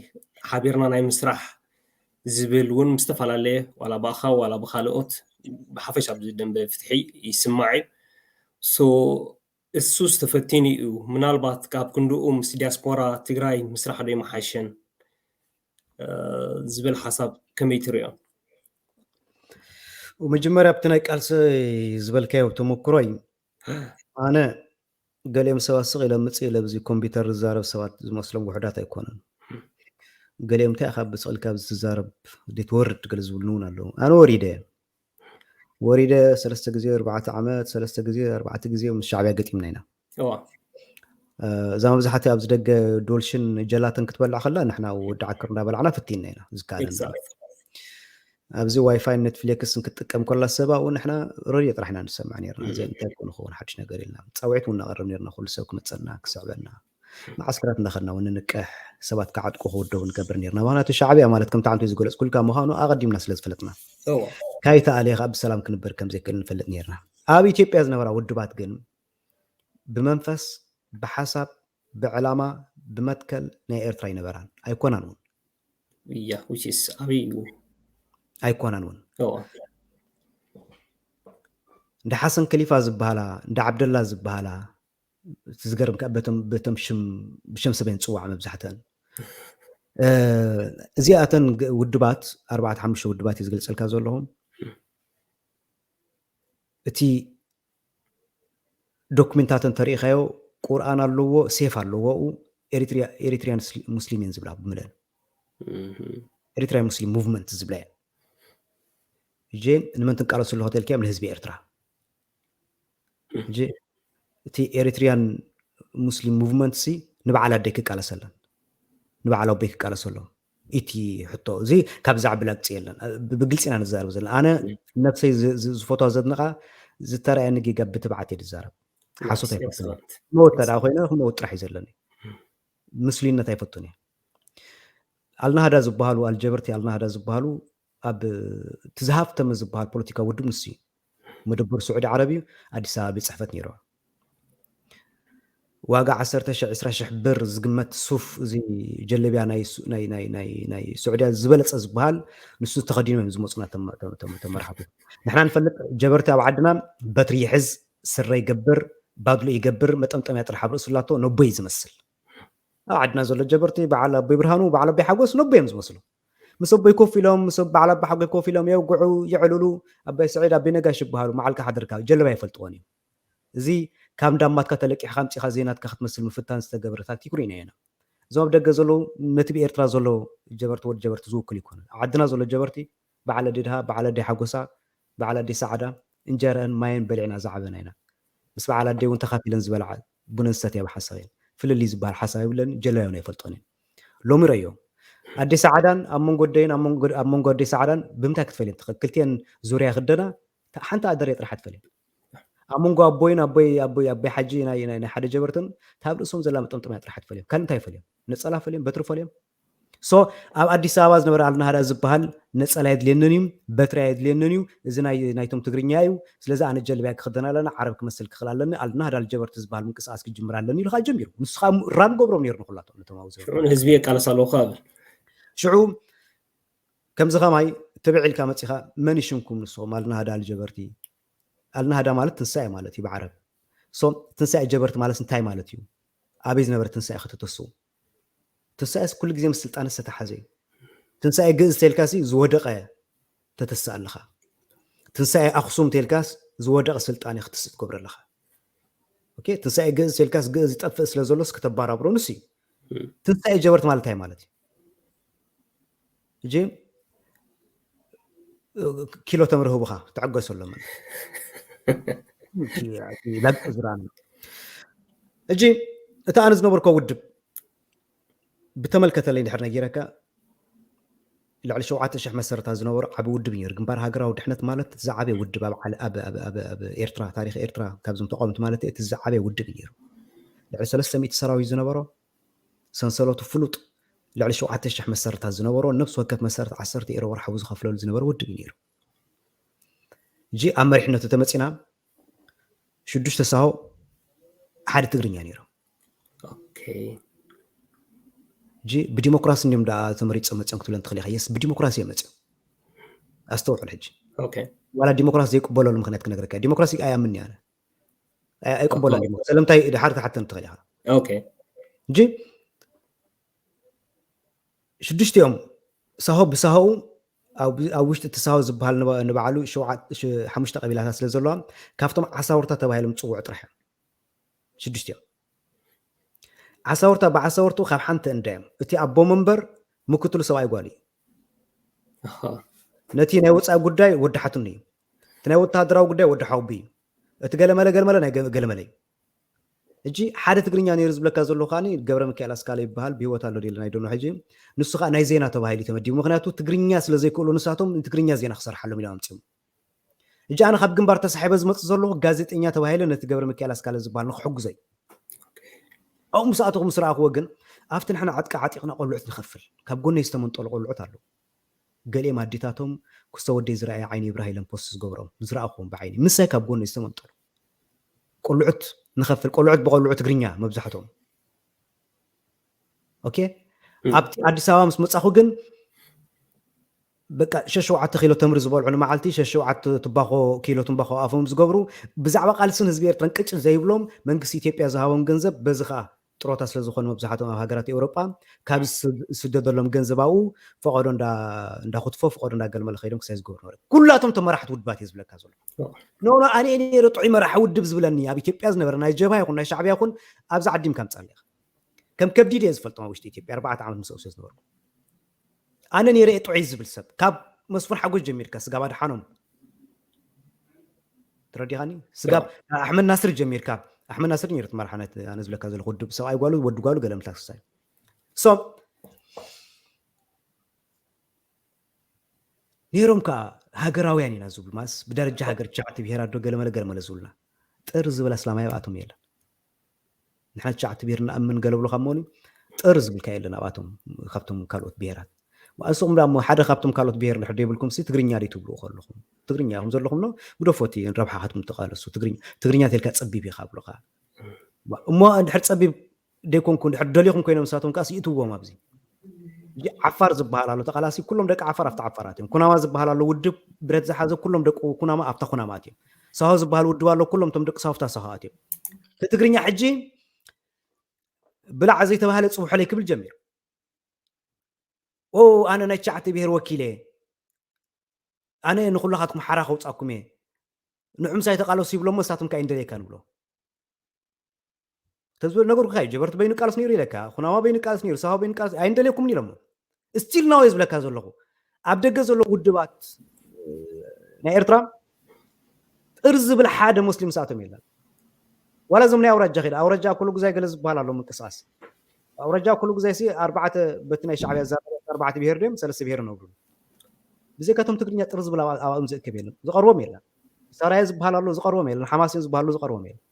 ሓቢርና ናይ ምስራሕ ዝብል እውን ምስ ዝተፈላለየ ዋላ ብኣኻ ዋላ ብካልኦት ብሓፈሻ ኣብዚ ደንበ ፍትሒ ይስማዕ እዩ so እሱስ ተፈቲኑ እዩ ምናልባት ካብ ክንድኡ ምስ ዲያስፖራ ትግራይ ምስራሕ ዶ ይመሓሸን ዝብል ሓሳብ ከመይ ትሪኦ? መጀመርያ ኣብቲ ናይ ቃልሲ ዝበልካዮ ተመክሮይ ኣነ ገሊኦም ሰባት ስቕ ኢለ ምፅእ ኢለ ብዚ ኮምፒውተር ዝዛረብ ሰባት ዝመስሎም ውሕዳት ኣይኮነን። ገሊኦም እንታይ ኢኻ ብስቕ ኢልካ ኣብዚ ትዛረብ ዘይትወርድ ገለ ዝብሉኒ እውን ኣለዉ። ኣነ ወሪደ ወሪደ ሰለስተ ግዜ ኣርባዕተ ዓመት ሰለስተ ግዜ ኣርባዕተ ግዜ ምስ ሻዕብያ ገጢምና ኢና። እዛ መብዛሕትኡ ኣብዚ ደገ ዶልሽን ጀላተን ክትበልዕ ከላ ንሕና ወዲ ዓክር እንዳበላዕና ፍቲና ኢና ዝከኣለና። ኣብዚ ዋይፋይ ኔትፍሊክስ ክትጥቀም ከላ ሰብ ኣብኡ ንሕና ሬድዮ ጥራሕ ኢና ንሰምዕ ነርና። እዚ እንታይ ኮን ክኸውን ሓድሽ ነገር ኢልና ፃውዒት እውን ነቐርብ ነርና። ኩሉ ሰብ ክመፀና ክስዕበና፣ መዓስከራት እናኸድና እውን ንንቀሕ፣ ሰባት ክዓጥቁ ክውደቡ ንገብር ነርና። ምክንያቱ ሻዕብያ ማለት ከምቲ ዓንቱ ዝገለፅኩልካ ምዃኑ ኣቐዲምና ስለ ዝፈለጥና፣ ካይተኣልየ ከዓ ብሰላም ክንበር ከም ዘይክእል ንፈልጥ ነርና። ኣብ ኢትዮጵያ ዝነበራ ውድባት ግን ብመንፈስ፣ ብሓሳብ፣ ብዕላማ፣ ብመትከል ናይ ኤርትራ ኣይነበራን፣ ኣይኮናን እውን። እያ ውሲስ ኣበይ እዩ? ኣይኮናን እውን። እንደ ሓሰን ከሊፋ ዝበሃላ፣ እንደ ዓብደላ ዝበሃላ፣ ዝገርም ከዓ በቶም ሽም ብሽም ሰበን ፅዋዕ መብዛሕተን እዚኣተን ውድባት ኣርባዕተ ሓሙሽተ ውድባት እዩ ዝገልፀልካ ዘለኹም። እቲ ዶክሜንታተን ተሪኢኻዮ ቁርኣን ኣለዎ፣ ሴፍ ኣለዎ፣ ኤሪትሪያን ሙስሊም እየን ዝብላ ብምለን ኤሪትሪያን ሙስሊም ሙቭመንት ዝብላ እየን። እጂ ንመን ትንቃለሱ ኣለኹ ተልክዮም ንህዝቢ ኤርትራ። እጂ እቲ ኤሪትሪያን ሙስሊም ሙቭመንት ሲ ንበዓል ኣደይ ክቃለሰለን ንበዓል ኣቦይ ክቃለሰሎም። እቲ ሕቶ እዚ ካብ ዛዕቢ ላግፂ የለን። ብግልፂ ኢና ንዛረብ ዘለና። ኣነ ነብሰይ ዝፈትዋ ዘድንቃ ዝተረኣየኒ ጌጋ ብትብዓት እየ ዝዛረብ። ሓሶት ኣይፈትን። መወት ተዳ ኮይነ ክመውት ጥራሕ እዩ ዘለኒ። ምስሉይነት ኣይፈቱን እየ። ኣልናህዳ ዝበሃሉ ኣልጀበርቲ ኣልናህዳ ዝበሃሉ ኣብ ትዝሃፍተመ ዝበሃል ፖለቲካ ውድብ ንሱ እዩ። መደበር ስዑዲ ዓረብ እዩ። ኣዲስ ኣበባ ቤት ፅሕፈት ነይርዋ። ዋጋ ዓሰርተ ሺሕ ዕስራ ሺሕ ብር ዝግመት ሱፍ እዚ ጀለቢያ ናይ ስዑድያ ዝበለፀ ዝበሃል ንሱ ተኸዲኖም እዮም ዝመፁና ተመራሕቱ። ንሕና ንፈልጥ ጀበርቲ ኣብ ዓድና በትሪ ይሕዝ፣ ስረ ይገብር፣ ባድሎ ይገብር፣ መጠምጠምያ ጥራሕ ኣብ ርእሱ ላቶ ነቦይ ዝመስል። ኣብ ዓድና ዘሎ ጀበርቲ በዓል ኣቦይ ብርሃኑ በዓል ኣቦይ ሓጎስ ነቦ እዮም ዝመስሉ። ምስ ኣቦይ ኮፍ ኢሎም ምስ በዓል ኣባ ሓጎይ ኮፍ ኢሎም የውግዑ፣ የዕልሉ። ኣባይ ስዒድ ኣቦይ ነጋሽ ይበሃሉ። መዓልካ ሓደርካ ጀለባ ይፈልጥዎን እዮም። እዚ ካብ እንዳማትካ ተለቂሕካ ኣምፂኻ ዘይናትካ ክትመስል ምፍታን ዝተገብረ ታክቲክ ርኢና ኢና። እዞም ኣብ ደገ ዘለዉ ነቲ ብኤርትራ ዘሎ ጀበርቲ ወዲ ጀበርቲ ዝውክል ይኮነ። ኣብ ዓድና ዘሎ ጀበርቲ በዓል ኣዲ ድሃ፣ በዓል ኣዲ ሓጎሳ፣ በዓል ኣዲ ሰዓዳ እንጀራን ማየን በሊዕና ዝዓበና ኢና። ምስ በዓል ኣደይ እውን ተኻፊለን ዝበልዓ ቡነን ዝሰትያ ብሓሳብ እየን። ፍልልይ ዝበሃል ሓሳብ የብለን። ጀለባዮን ኣይፈልጦን እየን። ሎሚ ረዮ ኣደይ ሰዓዳን ኣብ መንጎ ኣደይን ኣብ መንጎ ኣደይ ሰዓዳን ብምንታይ ክትፈልየን ትኽእል? ክልቲአን ዙርያ ክደና ሓንቲ ኣደርየ ጥራሕ ትፈልየን። ኣብ መንጎ ኣቦይን ኣቦይ ኣቦይ ኣቦይ ሓጂ ናይ ናይ ሓደ ጀበርትን ታብ ርእሶም ዘላ መጠምጠምያ ጥራሕ ትፈልዮም። ካልእ እንታይ ፈልዮም? ነጸላ ፈልዮም፣ በትሪ ፈልዮም። ሶ ኣብ ኣዲስ ኣበባ ዝነበረ ኣልናህዳ ዝበሃል ነጸላ የድልየንን እዩ፣ በትሪ የድልየንን እዩ። እዚ ናይ ናይቶም ትግርኛ እዩ። ስለዚ ኣነ ጀልቢያ ክኽደን ኣለና፣ ዓረብ ክመስል ክኽእል ኣለኒ፣ ኣልናህዳ ልጀበርቲ ዝበሃል ምንቅስቃስ ክጅምር ኣለኒ ኢሉ ከዓ ጀሚሩ። ንሱ ከዓ ራን ገብሮም ነይሩ ንኩላቶም ነቶም ኣብኡ ዝነበሩ። ሽዑ ንህዝቢ የቃለስ ኣለኹ ኣብ ሽዑ ከምዚ ከማይ ትብዕ ኢልካ መፂኻ መን ይሽምኩም ንስኹም ኣልናህዳ ልጀበርቲ? ኣልናህዳ ማለት ትንሳኤ ማለት እዩ ብዓረብ። ሶ ትንሳኤ ጀበርቲ ማለት እንታይ ማለት እዩ? ኣበይ ዝነበረ ትንሳኤ ከተተስኡ? ትንሳኤስ ኩሉ ግዜ ምስ ስልጣነ ዝተተሓዘ እዩ። ትንሳኤ ግእዝ ተልካሲ ዝወደቀ ተተስእ ኣለኻ። ትንሳኤ ኣኽሱም ተልካስ ዝወደቀ ስልጣነ ክትስእ ትገብረ ኣለኻ። ኦኬ፣ ትንሳኤ ግእዝ ተልካስ ግእዝ ይጠፍእ ስለ ዘሎስ ከተባራብሮ ንሱ እዩ። ትንሳኤ ጀበርቲ ማለት እንታይ ማለት እዩ? እጂ ኪሎ ተምር ህቡኻ ተዕገሰሎም። ላግጥ ዝረኣና እጂ እቲ ኣነ ዝነበርኮ ውድብ ብተመልከተለይ ድሕር ነጊረካ ልዕሊ ሸውዓተ ሽሕ መሰረታ ዝነበሮ ዓቢ ውድብ እዩ ነይሩ። ግንባር ሃገራዊ ድሕነት ማለት ዝዓበየ ውድብ ኣብ ዓለ- ኣብ- ኣብ- ኣብ- ኣብ ኤርትራ ታሪክ ኤርትራ ካብዞም ተቃወምቲ ማለት እቲ ዝዓበየ ውድብ እዩ ነይሩ። ልዕሊ ሰለስተ ሚእቲ ሰራዊት ዝነበሮ ሰንሰለቱ ፍሉጥ ልዕሊ ሸውዓተ ሽሕ መሰርታ ዝነበሮ ነብሲ ወከፍ መሰርት ዓሰርተ ኤሮ ወርሓዊ ዝኸፍለሉ ዝነበረ ውድብ እዩ ነይሩ። እጂ ኣብ መሪሕነቱ ተመፂና ሽዱሽተ ሳሆ ሓደ ትግርኛ ነይሮም። ኦኬ። እጂ ብዲሞክራሲ እንዲም ዳ ተመሪፆም መፅኦም ክትብለን ትኽእል ኢኻ። የስ ብዲሞክራሲ እዮም መፅኦም። ኣስተውዕል ሕጂ። ኦኬ። ዋላ ዲሞክራሲ ዘይቅበለሉ ምክንያት ክነግረካ። ዲሞክራሲ ኣያምን ኣነ ኣይቅበሎን። ዲሞክራሲ ስለምንታይ ድሓር ክሓተን ትኽእል ኢኻ። ኦኬ። እጂ ሽዱሽቲኦም ሳሆ ብሳሆኡ ኣብ ኣብ ውሽጢ እቲ ሳሆ ዝበሃል ንባ- ንባዕሉ ሸውዓ- ሽ- ሓሙሽተ ቀቢላታት ስለ ዘለዋ ካብቶም ዓሳውርታ ተባሂሎም ዝፅውዑ ጥራሕ እዮም። ሽዱሽቲኦም ዓሳውርታ ብዓሳውርቱ ካብ ሓንቲ እንዳ እዮም። እቲ ኣቦ መንበር ምክትሉ ሰብኣይ ጓል እዩ። ኣሃ። ነቲ ናይ ወፃኢ ጉዳይ ወዲ ሓትኑ እዩ። እቲ ናይ ወተሃደራዊ ጉዳይ ወዲ ሓውቢ እዩ። እቲ ገለመለ ገለመለ ናይ ገ- ገለመለ እዩ። ሕጂ ሓደ ትግርኛ ነይሩ ዝብለካ ዘለኹ ከኣ ገብረ ሚካኤል ኣስካለ ይበሃል፣ ብህይወት ኣሎ ዶ የለን ኣይደኖ። ሕጂ ንሱ ከኣ ናይ ዜና ተባሂሉ ተመዲቡ። ምክንያቱ ትግርኛ ስለ ዘይክእሉ ንሳቶም ንትግርኛ ዜና ክሰርሓሎም ኢሎም ኣምፅኦም። ሕጂ ኣነ ካብ ግንባር ተሳሒበ ዝመፅእ ዘለኹ ጋዜጠኛ ተባሂለ ነቲ ገብረ ሚካኤል ኣስካለ ዝበሃል ንክሕጉዘይ ኣብኡ ምስ ኣተኹ ምስ ረኣኽዎ ግን ኣብቲ ንሕና ዕጥቂ ዓጢቕና ቆልዑት ንኸፍል ካብ ጎነይ ዝተመንጠሉ ቆልዑት ኣለዉ። ገሊኦም ኣዴታቶም ክስተ ወደይ ዝረኣየ ዓይኒ ይብራህ ኢለን ፖስት ዝገብሮም ዝረኣኹዎም ብዓይኒ ምሳይ ካብ ጎነይ ዝተመንጠሉ ቆልዑት ንኸፍል ቆልዑት ብቆልዑ ትግርኛ መብዛሕትኦም ኦኬ ኣብቲ ኣዲስ ኣበባ ምስ መፃኹ ግን በቃ ሸሸውዓተ ኪሎ ተምሪ ዝበልዑ ንመዓልቲ ሸሸውዓተ ትባኾ ኪሎ ትንባኾ ኣፎም ዝገብሩ ብዛዕባ ቃልስን ህዝቢ ኤርትራን ቅጭ ዘይብሎም መንግስቲ ኢትዮጵያ ዝሃቦም ገንዘብ በዚ ከዓ ጥሮታ ስለ ዝኾኑ መብዛሕትኦም ኣብ ሃገራት ኤውሮጳ ካብ ዝስደደሎም ገንዘብ ኣብኡ ፈቐዶ እንዳኹትፎ ፈቐዶ እንዳገልመለ ከይዶም ክሳይ ዝገብሩ ነበረ ኩላቶም ተመራሕቲ ውድባት እየ ዝብለካ ዘሎ ኖ ኣነ ነይረ ጥዑይ መራሒ ውድብ ዝብለኒ ኣብ ኢትዮጵያ ዝነበረ ናይ ጀብሃ ይኹን ናይ ሻዕብያ ይኹን ኣብዚ ዓዲም ካምፃለካ ከም ከብዲድ እየ ዝፈልጦም ኣብ ውሽጢ ኢትዮጵያ ኣርባዕተ ዓመት ምስ ኦብሰ ዝነበርኩ ኣነ ነይረ እየ ጥዑይ ዝብል ሰብ ካብ መስፍን ሓጎስ ጀሚርካ ስጋብ ኣድሓኖም ተረዲኻኒ ስጋብ ኣሕመድ ናስር ጀሚርካ ኣሕመድ ናስር ነይሩ ትመርሓነት ኣነ ዝብለካ ዘለኹ ውድብ ሰብኣይ ጓሉ ወዲ ጓሉ ገለ ምትላክ ስሳይ ሶ ነይሮም ከዓ ሃገራውያን ኢና ዝብሉ ማስ ብደረጃ ሃገር ቻዕቲ ብሄራት ዶ ገለመለ ገለመለ ዝብሉና ጥር ዝብል ኣስላማይ ኣብኣቶም የለን ንሓንቲ ሸዓተ ብሄር ንኣምን ገለ ብሎ ካብ መሆኑ ጥር ዝብልካ የለን ኣብኣቶም ካብቶም ካልኦት ብሄራት እሱኹም ዳ ሓደ ካብቶም ካልኦት ብሄር ድሕር ዘይብልኩም ሲ ትግርኛ ደይ ትብልኡ ከለኹም ትግርኛ ኢኹም ዘለኹም ኖ ግደፎቲ ረብሓኻትኩም ትቃለሱ ትግርኛ ተልካ ፀቢብ ኢኻ ብሎኻ እሞ እንድሕር ፀቢብ ደይኮንኩ እንድሕር ደሊኹም ኮይኖም ንሳቶም ከዓ ይእትዎም ኣብዚ ዓፋር ዝበሃል ኣሎ ተቃላሲ ኩሎም ደቂ ዓፋር ኣብቲ ዓፋራት እዮም ኩናማ ዝበሃል ኣሎ ውድብ ብረት ዝሓዘ ኩሎም ደቂ ኩናማ ኣብታ ኩናማት እዮም ሳሆ ዝበሃል ውድብ ኣሎ ኩሎም እቶም ደቂ ሳሆ ኣብታ ሳሆኣት እዮም እቲ ትግርኛ ሕጂ ብላዕ ዘይተባህለ ፅውሐለይ ክብል ጀሚሩ ኦ ኣነ ናይ ትሽዓተ ብሄር ወኪለ ኣነ ንኩላኻትኩም ሓራ ከውፃኩም እየ ንዑምሳይ ተቃለሱ ይብሎሞ ንሳቶም ከዓ ይንደልየካ ንብሎ ተዝብል ነገርኩ ካዩ ጀበርቲ በይኑ ቃልስ ነይሩ ኢለካ ኩናማ በይኑ ቃልስ ነይሩ ሳሆ በይኑ ቃልስ ኣይንደልየኩምን ኢሎሞ ስቲል ናው ዝብለካ ዘለኹ ኣብ ደገ ዘሎ ውድባት ናይ ኤርትራ ጥር ዝብል ሓደ ሙስሊም ሰኣቶም የለን ዋላ እዞም ናይ ኣውራጃ ኸዳ ኣውራጃ ኩሉ ግዛይ ገለ ዝበሃል ኣሎ ምንቅስቃስ ኣውራጃ ኩሉ ግዛይ ሲ ኣርባዕተ በቲ ናይ ሻዕብያ ዛ ኣርባዕተ ብሄር ድዮም ሰለስተ ብሄር ነብሩ ብዘይካቶም ትግርኛ ጥር ዝብል ኣብኦም ዝእከብ የለን ዝቀርቦም የለን ሳራየ ዝበሃል ኣሎ ዝቀርቦም የለን ሓማሴን ዝበሃሉ ዝቀርቦም የለን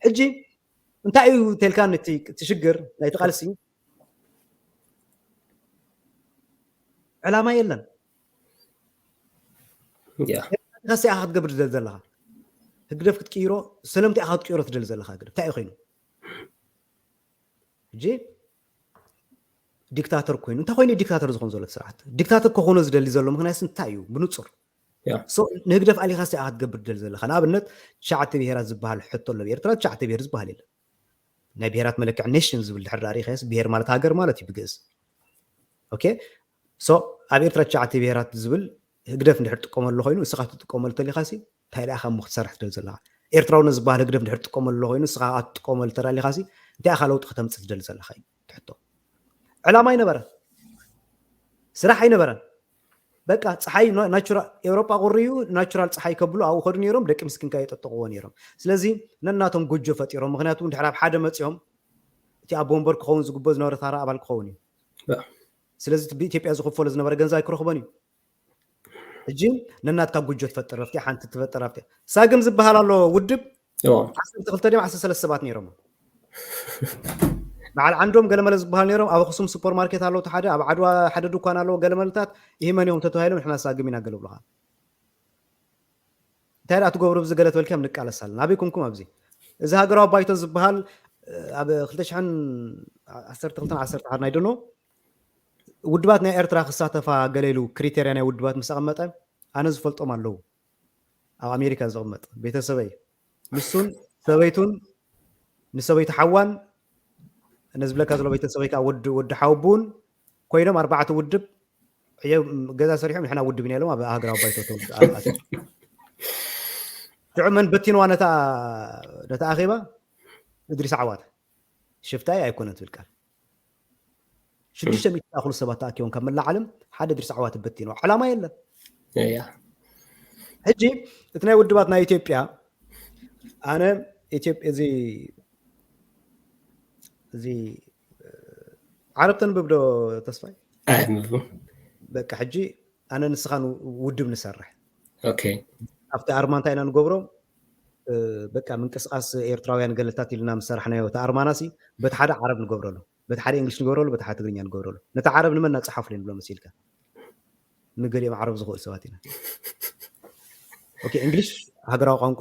ሕጂ እንታይ እዩ ተልካ እቲ ሽግር ናይቲ ቃልሲ ዕላማ የለን ከስ ኢኻ ክትገብር ትደሊ ዘለኻ ህግደፍ ክትቅይሮ ስለምቲ ኢኻ ክትቅይሮ ትደሊ ዘለኻ ህግደፍ እንታይ እዩ ኮይኑ ሕጂ ዲክታተር ኮይኑ እንታይ ኮይኑ ዲክታተር ዝኾን ዘሎ ስርዓት ዲክታተር ከኾኖ ዝደሊ ዘሎ ምክንያት እንታይ እዩ ብንፁር ንህግደፍ ኣሊኻስ ኢኻ ክትገብር ትደሊ ዘለኻ ንኣብነት ትሽዓተ ብሄራት ዝበሃል ሕቶ ኣሎ ኤርትራ ትሽዓተ ብሄር ዝበሃል የለን ናይ ብሄራት መለክዕ ኔሽን ዝብል ድሕር ዳሪኸስ ብሄር ማለት ሃገር ማለት እዩ ብግእዝ ኦኬ ሶ ኣብ ኤርትራ ትሽዓተ ብሄራት ዝብል ህግደፍ እንድሕር ትጥቀመሉ ኮይኑ ንስኻ ትጥቀመሉ ተሊኻሲ እንታይ ደኣ ካብ ክትሰርሕ ትደሊ ዘለኻ ኤርትራውነት ዝበሃል ህግደፍ እንድሕር ትጥቀመሉ ኮይኑ ንስኻ ትጥቀመሉ ተዳሊኻሲ እንታይ ኢኻ ለውጢ ከተምፅእ ትደሊ ዘለኻ እዩ ትሕቶ ዕላማ ኣይነበረን ስራሕ ኣይነበረን በቃ ፀሓይ ናቹራል ኤውሮጳ ቁሪ እዩ ናቹራል ፀሓይ ከብሉ ኣብኡ ከዱ ነይሮም ደቂ ምስኪንካ የጠጠቕዎ ነይሮም ስለዚ ነናቶም ጎጆ ፈጢሮም ምክንያቱ ድሕር ኣብ ሓደ መፂኦም እቲ ኣብ ወንበር ክኸውን ዝግቦ ዝነበረ ታራ ኣባል ክኸውን እዩ ስለዚ ብኢትዮጵያ ዝኽፈሎ ዝነበረ ገንዘብ ኣይክረኽቦን እዩ ሕጂ ነናትካ ጎጆ ትፈጥር ረፍቲ ሓንቲ ትፈጥር ረፍቲ ሳግም ዝበሃል ኣሎ ውድብ ዓሰርተ ክልተ ድዮም ዓሰርተ ሰለስተ ሰባት ነይሮም በዓል ዓንዶም ገለመለ ዝበሃል ነይሮም ኣብ ኣክሱም ሱፐርማርኬት ኣለዎ ሓደ ኣብ ዓድዋ ሓደ ድኳን ኣለዎ ገለመለታት ይህ መን እዮም ተተባሂሎም ንሕና ሳግም ኢና ገለ ብሉኻ እንታይ ደኣ ትገብሩ ብዚ ገለ ትበልክዮም ንቃለስ ኣለና ኣበይ ኮንኩም ኣብዚ እዚ ሃገራዊ ባይቶ ዝበሃል ኣብ ክልተ ሽሕን ዓሰርተ ክልተን ዓሰርተ ሓደ ናይ ደኖ ውድባት ናይ ኤርትራ ክሳተፋ ገለ ኢሉ ክሪቴርያ ናይ ውድባት ምስ ኣቐመጠ ኣነ ዝፈልጦም ኣለዉ ኣብ ኣሜሪካ ዝቕመጥ ቤተሰበይ ንሱን ሰበይቱን ንሰበይቱ ሓዋን ነዚ ብለካ ዘሎ ቤተሰበይ ከዓ ወዲ ወዲ ሓወቡን ኮይኖም ኣርባዕተ ውድብ ሕየ ገዛ ሰሪሖም ንሕና ውድብ ኢና ኢሎም ኣብ ሃገራዊ ባይቶ ሽዑ መን በቲንዋ ነታ ነታ ኣኼባ እድሪስ ዓዋተ ሽፍታይ ኣይኮነን ትብል ቃል ሽዱሽተ ሚእቲ ዝኣኽሉ ሰባት ተኣኪቦም ካብ መላእ ዓለም ሓደ ድርሲ ዓዋት በቲኖ ዕላማ የለን ሕጂ እቲ ናይ ውድባት ናይ ኢትዮጵያ ኣነ እዚ እዚ ዓረብ ተንብብ ዶ ተስፋይ? ኣይንብብን። በቃ ሕጂ ኣነ ንስኻን ውድብ ንሰርሕ። Okay. ኣብቲ ኣርማ እንታይ ኢና ንገብሮ? በቃ ምንቅስቃስ ኤርትራውያን ገለታት ኢልና ምሰራሕናዮ እቲ ኣርማናሲ በቲ ሓደ ዓረብ ንገብረሉ፣ በቲ ሓደ እንግሊሽ ንገብረሉ፣ በቲ ሓደ ትግርኛ ንገብረሉ። ነቲ ዓረብ ንመን ናጽሓፍሉ ንብሎ መሲልካ ንገሊኦም ዓረብ ዝኽእሉ ሰባት ኢና። Okay፣ እንግሊሽ ሃገራዊ ቋንቋ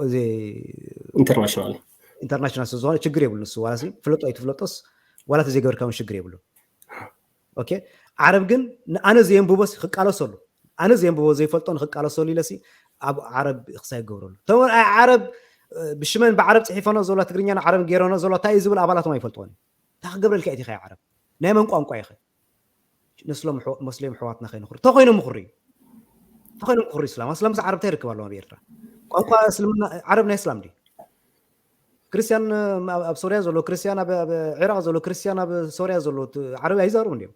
ኢንተርናሽናል ኢንተርናሽናል ስለዝኾነ ችግር የብሉ። ንሱ ዋላ ፍለጦ ኣይትፍለጦስ ዋላ ተዘይገበርካ እውን ችግር የብሉ። Okay፣ ዓረብ ግን ኣነ ዘየንብቦስ ክቃለሰሉ፣ ኣነ ዘየንብቦ ዘይፈልጦ ንክቃለሰሉ ኢለሲ ኣብ ዓረብ ክሳይ ገብረሉ ተወር ኣይ ዓረብ ብሽመን ብዓረብ ጽሒፈኖ ዘሎ ትግርኛን ዓረብ ገይረኖ ዘሎ እንታይ እዩ ዝብል ኣባላቶም ኣይፈልጥዎን። እንታይ ክገብረልካ እቲ ኸይ ዓረብ ናይ መን ቋንቋ ኢኸ? ንስሎም መስሎም ሕዋትና ከይንኽሩ ተኾይኖም ምኽሩ እዩ። ተኾይኖም ምኽሩ እስላም ኣስላም ዓረብ እንታይ ርክብ ኣለዎ ኣብ ኤርትራ? ቋንቋ እስልምና ዓረብ ናይ እስላም ድዩ? ክርስቲያን ኣብ ሶርያ ዘሎ ክርስቲያን ኣብ ዒራቅ ዘሎ ክርስቲያን ኣብ ሶርያ ዘሎ ዓረብ ኣይዛረቡ እንዲም።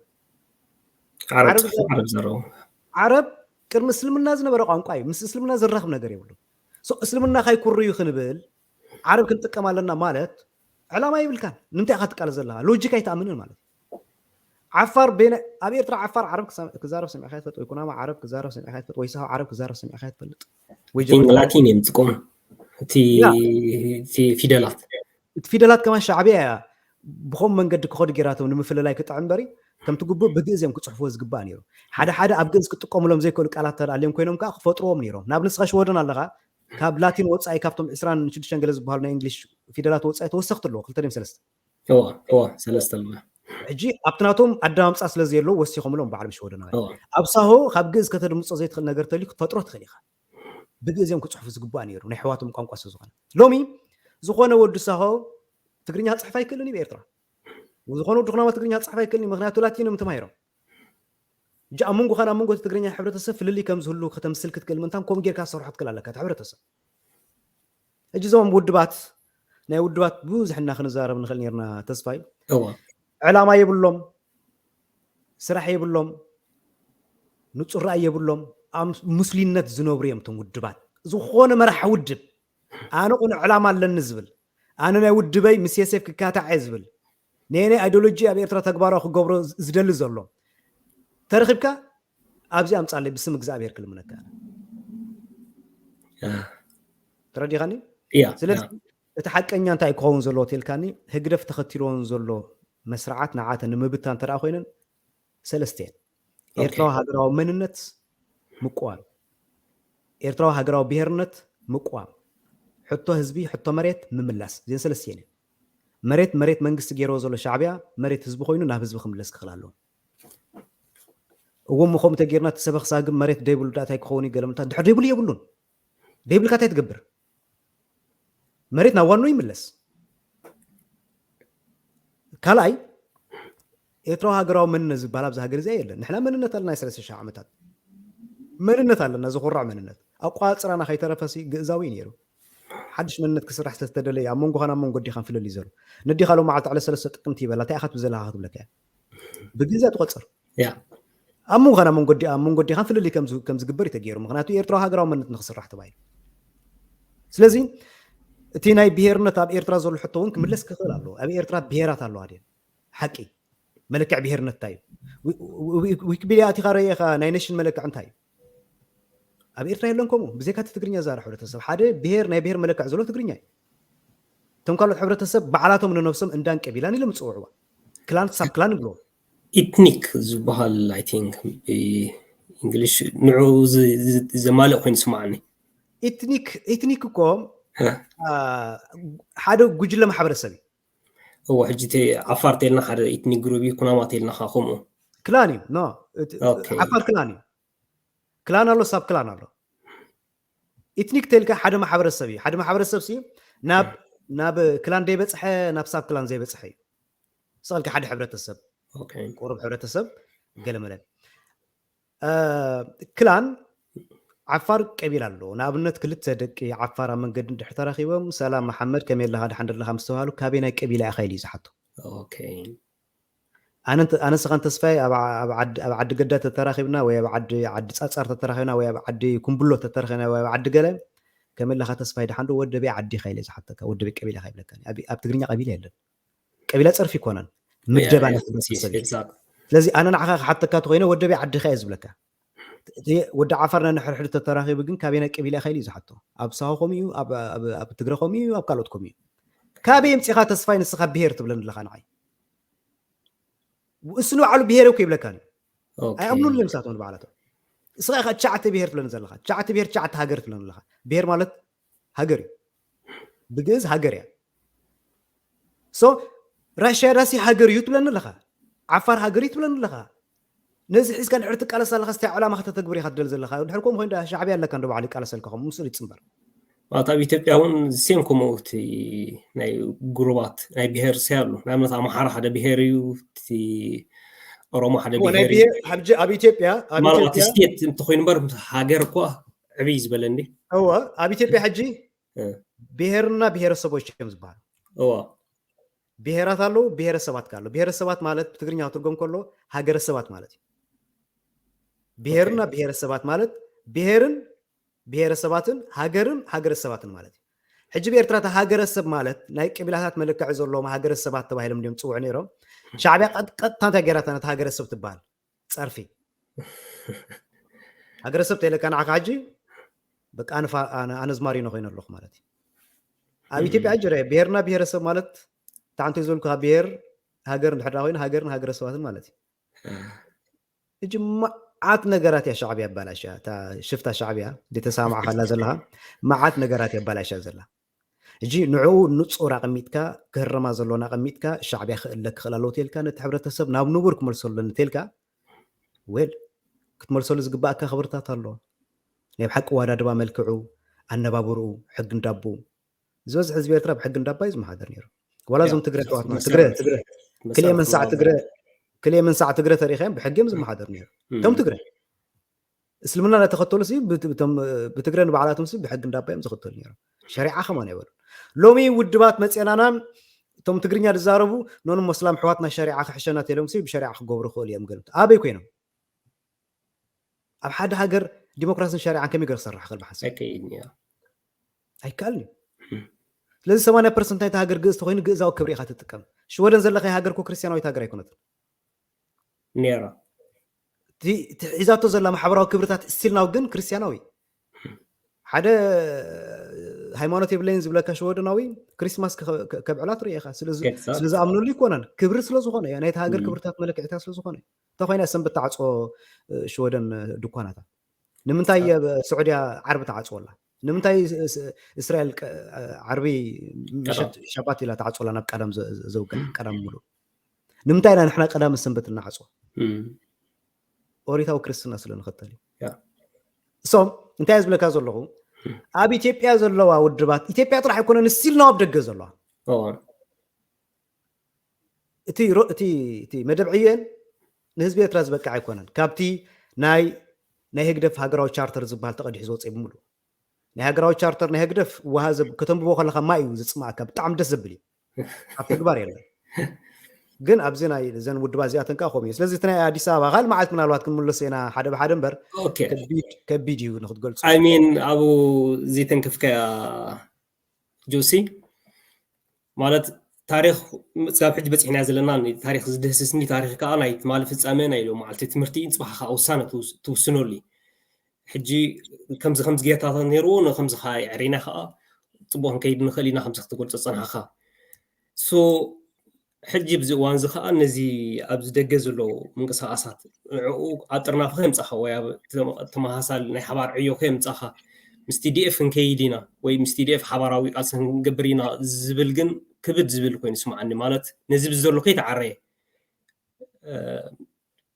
ዓረብ ዘረቡ ዓረብ ቅድሚ እስልምና ዝነበረ ቋንቋ እዩ። ምስ እስልምና ዝራኽብ ነገር የብሉ። እስልምና ካይኩሩ እዩ ክንብል ዓረብ ክንጥቀም ኣለና ማለት ዕላማ ይብልካን። ንምንታይ ኢኻ ትቃለ ዘለኻ? ሎጂክ ኣይትኣምንን ማለት እዩ። ዓፋር ቤነ ኣብ ኤርትራ ዓፋር ዓረብ ክዛረብ ሰሚዕካ ይትፈልጥ ወይ ኩናማ ዓረብ ክዛረብ ሰሚዕካ ይትፈልጥ ወይ ሳሆ ዓረብ ክዛረብ ሰሚዕካ ይትፈልጥ ወይ ላቲን እዮም ዝጥቀሙ እቲ ፊደላት እቲ ፊደላት ከማን ሻዕብያ እያ ብኸም መንገዲ ክኸዱ ጌራቶም ንምፍልላይ ክጥዕም በሪ ከምቲ ግቡእ ብግእዝ እዮም ክፅሕፍዎ ዝግባእ ነይሩ። ሓደ ሓደ ኣብ ግእዝ ክጥቀሙሎም ዘይክእሉ ቃላት ተዳልዮም ኮይኖም ከዓ ክፈጥርዎም ነይሮም። ናብ ንስኻ ሽወደን ኣለኻ ካብ ላቲን ወፃኢ ካብቶም ዕስራን ሽዱሽተን ገለ ዝበሃሉ ናይ እንግሊሽ ፊደላት ወፃኢ ተወሰኽቲ ኣለዎ ክልተ ድም ሰለስተ ሰለስተ ኣለና ሕጂ ኣብቲ ናቶም ኣደማምፃ ስለ ዘየለዉ ወሲኾምሎም በዓል ሽወደናውያን ኣብ ሳሆ ካብ ግእዝ ከተድምፆ ዘይትኽእል ነገር ተልዩ ክትፈጥሮ ትኽእል ኢኻ። ብግእዝ እዮም ክፅሕፉ ዝግባእ ነይሩ ናይ ኣሕዋቶም ቋንቋ ስለ ዝኾነ። ሎሚ ዝኾነ ወዲ ሳሆ ትግርኛ ክፅሕፍ ኣይክእልን እዩ ብኤርትራ። ዝኾነ ወዲ ኩናማ ትግርኛ ክፅሕፍ ኣይክእልን እዩ ምክንያቱ ላቲን እዮም ተማሂሮም። ሕጂ ኣብ መንጎኻን ኣብ መንጎ እቲ ትግርኛ ሕብረተሰብ ፍልልይ ከም ዝህሉ ከተምስል ክትክእል ምእንታን ከምኡ ጌርካ ዝሰርሖ ክትክእል ኣለካ እቲ ሕብረተሰብ። ሕጂ እዞም ውድባት ናይ ውድባት ብዙሕ እና ክንዛረብ ንኽእል ነርና ተስፋይ ዕላማ የብሎም፣ ስራሕ የብሎም፣ ንጹር ራእይ የብሎም። ኣብ ሙስሊነት ዝነብሩ እዮም እቶም ውድባት። ዝኾነ መራሕ ውድብ ኣነ ቁኑዕ ዕላማ ኣለኒ ዝብል ኣነ ናይ ውድበይ ምስ የሴፍ ክካታዕ እየ ዝብል ናይ ናይ ኣይዲዮሎጂ ኣብ ኤርትራ ተግባራዊ ክገብሮ ዝደሊ ዘሎ ተረኺብካ ኣብዚ ኣምጻለይ ብስም እግዚኣብሔር ክልምነካ ተረዲኻኒ። ስለዚ እቲ ሓቀኛ እንታይ ክኸውን ዘለዎ ተልካኒ ህግደፍ ተኸቲልዎን ዘሎ መስርዓት ንዓተ ንምብታ እንተ ኮይነን ሰለስተ እየን። ኤርትራዊ ሃገራዊ መንነት ምቁዋም፣ ኤርትራዊ ሃገራዊ ብሄርነት ምቁዋም፣ ሕቶ ህዝቢ ሕቶ መሬት ምምላስ እዚን ሰለስተ እየን። መሬት መሬት መንግስቲ ገይርዎ ዘሎ ሻዕብያ መሬት ህዝቢ ኮይኑ ናብ ህዝቢ ክምለስ ክኽእል ኣለዎ። እዎም ምኸም እንተ ጌርና እቲ ሰበኽ ሳግም መሬት ደይብሉ ዳእታይ ክኸውን ገለምታ ድሕር ደይብሉ የብሉን። ደይብልካ እንታይ ትገብር? መሬት ናብ ዋኖ ይምለስ። ካልኣይ ኤርትራዊ ሃገራዊ መንነት ዝበሃል ኣብዚ ሃገር እዚኣ የለን። ንሕና መንነት ኣለና ናይ ሰለስተ ሺሕ ዓመታት መንነት ኣለና፣ ዝኹራዕ መንነት። ኣቋጽራና ከይተረፈሲ ግእዛዊ እዩ ነይሩ። ሓድሽ መንነት ክስራሕ ስለዝተደለየ ኣብ መንጎኻን ኣብ መንጎ ኣዴኻን ፍልል እዩ ዘሎ። ነዴኻ ሎም መዓልቲ ዕለት ሰለስተ ጥቅምቲ ይበላ እንታይ ኢኻ ትብል ዘለኻ ክትብለካ እያ። ብግእዝ እያ ትቆጽር። ያ ኣብ መንጎኻን ኣብ መንጎ ኣዴኻን ፍልልይ ከም ዝግበር እዩ ተገይሩ። ምኽንያቱ ኤርትራዊ ሃገራዊ መንነት ንክስራሕ ተባሂሉ። ስለዚ እቲ ናይ ብሄርነት ኣብ ኤርትራ ዘሎ ሕቶ እውን ክምለስ ክኽእል ኣለዎ። ኣብ ኤርትራ ብሄራት ኣለዋ ድየን? ሓቂ መለክዕ ብሄርነት እንታይ እዩ? ዊኪፒድያ ኣቲኻ ረኢኻ ናይ ኔሽን መለክዕ እንታይ እዩ? ኣብ ኤርትራ የለን ከምኡ። ብዘይካ እቲ ትግርኛ ዝዛረብ ሕብረተሰብ ሓደ ብሄር ናይ ብሄር መለክዕ ዘሎ ትግርኛ እዩ። እቶም ካልኦት ሕብረተሰብ ባዕላቶም ንነብሶም እንዳን ቀቢላን ኢሎም ዝፅውዕዋ ክላን ሳብ ክላን ይብልዎ። ኢትኒክ ዝበሃል I think ብእንግሊሽ ንዑ ዘማልእ ኮይኑ ስማዕኒ። ኢትኒክ ኢትኒክ እኮ ሓደ ጉጅለ ማሕበረሰብ እዩ። እዎ ሕጂ ዓፋር ተልና ሓደ ኢትኒክ ግሩብ እዩ። ኩናማ ተልና ከዓ ከምኡ ክላን እዩ። ዓፋር ክላን እዩ። ክላን ኣሎ ሳብ ክላን ኣሎ። ኢትኒክ ተልካ ሓደ ማሕበረሰብ እዩ። ሓደ ማሕበረሰብ ሲ ናብ ናብ ክላን ዘይበፅሐ ናብ ሳብ ክላን ዘይበፅሐ እዩ። ስቕልካ ሓደ ሕብረተሰብ ቁሩብ ሕብረተሰብ ገለመለ ክላን ዓፋር ቀቢላ ኣሎ። ንኣብነት ክልተ ደቂ ዓፋር ኣብ መንገዲ እንድሕር ተራኺቦም ሰላም መሓመድ ከመይ ኣለኻ ድሓን ደለኻ ምስ ተባሃሉ ካበይ ናይ ቀቢላ ኢኻ ኢሉ እዩ ዝሓቶ። ኣነ ንስኻን ተስፋይ ኣብ ዓዲ ገዳ ተተራኺብና ወይ ኣብ ዓዲ ዓዲ ጻጻር ተተራኺብና ወይ ኣብ ዓዲ ኩምብሎ ተተራኺብና ወይ ኣብ ዓዲ ገለ ከመይ ኣለኻ ተስፋይ ድሓን ዶ ወደበይ ዓዲ ኢኻ ኢለ ዝሓተካ ወደበይ ቀቢላ ኢኻ ይብለካ። ኣብ ትግርኛ ቀቢላ የለን። ቀቢላ ጸርፊ ይኮነን፣ ምደባ ናይ ሕብረተሰብ እዩ። ስለዚ ኣነ ንዓኻ ክሓተካ ተኮይነ ወደበይ ዓድኻ እየ ዝብለካ። እቲ ወዲ ዓፋር ነንሕድሕዱ ተተራኺቡ ግን ካበይ ናይ ቀቢላ ኢኻ ኢሉ እዩ ዝሓቶ። ኣብ ሳሆ ከምኡ እዩ፣ ኣብ ትግረ ከምኡ እዩ፣ ኣብ ካልኦት ከምኡ እዩ። ካበይ የምፂኻ ተስፋይ ንስኻ ብሄር ትብለኒ ኣለኻ ንዓይ? እሱ ንባዕሉ ብሄር እኮ ይብለካ። ኣይኣምኑን እዮም ንሳቶም ንባዕላቶም። እስኻ ኢኻ ትሽዓተ ብሄር ትብለኒ ዘለኻ፣ ትሽዓተ ብሄር ትሽዓተ ሃገር ትብለኒ ኣለኻ። ብሄር ማለት ሃገር እዩ። ብግእዝ ሃገር እያ። ሶ ራሽያ ዳሲ ሃገር እዩ ትብለኒ ኣለኻ፣ ዓፋር ሃገር እዩ ትብለኒ ኣለኻ። ነዚ ሒዝካ ድሕሪ ትቃለስ ኣለኻ፣ ስታይ ዕላማ ከተተግብር ኢኻ ትደሊ ዘለኻ። ድሕሪ ከምኡ ኮይኑ ሻዕብያ ኣለካ እንዶ ባዕሉ ይቃለሰልካ፣ ከምኡ ምስሉ ይፅምበር። ማለት ኣብ ኢትዮጵያ እውን ሴም ከምኡ እቲ ናይ ጉሩባት ናይ ብሄር ሰ ኣሎ። ንኣብነት ኣምሓራ ሓደ ብሄር እዩ፣ እቲ ኦሮሞ ሓደ ብሄር እዩ። ኣብ ኢትዮጵያ ምናልባት ስቴት እንተኮይኑ እምበር ሃገር እኳ ዕብይ ዝበለ እንዲ። እወ ኣብ ኢትዮጵያ ሕጂ ብሄርና ብሄረሰቦች እዮም ዝበሃሉ። እዋ ብሄራት ኣለዉ፣ ብሄረሰባት ከ ኣለዉ። ብሄረሰባት ማለት ብትግርኛ ክትርጎም ከሎ ሃገረሰባት ማለት እዩ። ብሄርና ብሄረሰባት ማለት ብሄርን ብሄረሰባትን ሃገርን ሃገረሰባትን ማለት እዩ። ሕጂ ብኤርትራ እታ ሃገረሰብ ማለት ናይ ቀቢላታት መለክዒ ዘለዎም ሃገረሰባት ተባሂሎም እንዲዮም ዝፅውዑ ነይሮም። ሻዕብያ ቀጥታ እንታይ ገይራታ ነታ ሃገረሰብ ትበሃል? ጸርፊ። ሃገረሰብ ተይለካ ንዓኻ ሕጂ በቃ ኣነ ኣዝማሪኖ ኮይነ ኣለኹ ማለት እዩ። ኣብ ኢትዮጵያ ሕጂ ብሄርና ብሄረሰብ ማለት ታንቶ ዘልኩ ብሄር ሃገር እንድሕር ኮይኑ ሃገርን ሃገረሰባትን ማለት እዩ። ሕጂ መዓት ነገራት እያ ሻዕብያ ኣባላሽያ፣ እታ ሽፍታ ሻዕብያ ዘይተሰማማዕካላ ዘለኻ መዓት ነገራት እያ ኣባላሽያ ዘላ። ሕጂ ንዕኡ ንጹር ኣቐሚጥካ፣ ክህረማ ዘለዎን ኣቐሚጥካ፣ ሻዕብያ ክእለ ክኽእል ኣለዎ ተልካ፣ ነቲ ሕብረተሰብ ናብ ንቡር ክመልሶ ኣለኒ ተልካ፣ ዌል ክትመልሰሉ ዝግባኣካ ክብርታት ኣሎ። ናይ ብሓቂ ዋዳድባ መልክዑ፣ ኣነባብርኡ፣ ሕጊ እንዳቦ ዝበዝሕ ህዝቢ ኤርትራ ብሕጊ እንዳባ እዩ ዝመሓደር ነይሩ። ዋላ እዞም ትግረ ኣሕዋትና ትግረ ትግረ ክልኤ መንሳዕ ትግረ ክልኤ መንሳዕ ትግረ ተሪኸዮም ብሕጊ እዮም ዝመሓደር ነይሩ። እቶም ትግረ እስልምና እናተኸተሉ ሲ ብትግረ ንባዕላቶም ሲ ብሕጊ እንዳባ እዮም ዝኽተሉ ነይሮም። ሸሪዓ ከማን ኣይበሉ። ሎሚ ውድባት መፅናና እቶም ትግርኛ ዝዛረቡ ኖን መስላም ኣሕዋትና ሸሪዓ ክሕሸና ተሎም ሲ ብሸሪዓ ክገብሩ ክኽእሉ እዮም። ገለ ኣበይ ኮይኖም ኣብ ሓደ ሃገር ዲሞክራሲን ሸሪዓን ከመይ ገይሩ ክሰርሕ ክእል ብሓንሳብ ኣይከይድን እዩ። ኣይከኣልን እዩ። ስለዚ ሰማንያ ፐርሰንት ናይቲ ሃገር ግእዝ ተኮይኑ ግእዛዊ ክብሪ ኢኻ ትጥቀም። ሽወደን ዘለኻይ ሃገር እኮ ክርስትያናዊት ሃገር ኣይኮነትን። ነይራ። እቲ ሒዛቶ ዘላ ማሕበራዊ ክብርታት ስቲል ናው ግን ክርስትያናዊ። ሓደ ሃይማኖት የብለይን ዝብለካ ሽወደናዊ ክሪስማስ ከብዕላ ትርኢ ኢኻ። ስለዝኣምነሉ ይኮነን፣ ክብሪ ስለዝኾነ ናይቲ ሃገር ክብርታት መለክዕታት ስለዝኾነ። እንተኾይና ሰንበት ተዓፅዎ ሽወደን ድኳናታ ንምንታይ ስዑድያ ዓርቢ ተዓፅወላ? ንምንታይ እስራኤል ዓርቢ ምሸት ሸባት ኢላ ተዓፅወላ? ናብ ቀዳም ዘውገ ቀዳም ሙሉ ንምንታይ ኢና ንሕና ቀዳም ሰንበት እናዓፅዎ? ኦሪታዊ ክርስትና ስለ ንኸተል እዩ። እሶም እንታይ ዝብለካ ዘለኹ ኣብ ኢትዮጵያ ዘለዋ ውድባት ኢትዮጵያ ጥራሕ ኣይኮነን ስቲል ናብ ደገ ዘለዋ እቲ መደብ ዕዮን ንህዝቢ ኤርትራ ዝበቅዕ ኣይኮነን። ካብቲ ናይ ናይ ህግደፍ ሃገራዊ ቻርተር ዝበሃል ተቐዲሑ ዝወፀ ብምሉ ናይ ሃገራዊ ቻርተር ናይ ህግደፍ ውሃ ከተንብቦ ከለካ ማይ እዩ ዝፅማእካ። ብጣዕሚ ደስ ዘብል እዩ። ኣብ ተግባር የለን። ግን ኣብዚ ናይ ዘን ውድባ እዚኣተን ከዓ ከምኡ እዩ። ስለዚ እቲ ናይ ኣዲስ ኣበባ ካል መዓልቲ ምናልባት ክንምለሶ ኢና ሓደ ብሓደ እምበር ከቢድ እዩ ንክትገልፁ። ኣይሚን ኣብ ዘይተንክፍከያ ጆሲ ማለት ታሪክ ክሳብ ሕጂ በፂሕና ዘለና ታሪክ ዝድህስስኒ ታሪክ ከዓ ናይ ትማሊ ፍፃመ ናይ ሎ መዓልቲ ትምህርቲ ፅባሕ ከዓ ውሳነ ትውስነሉ። ሕጂ ከምዚ ከምዚ ጌታታት ነይርዎ ንከምዚ ከዓ የዕሪና ከዓ ፅቡቅ ክንከይድ ንኽእል ኢና ከምዚ ክትገልፆ ፀናሕካ ሶ ሕጂ ኣብዚ እዋን እዚ ከዓ ነዚ ኣብዚ ደገ ዘሎ ምንቅስቃሳት ንዕኡ ኣብ ጥርናፈ ከምፃኻ ወይ ኣብ ተመሳሳሊ ናይ ሓባር ዕዮ ከምፃኻ ምስ ቲዲኤፍ ክንከይድ ኢና ወይ ምስ ቲዲኤፍ ሓባራዊ ቃልሲ ክንገብር ኢና ዝብል ግን ክብድ ዝብል ኮይኑ ስምዓኒ ማለት ነዚ ብዘሎ ከይተዓረየ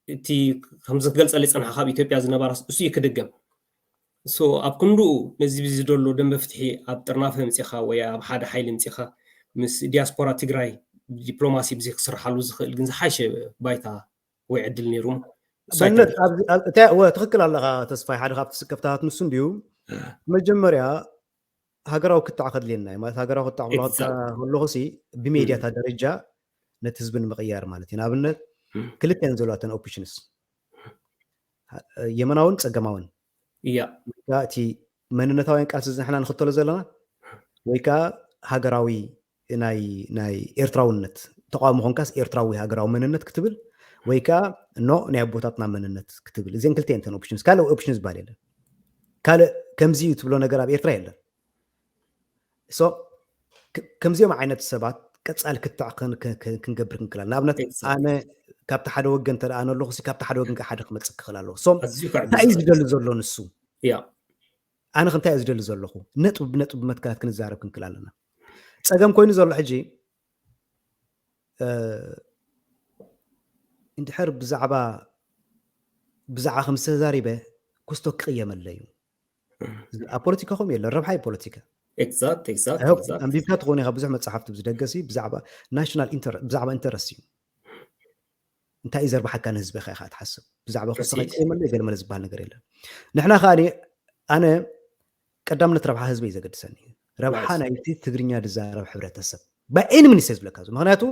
እቲ ከምዚ ክገልፀለይ ፀናሓ ካብ ኢትዮጵያ ዝነበራ እሱ እዩ ክድገም ሶ ኣብ ክንድኡ ነዚ ብዚ ደሎ ደንበ ፍትሒ ኣብ ጥርናፈ ምፂኻ ወይ ኣብ ሓደ ሓይሊ ምፂኻ ምስ ዲያስፖራ ትግራይ ዲፕሎማሲ ብዚ ክስርሓሉ ዝኽእል ግን ዝሓሸ ባይታ ወይ ዕድል ነይሩ ትክክል ኣለኻ ተስፋይ ሓደ ካብቲ ስከፍታት ንሱ እንድዩ መጀመርያ ሃገራዊ ክትዕ ከድልየና እዩ ማለት ሃገራዊ ክትዕ ክብሎ ከለኹ ሲ ብሜድያታት ደረጃ ነቲ ህዝቢ ንምቕያር ማለት እዩ ንኣብነት ክልተን ዘለዋተን ኦፕሽንስ የመናውን ፀገማውን እያ እቲ መንነታውያን ቃልሲ ዝንሕና ንክተሎ ዘለና ወይ ከዓ ሃገራዊ ናይ ናይ ኤርትራውነት ተቃውሞ ኮንካስ ኤርትራዊ ሃገራዊ መንነት ክትብል ወይ ከዓ ኖ ናይ ኣቦታትና መንነት ክትብል፣ እዚን ክልተ እንተን ኦፕሽንስ፣ ካልእ ኦፕሽን ዝበሃል የለን። ካልእ ከምዚ እዩ ትብሎ ነገር ኣብ ኤርትራ የለን። ሶ ከምዚኦም ዓይነት ሰባት ቀጻሊ ክትዕ ክንገብር ክንክላል፣ ንኣብነት ኣነ ካብቲ ሓደ ወገን ተደኣ ነለኹ፣ ካብቲ ሓደ ወገን ሓደ ክመጽእ ክኽእል ኣለኹ። ሶ እንታይ እዩ ዝደሊ ዘሎ ንሱ? ኣነ እንታይ እየ ዝደሊ ዘለኹ? ነጥቢ ብነጥቢ መትከላት ክንዛረብ ክንክል ኣለና። ጸገም ኮይኑ ዘሎ ሕጂ እንድሕር ብዛዕባ ብዛዕባ ከም ዝተዛሪበ ክስቶ ክቕየመለ እዩ። ኣብ ፖለቲካ ከምኡ የለን፣ ረብሓ እዩ ፖለቲካ። ኣንቢብካ ትኾን ኢኻ ብዙሕ መጽሓፍቲ ብዝደገሲ ብዛዕባ ናሽናል ብዛዕባ ኢንተረስት እዩ። እንታይ እዩ ዘርብሓካ ንህዝቢ ኢኻ ትሓስብ? ብዛዕባ ክስቶ ክቕየመለ ገለመለ ዝበሃል ነገር የለን። ንሕና ከኣ ኣነ ቀዳምነት ረብሓ ህዝቢ እዩ ዘገድሰኒ። ረብሓ ናይቲ ትግርኛ ዝዛረብ ሕብረተሰብ ባይ ኤኒ ሚንስ እየ ዝብለካ። ምክንያቱ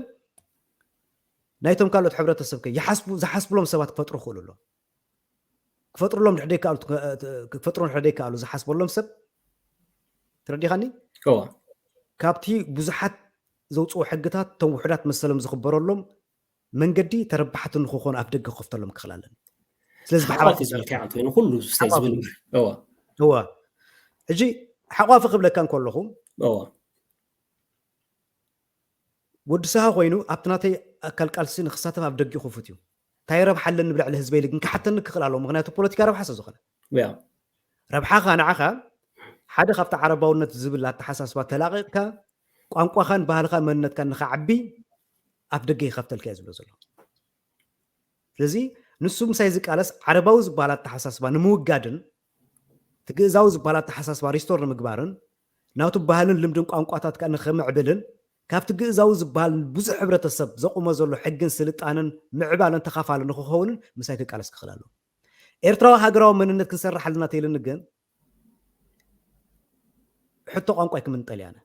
ናይቶም ካልኦት ሕብረተሰብ ከ ይሓስቡ ዝሓስብሎም ሰባት ክፈጥሩ ክኽእሉ ኣለዎም። ክፈጥሩሎም ድሕደይ ክኣሉ ክፈጥሩ ድሕደይ ክኣሉ ዝሓስበሎም ሰብ ተረዲኻኒ? ካብቲ ብዙሓት ዘውፅኡ ሕግታት እቶም ውሕዳት መሰሎም ዝኽበረሎም መንገዲ ተረባሕቲ ንክኾኑ ኣፍ ደገ ክኸፍተሎም ክኽእል ኣለኒ። ስለዚ ብሓባር ሓቋፊ ዝበልካዮ ኮይኑ ኩሉ ስታይ ሓቋፊ ዝብል እዩ። እዋ። እዋ። ሕጂ ሓቋፊ ክብለካ እንከለኹ እዋ። ወዲ ሰሃ ኮይኑ ኣብቲ ናተይ ኣካል ቃልሲ ንክሳተፍ ኣብ ደጊ ክፉት እዩ። እንታይ ረብሓ ኣለኒ ብልዕሊ ህዝበይ ኢሉ ግን ክሓተኒ ክኽእል ኣለዎ። ምክንያቱ ፖለቲካ ረብሓ ስለ ዝኾነ። ያ። ረብሓኻ ንዓኻ ሓደ ካብቲ ዓረባውነት ዝብል ኣተሓሳስባ ተላቒቕካ ቋንቋኻን ባህልኻን መንነትካን ንኸዓቢ ኣፍ ደገ ይኸፍተልካ እየ ዝብሎ ዘለኹ። ስለዚ ንሱ ምሳይ ዝቃለስ ዓረባዊ ዝበሃል ኣተሓሳስባ ንምውጋድን እቲ ግእዛዊ ዝበሃል ኣተሓሳስባ ሪስቶር ንምግባርን ናቱ ባህልን ልምድን ቋንቋታት ከኣ ንኸምዕብልን ካብቲ ግእዛዊ ዝበሃል ብዙሕ ሕብረተሰብ ዘቑሞ ዘሎ ሕግን ስልጣንን ምዕባለን ተኻፋሊ ንኽኸውንን ምሳይ ክቃለስ ክኽእል ኣለዎ። ኤርትራዊ ሃገራዊ መንነት ክንሰርሕ ኣለና ተይልኒ ግን ሕቶ ቋንቋ ኣይክምንጠል እየ ኣነ።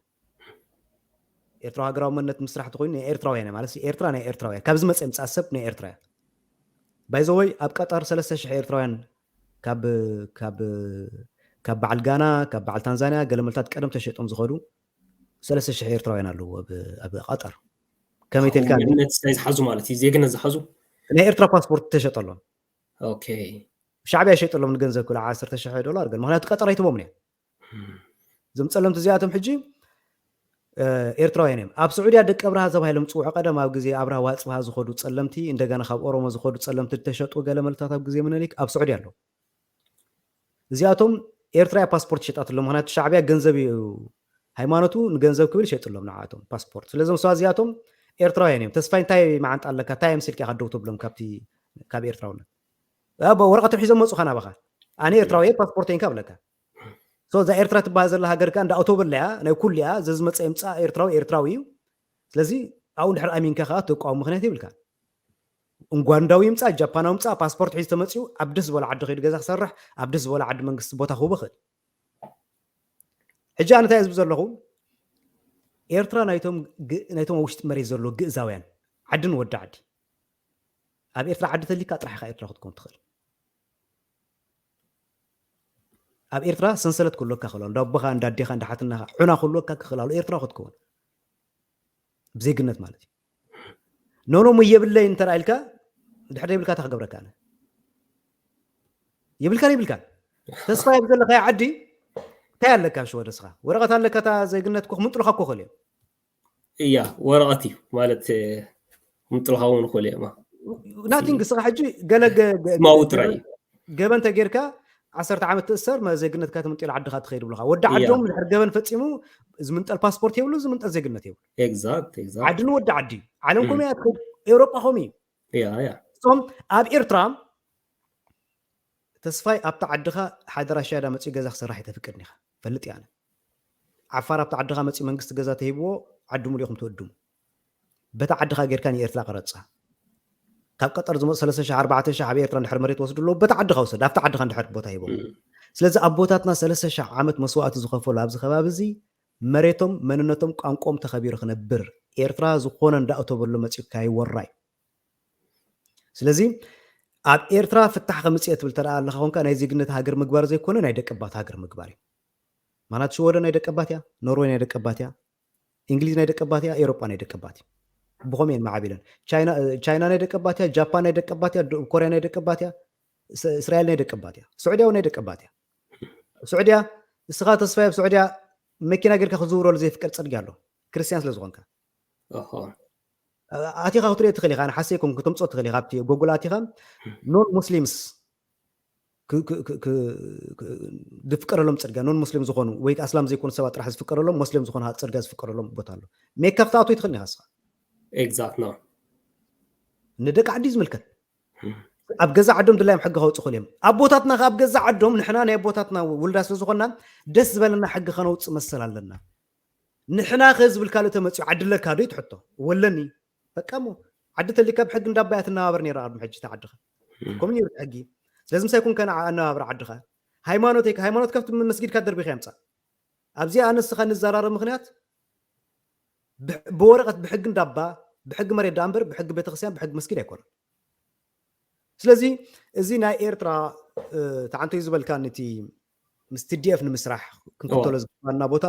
ኤርትራዊ ሃገራዊ መንነት ምስራሕ ተኾይኑ ናይ ኤርትራውያን እየ ማለት ኤርትራ ናይ ኤርትራውያን ካብዚ መፀ ምፃእ ሰብ ናይ ኤርትራ እያ። ባይዘወይ ኣብ ቀጠር ሰለስተ ሽሕ ኤርትራውያን ካብ ካብ ካብ በዓል ጋና ካብ በዓል ታንዛንያ ገለመልታት ቀደም ተሸጦም ዝኸዱ ሰለስተ ሽሕ ኤርትራውያን ኣለዉ ኣብ ኣብ ቀጠር። ከመይ ተልካ መንነት ናይ ዝሓዙ ማለት እዩ ዜግነት ዝሓዙ ናይ ኤርትራ ፓስፖርት ተሸጠሎም። ኦኬ። ሻዕብያ ይሸጠሎም ንገንዘብ ክብላ ዓሰርተ ሽሕ ዶላር ገለ ምክንያቱ ቀጠር ኣይትቦምን እያ። እዞም ጸለምቲ እዚኣቶም ሕጂ ኤርትራውያን እዮም። ኣብ ስዑድያ ደቂ ኣብርሃ ተባሂሎም ዝጽውዑ ቀደም ኣብ ግዜ ኣብርሃ ዋጽብሃ ዝኸዱ ጸለምቲ እንደገና ካብ ኦሮሞ ዝኸዱ ጸለምቲ ዝተሸጡ ገለ መልታት ኣብ ግዜ ምኒልክ ኣብ ስዑድያ ኣለዉ። እዚኣቶም ኤርትራ እያ ፓስፖርት ይሸጣትሎም ምክንያቱ ሻዕብያ ገንዘብ እዩ ሃይማኖቱ ንገንዘብ ክብል ይሸጥሎም ንዓቶም ፓስፖርት። ስለዞም ሰባት እዚኣቶም ኤርትራውያን እዮም። ተስፋይ እንታይ መዓንጣ ኣለካ እንታይ ኣምሲልካ ኢኻ ደው ተብሎም ካብቲ ካብ ኤርትራውነት ወረቐቶም ሒዞም መጹኻ ናባኻ ኣነ ኤርትራዊ እየ ፓስፖርት እንካ ብለካ። እዛ ኤርትራ ትበሃል ዘላ ሃገር ከኣ እንዳ ኣውቶብላ እያ ናይ ኩሉ እያ ዘዝመፀ ይምፃእ ኤርትራዊ ኤርትራዊ እዩ። ስለዚ ኣብኡ እንድሕር ኣሚንካ ከኣ ትቃወም ምክንያት የብልካ። እንጓንዳዊ ይምፃእ ጃፓናዊ ምፃእ ፓስፖርት ሒዙ ተመፂኡ ኣብ ደስ ዝበሎ ዓዲ ከይዱ ገዛ ክሰርሕ ኣብ ደስ ዝበሎ ዓዲ መንግስቲ ቦታ ክህቦ ክእል። ሕጂ ኣነ እንታይ ዝብ ዘለኹ ኤርትራ ናይቶም ናይቶም ኣብ ውሽጢ መሬት ዘሎ ግእዛውያን ዓድን ወዲ ዓዲ ኣብ ኤርትራ ዓዲ ተሊካ ጥራሕ ኢኻ ኤርትራ ክትከውን ትኽእል። ኣብ ኤርትራ ሰንሰለት ክህልወካ ክኽእል ኣሎ። እንዳ ኣቦኻ እንዳ ኣዴኻ እንዳ ሓትናኻ ዑና ክህልወካ ክኽእል ኣሎ። ኤርትራ ክትከውን ብዜግነት ማለት እዩ። ኖኖ ሞ የብለይ እንተ ኢልካ ድሕር የብልካ እንታይ ክገብረካ ኣነ የብልካን የብልካን ተስፋ የብ ዘለካ ዓዲ እንታይ ኣለካ ሽወደስኻ ወረቐት ኣለካ እታ ዜግነት ኮ ክምንጥልካ ኮ ክእል እዮም እያ ወረቐት እዩ ማለት ምጥልኻውን ንኽእል እዮም ናቲንግ ስኻ ሕጂ ገለ ማዊ ጥራይ እዩ ገበን ተጌርካ ዓሰርተ ዓመት ትእሰር ዜግነትካ ትምንጥሉ ዓድኻ ትኸይድ ብለኻ ወዲ ዓዶም ድሕር ገበን ፈፂሙ ዝምንጠል ፓስፖርት የብሉ ዝምንጠል ዜግነት የብሉ ኤግዛክት ዓዲ ንወዲ ዓዲ እዩ ዓለም ኮም እያ ትኸይድ ኤውሮጳ ኮም እዩ እሶም ኣብ ኤርትራ ተስፋይ ኣብቲ ዓድኻ ሓደ ራሽያ ዳ መፅኡ ገዛ ክሰራሕ ይተፍቅድ ኒኻ ፈልጥ ያነ ዓፋር ኣብቲ ዓድኻ መፅኡ መንግስቲ ገዛ ተሂብዎ ዓዲ ሙሉ ኢኹም ትወድሙ በታ ዓድኻ ጌርካ ንኤርትራ ቅረፃ ካብ ቀጠር ዝመፁ ሰለስተ ሺሕ ኣርባዕተ ሺሕ ኣብ ኤርትራ እንድሕር መሬት ወስዱ ኣለዉ በታ ዓድኻ ውሰድ ኣብቲ ዓድኻ እንድሕር ቦታ ሂቦም ስለዚ ኣቦታትና ሰለስተ ሺሕ ዓመት መስዋእቲ ዝኸፈሉ ኣብዚ ከባቢ እዚ መሬቶም መንነቶም ቋንቆም ተኸቢሩ ክነብር ኤርትራ ዝኾነ እንዳእተበሎ መፂኡ ካይወራይ ስለዚ ኣብ ኤርትራ ፍታሕ ከምፅእ ትብል ተደኣ ኣለካ ኮንካ ናይ ዜግነት ሃገር ምግባር ዘይኮነ ናይ ደቀባት ሃገር ምግባር እዩ ማናት ሽወደ ናይ ደቀባት እያ ኖርወይ ናይ ደቀባት እያ እንግሊዝ ናይ ደቀባት እያ ኤሮጳ ናይ ደቀባት እዩ ብኸምኡ እየን ማዕቢለን። ቻይና እ፣ ቻይና ናይ ደቀባት እያ፣ ጃፓን ናይ ደቀባት እያ፣ ደቡብ ኮርያ ናይ ደቀባት እያ፣ እስ- እስራኤል ናይ ደቀባት እያ፣ ስዑድያ እውን ናይ ደቀባት እያ። ስዑድያ እስኻ ተስፋይ ኣብ ስዑድያ መኪና ጌርካ ክዝውረሉ ዘይፍቀድ ጽርግያ ኣሎ፣ ክርስትያን ስለ ዝኾንካ። ኦሆ ኣቲኻ ክትሪኦ ትኽእል ኢኻ፣ ንሓሰይ ኮን ክተምፅኦ ትኽእል ኢኻ። ኣብቲ ጎጉል ኣቲኻ ኖን ሙስሊምስ ዝፍቀረሎም ፅርግያ፣ ኖን ሙስሊም ዝኾኑ ወይ ኣስላም ዘይኮኑ ሰባት ጥራሕ ዝፍቀረሎም፣ ሙስሊም ዝኾኑ ጽርግያ ዝፍቀረሎም ቦታ ኣሎ። ሜካ ክትኣትዎ ይትኽእል ኢኻ ንስኻ። ኤግዛክት ነው። ንደቂ ዓዲ እዩ ዝምልከት። ኣብ ገዛ ዓዶም ድላዮም ሕጊ ከውፅኡ ይኽእሉ እዮም። ኣቦታትና ከ ኣብ ገዛ ዓዶም ንሕና ናይ ኣቦታትና ውልዳ ስለ ዝኾንና ደስ ዝበለና ሕጊ ከነውፅእ መሰል ኣለና። ንሕና ከ ዝብል ካልእ ተመፅኡ ዓዲ ኣለካ ዶ እዩ ትሕቶ? ወለኒ በቃ እሞ ዓዲ ተሊካ ብሕጊ እንዳባ እያ ትነባበር ነይራ ቅድሚ ሕጂ እታ ዓድኻ። ከምኡ ነይሩ እቲ ሕጊ። ስለዚ ምሳይ ኩን ከነ ኣነባብራ ዓድኻ። ሃይማኖተይ ከ- ሃይማኖት ካብቲ መስጊድካ ደርቢኻ የምፃእ። ኣብዚኣ ኣነስኻ ንዘራረብ ምኽንያት ብ- ብወረቐት ብሕጊ እንዳባ ብሕጊ መሬት ደኣ እምበር ብሕጊ ቤተክርስትያን ብሕጊ መስጊድ ኣይኮነን። ስለዚ እዚ ናይ ኤርትራ እ፣ ተዓንቶይ ዝበልካ ነቲ ምስ ቲዲኤፍ ንምስራሕ ክንክተሎ ዝግባና ቦታ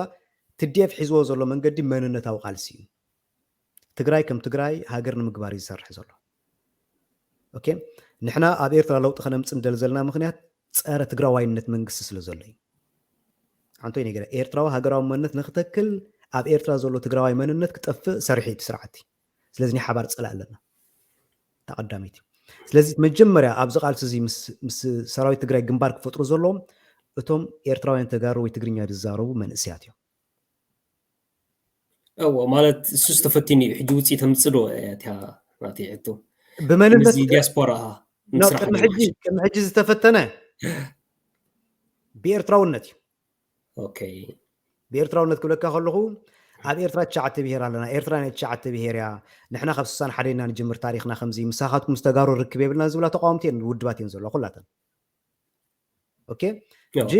ቲዲኤፍ ሒዝዎ ዘሎ መንገዲ መንነታዊ ቃልሲ እዩ። ትግራይ ከም ትግራይ ሃገር ንምግባር እዩ ዝሰርሕ ዘሎ። ኦኬ፣ ንሕና ኣብ ኤርትራ ለውጢ ከነምፅእ ንደሊ ዘለና ምኽንያት ፀረ ትግራዋይነት መንግስቲ ስለ ዘሎ እዩ። ኣንቶይ ነገር ኤርትራዊ ሃገራዊ መንነት ንክተክል ኣብ ኤርትራ ዘሎ ትግራዋይ መንነት ክጠፍእ ሰሪሑ እዩ እቲ ስርዓት። ስለዚ ናይ ሓባር ፀላእ ኣለና። ተቐዳሚት እዩ። ስለዚ መጀመርያ ኣብዚ ቃልሲ እዚ ምስ ምስ ሰራዊት ትግራይ ግንባር ክፈጥሩ ዘለዎም እቶም ኤርትራውያን ተጋሩ ወይ ትግርኛ ዝዛረቡ መንእሰያት እዮም። እዎ ማለት እሱ ዝተፈቲኑ እዩ። ሕጂ ውፅኢት ተምፅእ ዶ እያ እቲያ ናተይ ሕቶ? ብመንነት ምስዚ ዲያስፖራ ኖ፣ ቅድሚ ሕጂ ቅድሚ ሕጂ ዝተፈተነ ብኤርትራውነት እዩ። ኦኬ ብኤርትራውነት ክብለካ ከለኹ ኣብ ኤርትራ ትሽዓተ ብሄር ኣለና። ኤርትራ ናይ ትሽዓተ ብሄር እያ። ንሕና ካብ ስሳን ሓደ ኢና ንጅምር ታሪኽና ከምዚ ምሳኻትኩም ምስ ተጋሩ ርክብ የብልና ዝብላ ተቃወምቲ እየን ውድባት እየን ዘለዋ ኩላተን። ኦኬ ያው። ሕጂ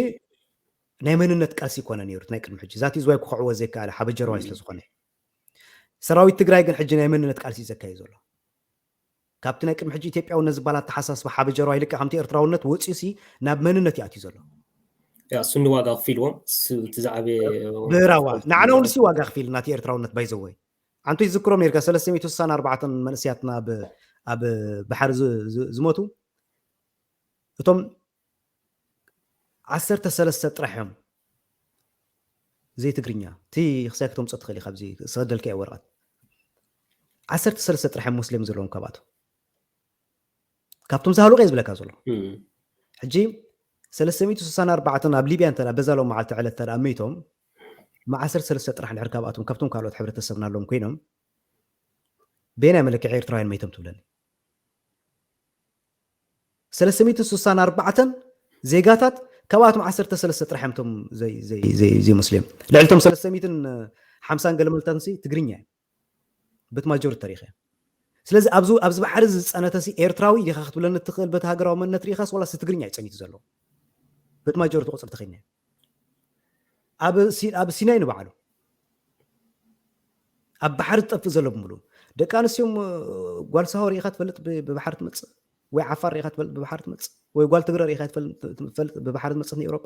ናይ መንነት ቃልሲ ይኮነ ነይሩ እቲ ናይ ቅድሚ ሕጂ ዛቲ ዝዋይ ክኸዕዎ ዘይከኣለ ሓበጀርዋይ ስለ ዝኾነ። ሰራዊት ትግራይ ግን ሕጂ ናይ መንነት ቃልሲ እዩ ዘካይድ ዘሎ። ካብቲ ናይ ቅድሚ ሕጂ ኢትዮጵያውነት ዝበሃል ኣተሓሳስባ ሓበጀርዋይ ልክዕ ከምቲ ኤርትራውነት ወፂኡ ሲ ናብ መንነት ይኣትዩ ዘሎ። ያ እሱኒ ዋጋ ክፊልዎም እሱ እቲ ዝዓበየ ብራዋ ንዓና እውን ሲ ዋጋ ክፊል ናቲ ኤርትራውነት ባይዘወይ ኣንቱ ይዝክሮም ነርካ ሰለስተ ሚእቲ ስሳን ኣርባዕተን መንእስያትና ኣብ ኣብ ባሕሪ ዝ- ዝ- ዝሞቱ እቶም ዓሰርተ ሰለስተ ጥራሕ እዮም ዘይትግርኛ እቲ ክሳይ ክተምፅኦ ትኽእል ኢኻ ኣብዚ ዝሰደልካዮ ወረቐት ዓሰርተ ሰለስተ ጥራሕ እዮም ሙስሊም ዘለዎም ካብኣቶም ካብቶም ዝሃሉቀ ዝብለካ ዘሎ እም፣ ሕጂ ሰለስተ ሚእቲ ስሳን ኣርባዕተን ኣብ ሊብያ እንተ በዛ ሎም መዓልቲ ዕለት እንተ መይቶም ማ ዓሰርተ ሰለስተ ጥራሕ እንድሕር ካብኣቶም ካብቶም ካልኦት ሕብረተሰብና ኣለዎም ኮይኖም በየናይ መለክዒ ኤርትራውያን መይቶም ትብለኒ ሰለስተ ሚእቲ ስሳን ኣርባዕተን ዜጋታት ካብኣቶም ዓሰርተ ሰለስተ ጥራሕ እዮም እቶም ዘይ- ዘይ- ዘይ- ዘይሙስሊም ልዕልቶም ሰለስተ ሚእትን ሓምሳን ገለመልታትን ሲ ትግርኛ እዮም በት ማጆር ተሪኸ ስለዚ ኣብዚ ኣብዚ ባሕሪ ዝፀነተ ሲ ኤርትራዊ ዲኻ ክትብለኒ ትኽእል በቲ ሃገራዊ መንነት ሪኢኻስ ዋላስ ትግርኛ እዩ ፀኒቱ ዘሎ በት ማጆር እቲ ቁፅሪ ተኸይነ ኣብ ሲ- ኣብ ሲናይ ንባዕሉ ኣብ ባሕሪ ዝጠፍእ ዘሎ ብምሉ ደቂ ኣንስትዮም እ፣ ጓል ሳሆ ሪኢኻ ትፈልጥ ብ- ብባሕሪ ትመፅእ ወይ ዓፋር ሪኢኻ ትፈልጥ ብባሕሪ ትመፅእ ወይ ጓል ትግረ ሪኢኻ ትፈልጥ ትፈልጥ ብባሕሪ ትመፅእ ንኤውሮጳ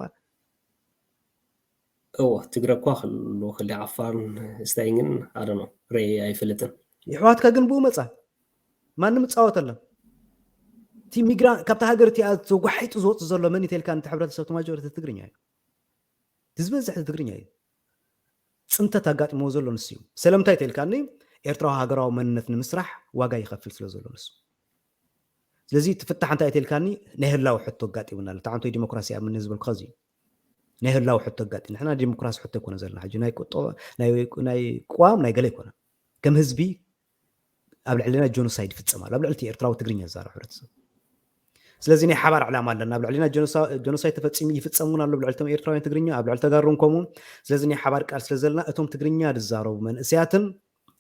እዎ ትግረ እኳ ክሉ ክሊ ዓፋርን ስታይን ግን ኣደኖ ሬ ኣይፈልጥን የሕዋትካ ግን ብኡ መፃ ማንም እፃወተለን እቲ ሚግራንት ካብቲ ሃገር እቲኣ ተጓሒጡ ዝወፅ ዘሎ መን ተልካ ነቲ ሕብረተሰብ እቲ ማጆሪቲ ትግርኛ እዩ እቲ ዝበዝሕ ትግርኛ እዩ ፅንተት ኣጋጢሞ ዘሎ ንሱ እዩ ሰለምታይ ተልካኒ ኤርትራዊ ሃገራዊ መንነት ንምስራሕ ዋጋ ይኸፍል ስለ ዘሎ ንሱ ስለዚ እቲ ፍታሕ እንታይ ተልካኒ ናይ ህላዊ ሕቶ ኣጋጢሙና ኣሎ ተዓንቶይ ዲሞክራሲ ኣብ ምነ ዝበልኩ ከዚ እዩ ናይ ህላዊ ሕቶ ኣጋጢ ንሕና ዲሞክራሲ ሕቶ ኣይኮነ ዘለና ሕጂ ናይ ቁጠባ ናይ ናይ ቅዋም ናይ ገለ ኣይኮነ ከም ህዝቢ ኣብ ልዕልና ጆኖሳይድ ይፍጸም ኣሎ ኣብ ልዕሊ ኤርትራዊ ትግርኛ ዝዛረብ ሕብረተሰብ ስለዚ ናይ ሓባር ዕላማ ኣለና ኣብ ልዕልና ጆኖሳይድ ተፈጺሙ ይፍጸም እውን ኣሎ ኣብ ልዕልቶም ኤርትራውያን ትግርኛ ኣብ ልዕሊ ተጋሩን ከምኡ ስለዚ ናይ ሓባር ቃል ስለ ዘለና እቶም ትግርኛ ዝዛረቡ መንእሰያትን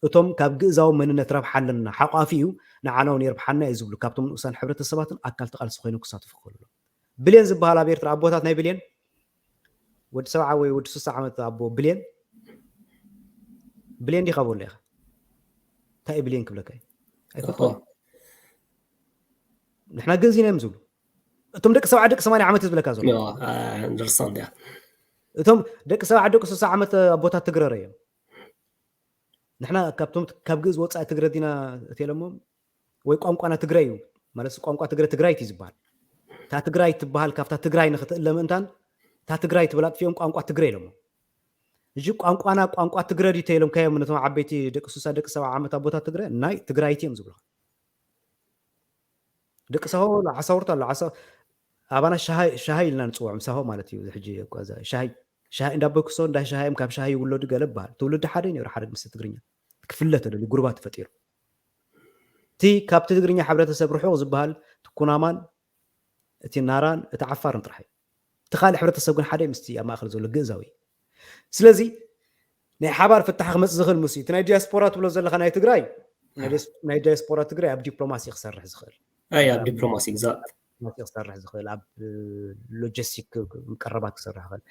እቶም ካብ ግእዛዊ መንነት ረብሓ ኣለና ሓቋፊ እዩ ንዓና እውን የርብሓና እዩ ዝብሉ ካብቶም ንኡሳን ሕብረተሰባትን ኣካል ተቃልሲ ኮይኖም ክሳተፉ ክኽእሉ ብሌን ዝበሃል ኣብ ኤርትራ ኣቦታት ናይ ብሌን ወዲ ሰብዓ ወይ ወዲ ስሳ ዓመት ኣቦ ብሌን ብሌን ዲኻ በሎ ኢኻ እንታይ ብሌን ክብለካ እዩ ኣይፈልጦ ንሕና ግእዝ ኢና እዮም ዝብሉ እቶም ደቂ ሰብዓ ደቂ ሰማንያ ዓመት ዝብለካ ዘሎ ንርሳን ያ እቶም ደቂ ሰብዓ ደቂ ስሳ ዓመት ኣቦታት ትግረረ እዮም ንሕና ካብቶም ካብ ግእዝ ወፃኢ ትግረ ዲና እቴለሞም ወይ ቋንቋና ትግረ እዩ ማለት ቋንቋ ትግረ ትግራይት እዩ ዝበሃል። እታ ትግራይ ትበሃል ካብታ ትግራይ ንክትእለ ምእንታን እታ ትግራይ ትብል ኣጥፊኦም ቋንቋ ትግረ ኢሎሞ። እዚ ቋንቋና ቋንቋ ትግረ ድዩ ተይሎም ከዮም ነቶም ዓበይቲ ደቂ ሱሳ ደቂ ሰባ ዓመት ኣቦታት ትግረ ናይ ትግራይቲ እዮም ዝብሉ። ደቂ ሳሆ ኣሎ ዓሳውርት ኣሎ ዓሳ ኣባና ሻሃይ ሻሃይ ኢልና ንፅውዖም ሳሆ ማለት እዩ። ሕጂ ሻሃይ ሻሃይ እንዳበክሶ እንዳ ሻሃዮም ካብ ሻሃይ ይውለዱ ገለ በሃል ትውልዲ ሓደ ነሩ ሓደ ምስ ትግርኛ ክፍለ ተደልዩ ጉርባ ተፈጢሩ። እቲ ካብ ትግርኛ ሕብረተሰብ ርሑቕ ዝበሃል እቲ ኩናማን እቲ ናራን እቲ ዓፋርን ጥራሕ እዩ። እቲ ካልእ ሕብረተሰብ ግን ሓደ ምስቲ ኣብ ማእኸል ዘሎ ግእዛዊ እዩ። ስለዚ ናይ ሓባር ፍታሕ ክመፅእ ዝኽእል ምስ እቲ ናይ ዲያስፖራ ትብሎ ዘለካ ናይ ትግራይ ናይ ዲያስፖራ ትግራይ ኣብ ዲፕሎማሲ ክሰርሕ ዝኽእል ኣይ ኣብ ዲፕሎማሲ ግዛት ክሰርሕ ዝኽእል ኣብ ሎጂስቲክ ቀረባት ክሰርሕ ይኽእል።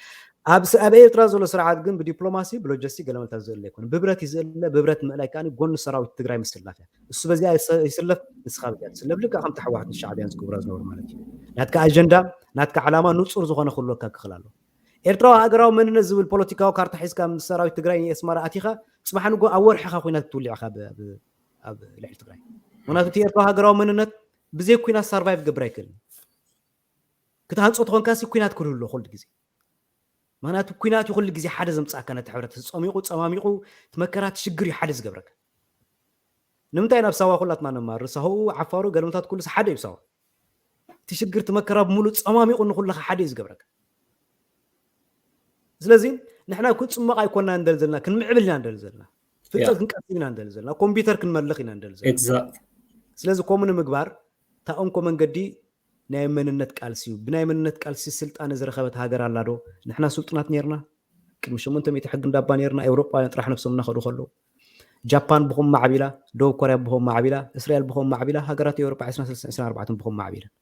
ኣብ ኤርትራ ዘሎ ስርዓት ግን ብዲፕሎማሲ ብሎጂስቲክ ገለመልታት ዝእል ኣይኮነ። ብብረት ይዝእለ ብብረት ምእላይ ከዓ ጎኒ ሰራዊት ትግራይ ምስላፍ እያ። እሱ በዚኣ ይስለፍ ንስኻ በዚኣ ትስለፍ። ልክዕ ከምቲ ሕወሓትን ሻዕብያን ዝገብራ ዝነበሩ ማለት እዩ። ናትካ ኣጀንዳ ናትካ ዓላማ ንፁር ዝኾነ ክህልወካ ክኽእል ኣሎ። ኤርትራዊ ሃገራዊ መንነት ዝብል ፖለቲካዊ ካርታ ሒዝካ ምስ ሰራዊት ትግራይ ንኤስመራ ኣቲኻ ፅባሕ ንጎ ኣብ ወርሕኻ ኮይና ትውሊዕኻ ኣብ ልዕሊ ትግራይ። ምክንያቱ እቲ ኤርትራዊ ሃገራዊ መንነት ብዘይ ኩናት ሳርቫይቭ ክገብር ኣይክእልን። ክትሃንፆ ተኾንካ ሲ ኩናት ክህሉ ኣሎ ኩሉ ግዜ። ምክንያቱ ኩናት እዩ ኩሉ ግዜ ሓደ ዘምፃእካ ነቲ ሕብረተሰብ ፀሚቑ ፀማሚቑ ትመከራ ትሽግር እዩ ሓደ ዝገብረካ። ንምንታይ ናብ ሳዋ ኩላትና ነማር ሳሆኡ ዓፋሩ ገለመታት ኩሉ ሓደ እዩ ሳዋ። እቲ ሽግር ትመከራ ብምሉእ ፀማሚቑ ንኩልኻ ሓደ እዩ ዝገብረካ። ስለዚ ንሕና ክንፅመቕ ኣይኮና እንደል ዘለና ክንምዕብል ኢና እንደል ዘለና ፍልጠት ክንቀስብ ኢና እንደል ዘለና ኮምፒውተር ክንመልኽ ኢና እንደል ዘለና። ስለዚ ከምኡ ንምግባር እታ እንኮ መንገዲ ናይ መንነት ቃልሲ እዩ። ብናይ መንነት ቃልሲ ስልጣነ ዝረኸበት ሃገር ኣላ ዶ? ንሕና ስልጡናት ነርና? ቅድሚ ሸሞንተ ሚእቲ ሕጊ እንዳባ ነርና። ኤውሮጳውያን ጥራሕ ነብሶም እናኸዱ ከለዉ ጃፓን ብኹም ማዕቢላ፣ ደቡብ ኮርያ ብኹም ማዕቢላ፣ እስራኤል ብኹም ማዕቢላ፣ ሃገራት ኤውሮጳ ዕስራን ሰለስተን ዕስራን ኣርባዕተን ብኹም ማዕቢለን።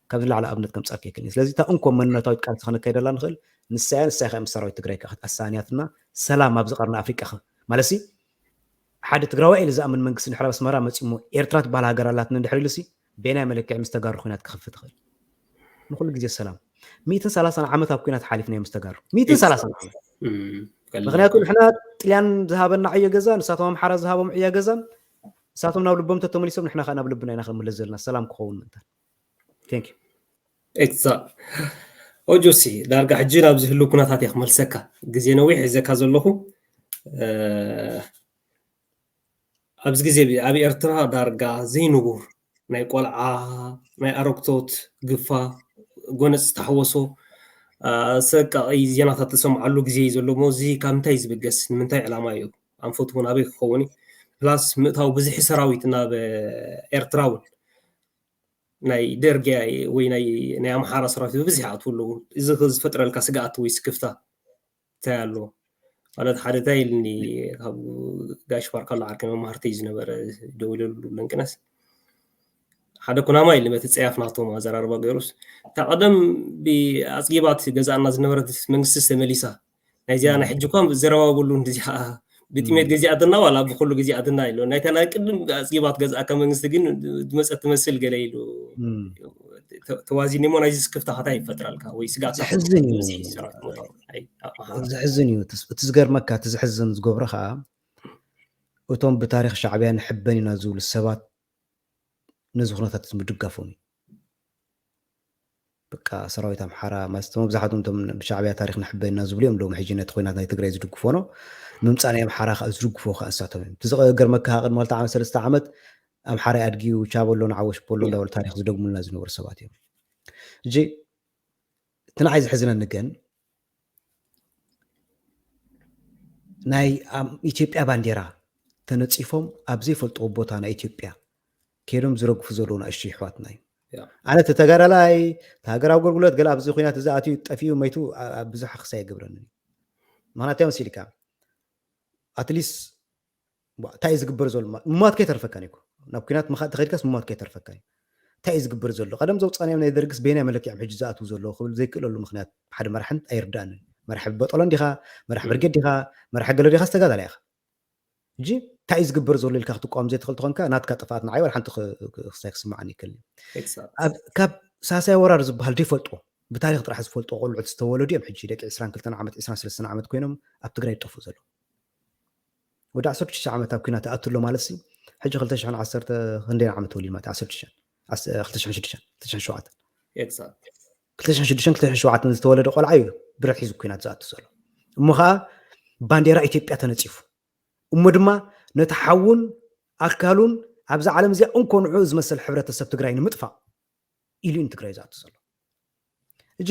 ካብዚ ላዕሊ ኣብነት ከምጻካ ይክእል። ስለዚ እታ እንኮ መንነታዊት ቃልሲ ከነካይደላ ንኽእል ንሳያ ንሳያ ከ ምስ ሰራዊት ትግራይ ከ ኣሳንያትና ሰላም ኣብዚ ቀርኒ ኣፍሪቃ ማለት ሲ ሓደ ትግራዋይ ኢሉ ዝኣምን መንግስቲ ድሕሪ ኣስመራ መፂሞ ኤርትራ ትበሃል ሃገር ኣላትና እንድሕር ኢሉሲ በየናይ መለክዒ ምስ ተጋሩ ኩናት ክኸፍት ይኽእል? ንኩሉ ግዜ ሰላም ሚእትን ሰላሳን ዓመት ኣብ ኩናት ሓሊፍና እዮም ዝተጋሩ ሚእትን ሰላሳን ዓመት። ምክንያቱ ንሕና ጥልያን ዝሃበና ዕዮ ገዛ ንሳቶም ኣምሓራ ዝሃቦም ዕዮ ገዛ ንሳቶም ናብ ልቦም ተተመሊሶም ንሕና ከዓ ናብ ልብና ኢና ክንምለስ ዘለና ሰላም ክኸውን ምእንታን። ኤግዛ ኦጆሲ ዳርጋ ሕጂ ናብዚ ህሉ ኩነታት እየ ክመልሰካ ግዜ ነዊሕ ሒዘካ ዘለኹ ኣብዚ ግዜ ኣብ ኤርትራ ዳርጋ ዘይንቡር ናይ ቆልዓ ናይ ኣረግቶት ግፋ ጎነፅ ዝተሓወሶ ሰቃቂ ዜናታት ተሰምዓሉ ግዜ እዩ ዘሎ እሞ እዚ ካብ ምንታይ ዝብገስ ንምንታይ ዕላማ እዩ ኣንፈት እውን ኣበይ ክኸውን እዩ ፕላስ ምእታው ብዝሒ ሰራዊት ናብ ኤርትራ እውን ናይ ደርጊ ወይ ናይ ኣምሓራ ሰራዊት ብብዝሒ ኣትው ኣለዉ እዚ ዝፈጥረልካ ስግኣት ወይ ስክፍታ እንታይ ኣሎ ማለት ሓደ እንታይ ኢልኒ ካብ ጋሽ ባርካሎ ዓርከ መማህርተይ ዝነበረ ደው ኢለሉ ለንቅነስ ሓደ ኩናማ ኢልኒ በቲ ፀያፍ ናቶም ኣዘራርባ ገይሩስ እታ ቀደም ብኣፅጊባት ገዛእና ዝነበረት መንግስቲ ዝተመሊሳ ናይዚኣ ናይ ሕጂ እኳ ዘረባብሉ እንዲዚኣ ብጥሜት ገዚኣትና ዋላ ብኩሉ ገዚኣትና ኢሉ ናይታ ናይ ቅድም ኣፅጊባት ገዝኣካ መንግስቲ ግን ዝመፀት ትመስል ገለ ኢሉ ተዋዚኒ እሞ ናይዚ ስክፍታ ከታ ይፈጥረልካ ወይ ስጋት ዘሕዝን እዩ። እቲ ዝገርመካ እቲ ዝሕዝን ዝገብሮ ከዓ እቶም ብታሪክ ሻዕብያ ንሕበን ኢና ዝብሉ ሰባት ነዚ ኩነታት ምድጋፎም እዩ። በቃ ሰራዊት ኣምሓራ ማለት እቶም መብዛሕትኦም እቶም ብሻዕብያ ታሪክ ንሕበን ኢና ዝብሉ እዮም ሎም ሕጂ ነቲ ኮይናት ናይ ትግራይ ዝድግፎ ነው ምምፃእ ናይ ኣምሓራ ከዓ ዝድግፎ ከዓ ንሳቶም እዮም። እቲ ዝገርመካ ቅድሚ ክልተ ዓመት ሰለስተ ዓመት ኣምሓራይ ኣድጊ እዩ ቻበሎ ንዓወሽ ቦሎ እንዳበሉ ታሪክ ዝደግሙልና ዝነበሩ ሰባት እዮም። እጂ እቲ ንዓይ ዝሕዝነኒ ግን ናይ ኢትዮጵያ ባንዴራ ተነፂፎም ኣብ ዘይፈልጥዎ ቦታ ናይ ኢትዮጵያ ከይዶም ዝረግፉ ዘለዉ ንኣሽቱ ይሕዋትና እዩ። ኣነ እቲ ተጋዳላይ እቲ ሃገራዊ ኣገልግሎት ገለ ኣብዚ ኩናት እዚ ኣትዩ ጠፊኡ መይቱ ብዙሕ ክሳ የገብረኒ ምክንያቱ እዮም ሲልካ ኣትሊስ እንታይ እዩ ዝግበር ዘሎ ምማት ከይተርፈካን እዩ ናብ ኩናት ምኻድ ተኸድካስ ምማት ከይተርፈካን እዩ እንታይ እዩ ዝግበር ዘሎ ቀደም ዘውፃናዮም ናይ ደርግስ በየናይ መለክዕም ሕጂ ዝኣትዉ ዘለዉ ክብል ዘይክእለሉ ምክንያት ሓደ መራሕን ኣይርዳእንን መራሒ በጠሎ እንዲኻ መራሒ ብርጌድ ዲኻ መራሒ ገለ ዲኻ ዝተጋዳላይ ኢኻ እንጂ እንታይ እዩ ዝግበር ዘሎ ኢልካ ክትቋም ዘይትኽእል ተኾንካ ናትካ ጥፍኣት ንዓይ ወላ ሓንቲ ክሳይ ክስማዓኒ ይክእል ካብ ሳሳይ ወራር ዝበሃል ዘይፈልጦ ብታሪክ ጥራሕ ዝፈልጦ ቆልዑት ዝተወለዱ እዮም ሕጂ ደቂ ዕስራን ክልተን ዓመት ዕስራን ሰለስተን ዓመት ኮይኖም ኣብ ትግራይ ዝጠፍኡ ዘለዉ ወዲ ዓሰርተ ሽዱሽተ ዓመት ኣብ ኲናት ኣትሎ ማለት ሲ ሕጂ ክልተ ሽሕን ዓሰርተ ክንደይ ዓመት ወሊድ ማለት ዓሰርተ ሽዱሽተ ዓስ- እ፣ ክልተ ሽሕን ሽዱሽተ ክልተ ሽሕን ሸውዓተ Exact. ክልተ ሽሕን ሽዱሽተ ክልተ ሽሕን ሸውዓተ ዝተወለደ ቆልዓ እዩ ብረት ሒዙ ኲናት ዝኣቱ ዘሎ። እሞ ከዓ ባንዴራ ኢትዮጵያ ተነፂፉ፣ እሞ ድማ ነቲ ሓውን ኣካሉን ኣብዛ ዓለም እዚኣ እንኮ ንዕኡ ዝመሰል ሕብረተሰብ ትግራይ ንምጥፋእ ኢሉ እዩ ንትግራይ ዝኣቱ ዘሎ። እጂ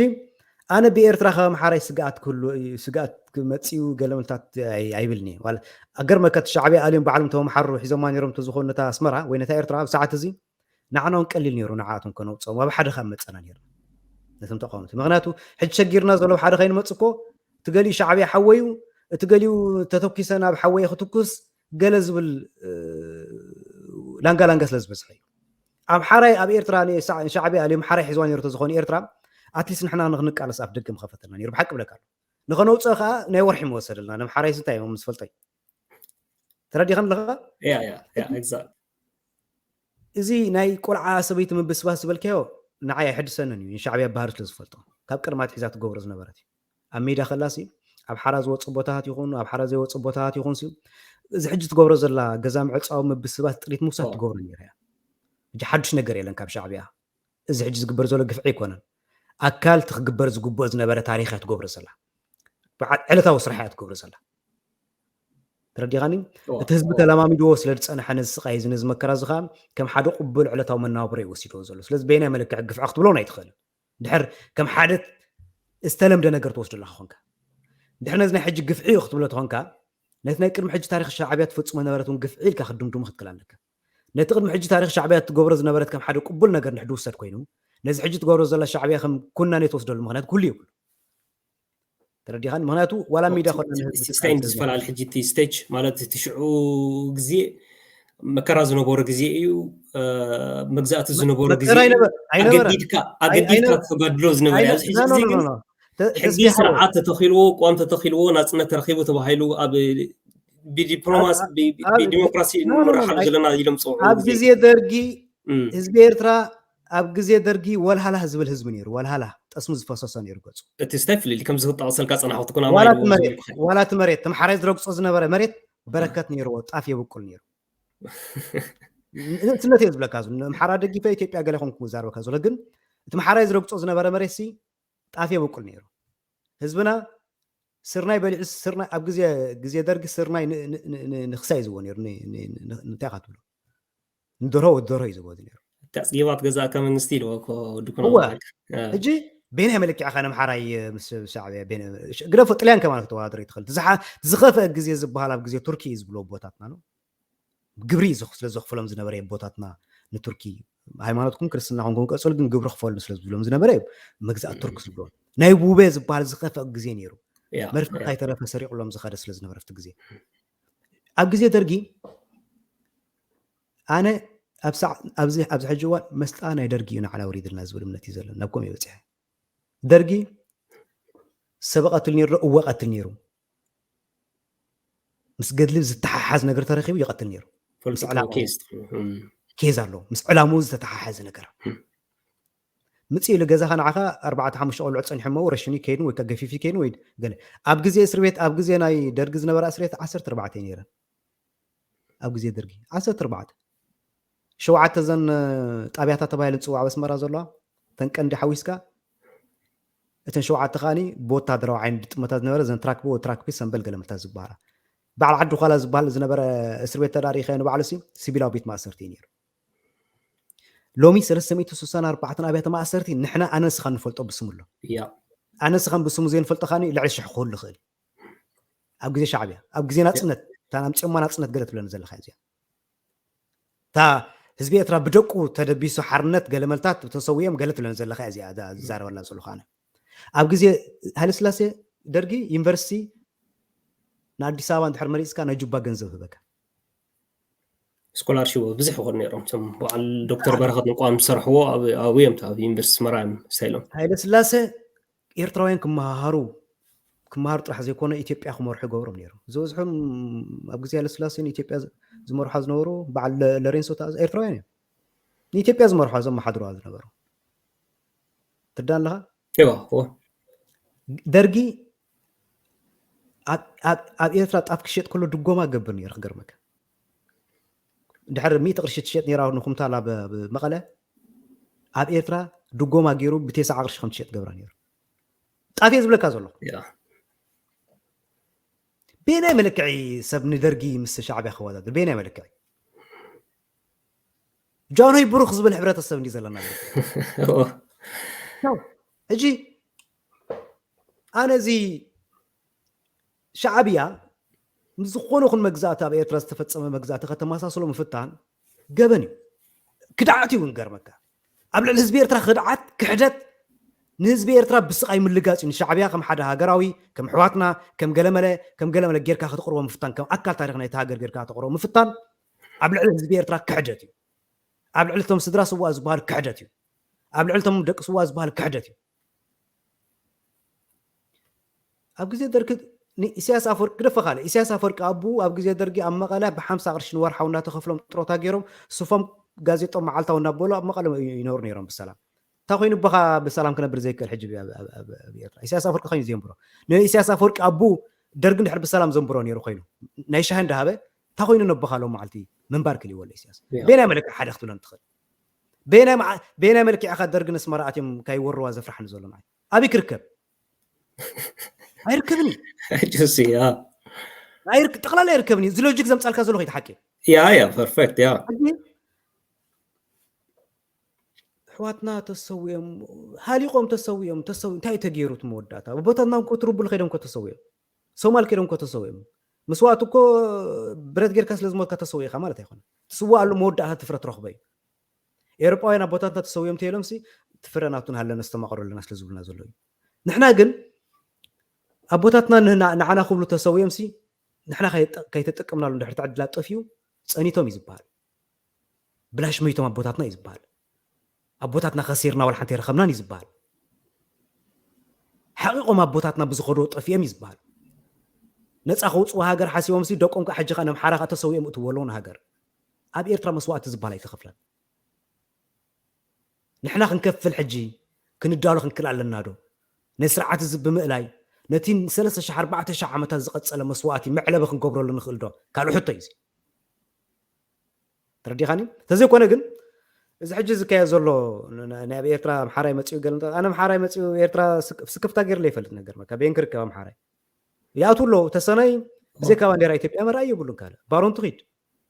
ኣነ ብኤርትራ ካብ ኣምሓራይ ስግኣት ክህሉ እዩ፣ ስግኣት ክመፅኡ ገለመልታት ኣይ- ኣይብልኒ። ዋላ ኣገርመካ እቲ ሻዕብያ ኣልዮም ባዕሎም ተመሓሩ ሒዞማ ነይሮም ተዝኾኑ ነታ ኣስመራ ወይ ነታ ኤርትራ ኣብ ሰዓት እዚ ንዓና እውን ቀሊል ነይሩ፣ ንዓኣቶም ከነውፅኦም ኣብ ሓደ ካብ መፀና ነይሩ ነቶም ተቃወምቲ። ምክንያቱ ሕጂ ሸጊርና ዘሎ ሓደ ከይንመፅ እኮ እቲ ገሊኡ ሻዕብያ ሓወዩ፣ እቲ ገሊኡ ተተኪሰ ናብ ሓወየ ክትኩስ ገለ ዝብል እ፣ ላንጋ ላንጋ ስለ ዝበዝሐ እዩ። ኣምሓራይ ኣብ ኤርትራ ንሻ- ንሻዕብያ ኣልዮም ሓራይ ሒዝዋ ነይሩ ተዝኾኑ ኤርትራ ኣትሊስት ንሕና ንክንቃለስ ኣፍ ደገ ምኸፈተልና ነይሩ። ብሓቂ ብለካ ኣሎ። ንኸነውፅኦ ከዓ ናይ ወርሒ ምወሰደልና። ነምሓራይ ስንታይ እዮም ዝፈልጦ እዩ። ተረዲኸን ኣለኻ? Yeah, yeah, yeah, exact. እዚ ናይ ቆልዓ ሰበይቲ ምብስባስ ዝበልካዮ ንዓይ ኣይሕድሰንን እዩ። ንሻዕብያ ባህሪ ስለ ዝፈልጦ ካብ ቅድማ ኣትሒዛ ትገብሮ ዝነበረት እዩ። ኣብ ሜዳ ከላሲ ኣብ ሓራ ዝወፁ ቦታታት ይኹን ኣብ ሓራ ዘይወፁ ቦታታት ይኹን ሲ እዚ ሕጂ ትገብሮ ዘላ ገዛ ምዕፃው ምብስባስ ጥሪት ምውሳድ ኦ። ትገብሮ ነይራ እያ። ሕጂ ሓዱሽ ነገር የለን ካብ ሻዕብያ። እዚ ሕጂ ዝግበር ዘሎ ግፍዒ ኣይኮነን። ኣካል እቲ ክግበር ዝግብኦ ዝነበረ ታሪኽ እያ ትገብሮ ዘላ። በዓ- ዕለታዊ ስራሕ እያ ትገብሮ ዘላ። ተረዲኻኒ? ኦ፣ እቲ ህዝቢ ኦ። ተለማሚድዎ ስለ ዝፀንሐ ነዚ ስቃይ እዚ ነዚ መከራ እዚ ከዓ ከም ሓደ ቅቡል ዕለታዊ መናብሮ እዩ ወሲድዎ ዘሎ። ስለዚ በየናይ መለክዕ ግፍዒ ክትብሎ ኣይትኽእልን። ድሕር ከም ሓደ ዝተለምደ ነገር ትወስዶ ኣለካ ኮንካ። ድሕር ነዚ ናይ ሕጂ ግፍዒ እዩ ክትብሎ ተኾንካ ነቲ ናይ ቅድሚ ሕጂ ታሪኽ ሻዕብያ ትፈፅሞ ነበረት እውን ግፍዒ ኢልካ ክትድምድሙ ክትክእል ኣለካ። ነቲ ቅድሚ ሕጂ ታሪኽ ሻዕብያ ትገብሮ ዝነበረት ከም ሓደ ቅቡል ነገር ንሕዲ ውሰድ ኮይኑ ነዚ ሕጂ ትገብሮ ዘላ ሻዕብያ ከም ኩናኔ ትወስደሉ ምክንያት ኩሉ የብሉ። ተረዲኻን? ምክንያቱ ዋላ ሚድያ ኮና ንህዝቢ ስታይ ትቃለስ ዝፈላለ ሕጂ እቲ ስቴጅ ማለት እቲ ሽዑ ግዜ መከራ ዝነበሮ ግዜ እዩ። እ፣ መግዛእቲ ዝነበሮ ግዜ መከራ እዩ። ኣይነበ- ኣይነበረ። ኣገዲድካ ኣገዲድካ ኣይነበ- ተጋድሎ ዝነበረ ኣብዚ ሕጂ ግዜ ግን ሕጊ ስርዓት ተተኺልዎ፣ ቋም ተተኺልዎ፣ ናፅነት ተረኺቡ ተባሂሉ ኣብ ብዲፕሎማሲ ኣብ- ኣብ- ብዲሞክራሲ no, no, no, ንመራሓሉ ኣይ- ዘለና ኢሎም ዝፀውዕሉ ኣብ ግዜ ግዜ ደርጊ እም። ህዝቢ ኤርትራ ኣብ ግዜ ደርጊ ወልሃላህ ዝብል ህዝቢ ነይሩ። ወልሃላህ ጠስሚ ዝፈሰሶ ነይሩ ገፁ። እቲ ስታይ ፍልልይ ከም ዝጠቕሰልካ ፀናሕኩ ትኩን ዋላ ኣማይ እቲ መሬት ዋላ እቲ መሬት ተምሓራይ ዝረግፆ ዝነበረ መሬት በረከት ነይርዎ፣ ጣፍ የብቁል ነይሩ። ንእስነት እየ ዝብለካ፣ እዚ ኣምሓራ ደጊፈ ኢትዮጵያ ገለ ኮንኩ ዛረበካ ዘሎ፣ ግን እቲ ምሓራይ ዝረግፆ ዝነበረ መሬት ሲ ጣፍ የብቁል ነይሩ። ህዝብና ስርናይ በሊዑ፣ ስርናይ ኣብ ግዜ ግዜ ደርጊ ስርናይ ን- ን- ን- ን- ንክሳይ ዝቦ ነይሩ። ን- ን- ን- እንታይ ኢኻ ትብሎ? ንደርሆ ወዲ ደርሆ እዩ ዝቦ ነይሩ። ተፅጊባት ገዛእካ መንግስቲ ኢልዎ እኮ ወዲ ኩኖ እወ። በቃ። እ። ሕጂ በየናይ መለክዕኻ ነምሓራይ ምስ ሻዕብያ በየናይ- ግደፎ፣ ጥልያን ከማን ክትወዳደር ይትኽእል። እቲ ዝሓ- ዝኸፍአ ግዜ ዝበሃል ኣብ ግዜ ቱርኪ እዩ ዝብሎ ኣቦታትና ነው። ግብሪ እዩ ዘኽ- ስለ ዘኽፍሎም ዝነበረ ኣቦታትና ንቱርኪ። ሃይማኖትኩም ክርስትና ኮንኩም ቀፅሉ፣ ግን ግብሪ ክፈሉ ስለ ዝብሎም ዝነበረ እዩ መግዛእቲ ቱርክ ዝብሎ። ናይ ውቤ ዝበሃል ዝኸፍአ ግዜ ነይሩ። ያ፣ መድፍዕ ያ። ካይተረፈ ሰሪቑሎም ዝኸደ ስለ ዝነበረ ኣብቲ ግዜ። ኣብ ግዜ ደርጊ ኣነ ኣብ ሳዕ- ኣብዚ ኣብዚ ሕጂ እዋን መስጣ ናይ ደርጊ እዩ ንዓና ወሪድልና ዝብል እምነት እዩ ዘለና። ናብ ከምኡ እየ በፂሐ። ደርጊ ሰብ ቀትል ነይሩ ዶ? እወ ቀትል ነይሩ። ምስ ገድሊ ዝተሓሓዝ ነገር ተረኺቡ ይቐትል ነይሩ። ፖለቲካዊ ዕላማ ኬዝ ትኾኑ። እም። ኬዝ ኣሎ፣ ምስ ዕላምኡ ዝተተሓሓዘ ነገር። እም። ምጽእ ኢሉ ገዛኻ ንዓኻ ኣርባዕተ ሓሙሽተ ቆልዑ ጸኒሖሞ ረሽኑ ከይኑ ወይ ከ ገፊፉ ከይኑ ወይ ገለ። ኣብ ግዜ እስር ቤት፣ ኣብ ግዜ ናይ ደርጊ ዝነበራ እስር ቤት ዓሰርተ ኣርባዕተ እየን ነይረን። ኣብ ግዜ ደርጊ ዓሰርተ ኣርባዕተ። ሸውዓተ እዘን፣ እ፣ ጣብያታት ተባሂለን ዝጽዋዓ ኣብ ኣስመራ ዘለዋ፣ እተን ቀንዲ ሓዊስካ፣ እተን ሸውዓተ ከኣኒ ብወታደራዊ ዓይኒ ዝጥመታ ዝነበረ፣ እዘን ትራክቦ፣ ትራክፒ፣ ሰምበል ገለመልታት ዝበሃላ። በዓል ዓዲ ኳላ ዝበሃል ዝነበረ እስር ቤት ተዳሪኸ ንባዕሉ ሲ፣ ሲቪላዊ ቤት ማእሰርቲ እዩ ነይሩ። ሎሚ ሰለስተ ሚእቲ ስሳን ኣርባዕተን ኣብያተ ማእሰርቲ ንሕና ኣነ ንስኻን ንፈልጦ ብስም ኣሎ። ያ። ኣነ ንስኻን ብስሙ ዘይንፈልጦ ከኣኒ ልዕሊ ሽሕ ክህሉ ይኽእል። ኣብ ግዜ ሻዕብያ፣ ኣብ ግዜ ናጽነት፣ እታ ኣምጺኦማ ናጽነት ገለ ትብለኒ ዘለኻ እዚኣ። እታ ህዝቢ ኤርትራ ብደቁ ተደቢሱ ሓርነት ገለመልታት ተሰዊኦም ገለ ትብለኒ ዘለኻ እዚኣ፣ እዛ ዝዛረበላ ዘለኹ ኣነ። ኣብ ግዜ ሃይለስላሴ ደርጊ ዩኒቨርሲቲ ንኣዲስ ኣበባ እንድሕር መሪጽካ ናይ ጁባ ገንዘብ ህበካ። ስኮላርሺፕ ብዙሕ ይኾኑ ነይሮም። እቶም በዓል ዶክተር በረኸት እንቋም ዝሰርሕዎ ኣብ-፣ ኣብኡ እዮም፣ ኣብ ዩኒቨርሲቲ ኣስመራ እዮም ሳይሎም። ሃይለስላሴ ኤርትራውያን ክመሃሃሩ፣ ክመሃሩ ጥራሕ ዘይኮነ ኢትዮጵያ ክመርሑ ይገብሮም ነይሩ። ዝበዝሖም ኣብ ግዜ ሃይለስላሴ ንኢትዮጵያ ዝ-፣ ዝመርሖ ዝነበሩ በዓል ለ-፣ ሎሬንሶ ተኣዘ ኤርትራውያን እዮም። ንኢትዮጵያ ዝመርሖ ዘመሓድሩዋ ዝነበሩ። ትርዳእ ኣለኻ? እዋ፣ እዋ። ደርጊ ኣብ ኤርትራ ጣፍ ክሸጥ ከሎ ድጎማ ገብር ነይሩ ክገርመካ። ድሕሪ ሚእቲ ቅርሺ ትሸጥ ነይራ ንኩምታል ኣብ መቐለ፣ ኣብ ኤርትራ ድጎማ ገይሩ ብቴስዓ ቅርሺ ከም ትሸጥ ገብራ ነይሩ። ጣፍ እየ ዝብለካ ዘለኹ። ቤናይ መለክዒ ሰብ ንደርጊ ምስ ሻዕብያ ከወዳድር ቤናይ መለክዒ? ጃንሆይ ብሩኽ ዝብል ሕብረተሰብ እንዲ ዘለና ሕጂ ኣነ እዚ ሻዕብያ ምስ ዝኾነ ይኹን መግዛእቲ ኣብ ኤርትራ ዝተፈጸመ መግዛእቲ ከተመሳስሎ ምፍታን ገበን እዩ። ክድዓት እዩ። ንገርመካ ኣብ ልዕሊ ህዝቢ ኤርትራ ክድዓት፣ ክሕደት፣ ንህዝቢ ኤርትራ ብስቓይ ምልጋጽ እዩ። ንሻዕብያ ከም ሓደ ሃገራዊ፣ ከም ኣሕዋትና፣ ከም ገለመለ ከም ገለመለ ጌርካ ክትቕርቦ ምፍታን፣ ከም ኣካል ታሪኽ ናይቲ ሃገር ጌርካ ክትቕርቦ ምፍታን ኣብ ልዕሊ ህዝቢ ኤርትራ ክሕደት እዩ። ኣብ ልዕሊ እቶም ስድራ ስዋ ዝበሃል ክሕደት እዩ። ኣብ ልዕሊ እቶም ደቂ ስዋ ዝበሃል ክሕደት እዩ። ኣብ ግዜ ደርጊ ንኢሳያስ ኣፈወርቂ ግደፈ ካልእ፣ ኢሳያስ ኣፈወርቂ ኣቦኡ ኣብ ግዜ ደርጊ ኣብ መቐለ ብሓምሳ ቅርሺ ንወርሓዊ እናተኸፍሎም ጥሮታ ገይሮም ስፎም ጋዜጦም መዓልታዊ እናበሉ ኣብ መቐለ ይነብሩ ነይሮም ብሰላም። እንታይ ኮይኑ ኣቦኻ ብሰላም ክነብር ዘይክእል ሕጂ ኣብ ኤርትራ? ኢሳያስ ኣፈወርቂ ኮይኑ ዘንብሮ ንኢሳያስ ኣፈወርቂ ኣቦኡ ደርጊ እንድሕር ብሰላም ዘንብሮ ነይሩ ኮይኑ ናይ ሻሂ እንዳሃበ እንታይ ኮይኑ ነቦኻ ሎም መዓልቲ ምንባር ክልእዎ ኢሳያስ? ቤናይ መለክዒ ሓደ ክትብለን ትኽእል? ቤናይ መልክዕ ኢኻ ደርጊ ነስመራ ኣትዮም ካይወርዋ ዘፍርሓኒ ዘሎ ማለት ኣበይ ክርከብ? ኣይርከብን እዩ። ጠቕላላ ኣይርከብን እዩ። እዚ ሎጂክ ዘምጻልካ ዘሎ ከይትሓቂ። ያ ያ ፐርፌክት ያ ኣሕዋትና ተሰዊኦም፣ ሃሊቆም ተሰዊኦም። ተሰዊ እንታይ ተገይሩ? እቲ መወዳእታ ቦታትና እንኮ ትርቡል ከይዶም እኮ ተሰዊኦም፣ ሶማል ከይዶም እኮ ተሰዊኦም። መስዋእቲ እኮ ብረት ጌርካ ስለ ዝሞትካ ተሰዊእካ ማለት ኣይኮነ። ትስዋኣሉ መወዳእታ ትፍረ ትረኽቦ እዩ። ኤውሮጳውያን ኣቦታትና ተሰዊኦም ተይሎም ሲ ትፍረ ናቱን ሃለና ዝተማቐረሉና ስለ ዝብሉና ዘሎ እዩ። ንሕና ግን ኣቦታትና ንዓና ክብሉ ተሰዊኦም ሲ ንሕና ከይተጠቀምናሉ እንድሕር ተዕድላ ጠፊኡ ጸኒቶም እዩ ዝበሃል። ብላሽ መይቶም ኣቦታትና እዩ ዝበሃል። ኣቦታትና ከሲርና ዋላ ሓንቲ ኣይረኸብናን እዩ ዝበሃል። ሓቂቆም ኣቦታትና ብዝኸዶ ጠፊኦም እዩ ዝበሃል። ነፃ ከውፅኡ ሃገር ሓሲቦም ሲ ደቆም ከዓ ሕጂ ከዓ ነምሓራ ከዓ ተሰዊኦም እትዎ ኣለዉ ንሃገር። ኣብ ኤርትራ መስዋእቲ ዝበሃል ኣይተኸፍለን። ንሕና ክንከፍል ሕጂ ክንዳሎ ክንክል ኣለና ዶ? ነዚ ስርዓት እዚ ብምእላይ ነቲ ሰለስተ ሽሕ ኣርባዕተ ሽሕ ዓመታት ዝቐጸለ መስዋእቲ መዕለቢ ክንገብረሉ ንኽእል ዶ? ካልእ ሕቶ እዩ እዚ። ተረዲኻኒ? ተዘይኮነ ግን እዚ ሕጂ ዝካየድ ዘሎ ናይ ኣብ ኤርትራ ኣምሓራይ መጺኡ ገለ ኣነ ኣምሓራይ መጺኡ ኤርትራ ስክፍታ ገይርለ ይፈልጥ ነገር መካ ቤን ክርከብ ኣምሓራይ ይኣትዉ ኣለዉ። ተሰነይ ብዘይካ ባንዴራ ኢትዮጵያ መርኣይ የብሉን። ካልእ ባሮን ትኺድ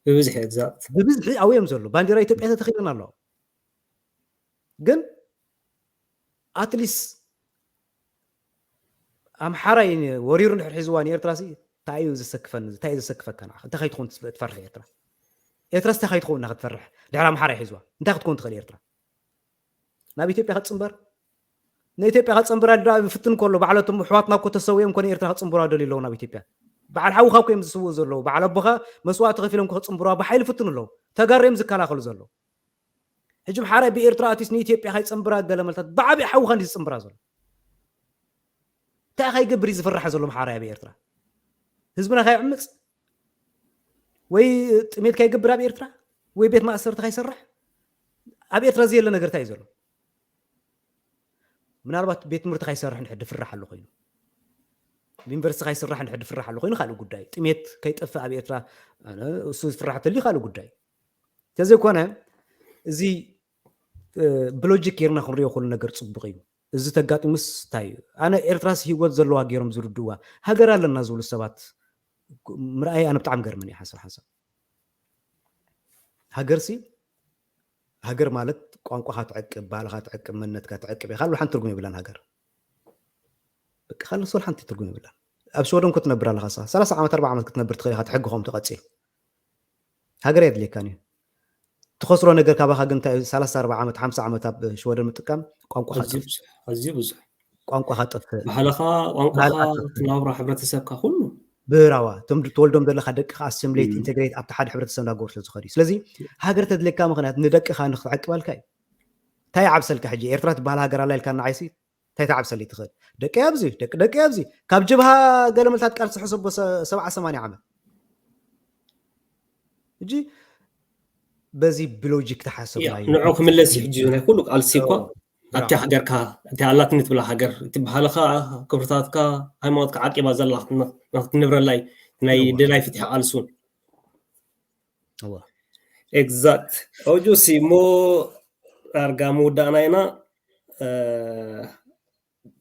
ብብዝሒ exact ብብዝሒ ኣብኡ እዮም ዘሎ። ባንዴራ ኢትዮጵያ ተተኺለን ኣለዋ። ግን ኣትሊስ ኣምሓራይ ወሪሩ እንድሕር ሒዝዋ ንኤርትራ ሲ እንታይ እዩ ዘሰክፈኒ? እንታይ እዩ ዘሰክፈካ ንዓኻ? እንታይ ከይትኾን ትፈ- ትፈርሕ ኤርትራ? ኤርትራ እንታይ ከይትኸውን ኢና ክትፈርሕ? ድሕሪ ኣምሓራይ ሒዝዋ እንታይ ክትኮን ትኽእል ኤርትራ? ናብ ኢትዮጵያ ክትጽንበር ንኢትዮጵያ ከጸንብራ ዳ ፍትን ከሎ ባዕለቶም ኣሕዋትና እኮ ተሰዊኦም ኮነ ኤርትራ ከጸንብራ ደልዩ ኣለዉ ናብ ኢትዮጵያ። በዓል ሓውኻ እኮ እዮም ዝስውኡ ዘለዉ። በዓል ኣቦኻ መስዋእቲ ከፊሎም እኮ ከጸንብራ ብሓይሊ ፍትን ኣለዉ። ተጋሩ እዮም ዝከላኸሉ ዘለዉ። ሕጂ ኣምሓራይ ብኤርትራ ኣትዩስ ንኢትዮጵያ ከይጸንብራ ገለ መልታት ብዓብዪ ሓውኻ እንዲ ዝጽንብራ ዘሎ እንታይ ከይገብር እዩ ዝፍራሕ ዘሎ ኣምሓራይ ኣብ ኤርትራ? ህዝብና ከይዕምፅ ወይ ጥሜት ከይገብር ኣብ ኤርትራ ወይ ቤት ማእሰርቲ ከይሰርሕ ኣብ ኤርትራ ዘየለ ነገር እንታይ እዩ ዘሎ? ምናልባት ቤት ትምህርቲ ከይሰርሕ እንድሕር ድፍራሕ ኣሎ ኮይኑ ዩኒቨርሲቲ ከይስራሕ እንድሕር ድፍራሕ ኣሎ ኮይኑ ካልእ ጉዳይ፣ ጥሜት ከይጠፍእ ኣብ ኤርትራ ኣነ እሱ ዝፍራሕ ተልዩ ካልእ ጉዳይ። ተዘይኮነ እዚ ብሎጂክ ጌርና ክንሪኦ ከሉ ነገር ፅቡቅ እዩ። እዚ ተጋጢሙስ እንታይ እዩ? ኣነ ኤርትራስ ህይወት ዘለዋ ገይሮም ዝርድእዋ ሃገር ኣለና ዝብሉ ሰባት ምርኣይ ኣነ ብጣዕሚ ገርመን እዩ። ሓንሳብ ሓንሳብ ሃገርሲ ሃገር ማለት ቋንቋኻ ትዕቅብ፣ ባህልኻ ትዕቅብ፣ መንነትካ ትዕቅብ ኢኻ። ካልእ ሓንቲ ትርጉም የብላን ሃገር። በቃ ካልእ ሶል ሓንቲ ትርጉም የብላን። ኣብ ሽወደን ክትነብር ኣለኻ ሳ ሰላሳ ዓመት ኣርባዓ ዓመት ክትነብር ትኽእል ኢኻ። ትሕግኾም ተቐጺሉ ሃገር የድልየካን እዩ። ትኸስሮ ነገር ካባኻ ግን እንታይ እዩ? ሰላሳ ኣርባዓ ዓመት ሓምሳ ዓመት ኣብ ሽወደን ምጥቃም ቋንቋኻ ኣዝዩ ጠፍእ። ብዙሕ ኣዝዩ ብዙሕ ቋንቋኻ ጠፍእ። ባህልኻ ቋንቋኻ ባህልኻ ጠፍእ። ትናብራ ሕብረተሰብካ ኩሉ ብህራዋ እቶም ተወልዶም ዘለካ ደቅኻ ኣሲምሌት እም። ኢንተግሬት ኣብቲ ሓደ ሕብረተሰብ እንዳገበሩ ስለ ዝኸዱ እዩ። ስለዚ ሃገር ተድልየካ ምኽንያት ንደቅኻ ንክትዕቅበልካ እዩ። እንታይ ይዓብሰልካ ሕጂ ኤርትራ ትበሃል ሃገር ኣላ ኢልካ ንዓይሲ እንታይ ትዓብሰለይ ትኽእል? ደቂ ኣብዚ ደቂ ደቂ ኣብዚ ካብ ጀብሃ ገለመልታት ቃልሲ ሕሰቦ ሰ- ሰብዓ ሰማንያ ዓመት ሕጂ በዚ ብሎጂክ ተሓሰብናዮ ንዑ ክምለስ እዩ ሕጂ ናይ ኩሉ ቃልሲ እኳ ኣብቲ ሃገርካ፣ እቲ ኣላትኒ ትብላ ሃገር፣ እቲ ባህልኻ፣ ክብርታትካ፣ ሃይማኖትካ ዓቂባ ዘላ ንክትነብረላ እዩ ናይ ደላይ ፍትሒ ቃልሱ። ኤግዛክት። ኦጆሲ እሞ ዳርጋ ምውዳእና ኢና።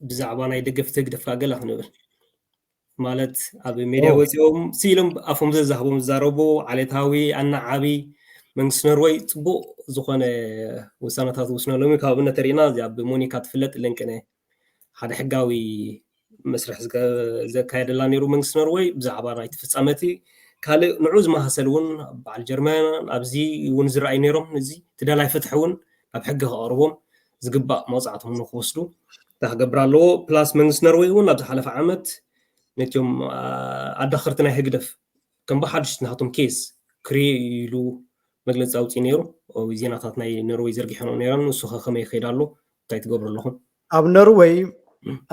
ብዛዕባ ናይ ደገፍቲ ህግደፍ ገለ ክንብል ማለት ኣብ ሜድያ ወፂኦም ስኢሎም ኣፎም ዘዛህቦም ዝዛረቡ ዓሌታዊ ኣናዓቢ መንግስቲ ኖርወይ ፅቡቅ ዝኾነ ውሳነታት ውስነሎም እዩ። ካብ ኣብነት ተሪእና እዚኣ ብሞኒካ ትፍለጥ ለንቅነ ሓደ ሕጋዊ መስርሕ ዘካየደላ ነይሩ መንግስቲ ኖርወይ ብዛዕባ ናይቲ ፍፃመቲ። ካልእ ንዑ ዝመሳሰል እውን በዓል ጀርመን ኣብዚ እውን ዝረኣዩ ነይሮም። እዚ ተደላይ ፍትሒ እውን ናብ ሕጊ ከቐርቦም ዝግባእ መቕፃዕቶም ንክወስዱ እንታይ ክገብር ኣለዎ። ፕላስ መንግስቲ ኖርወይ እውን ኣብ ዝሓለፈ ዓመት ነቲኦም ኣዳኸርቲ ናይ ህግደፍ ከም ብሓድሽ ናቶም ኬስ ክሪ ኢሉ መግለፂ ኣውፅኡ ነይሩ። ዜናታት ናይ ኖርወይ ዘርጊሐን ነይረን። ንሱ ከ ከመይ ይኸይድ ኣሎ? እንታይ ትገብሩ ኣለኹም? ኣብ ኖርወይ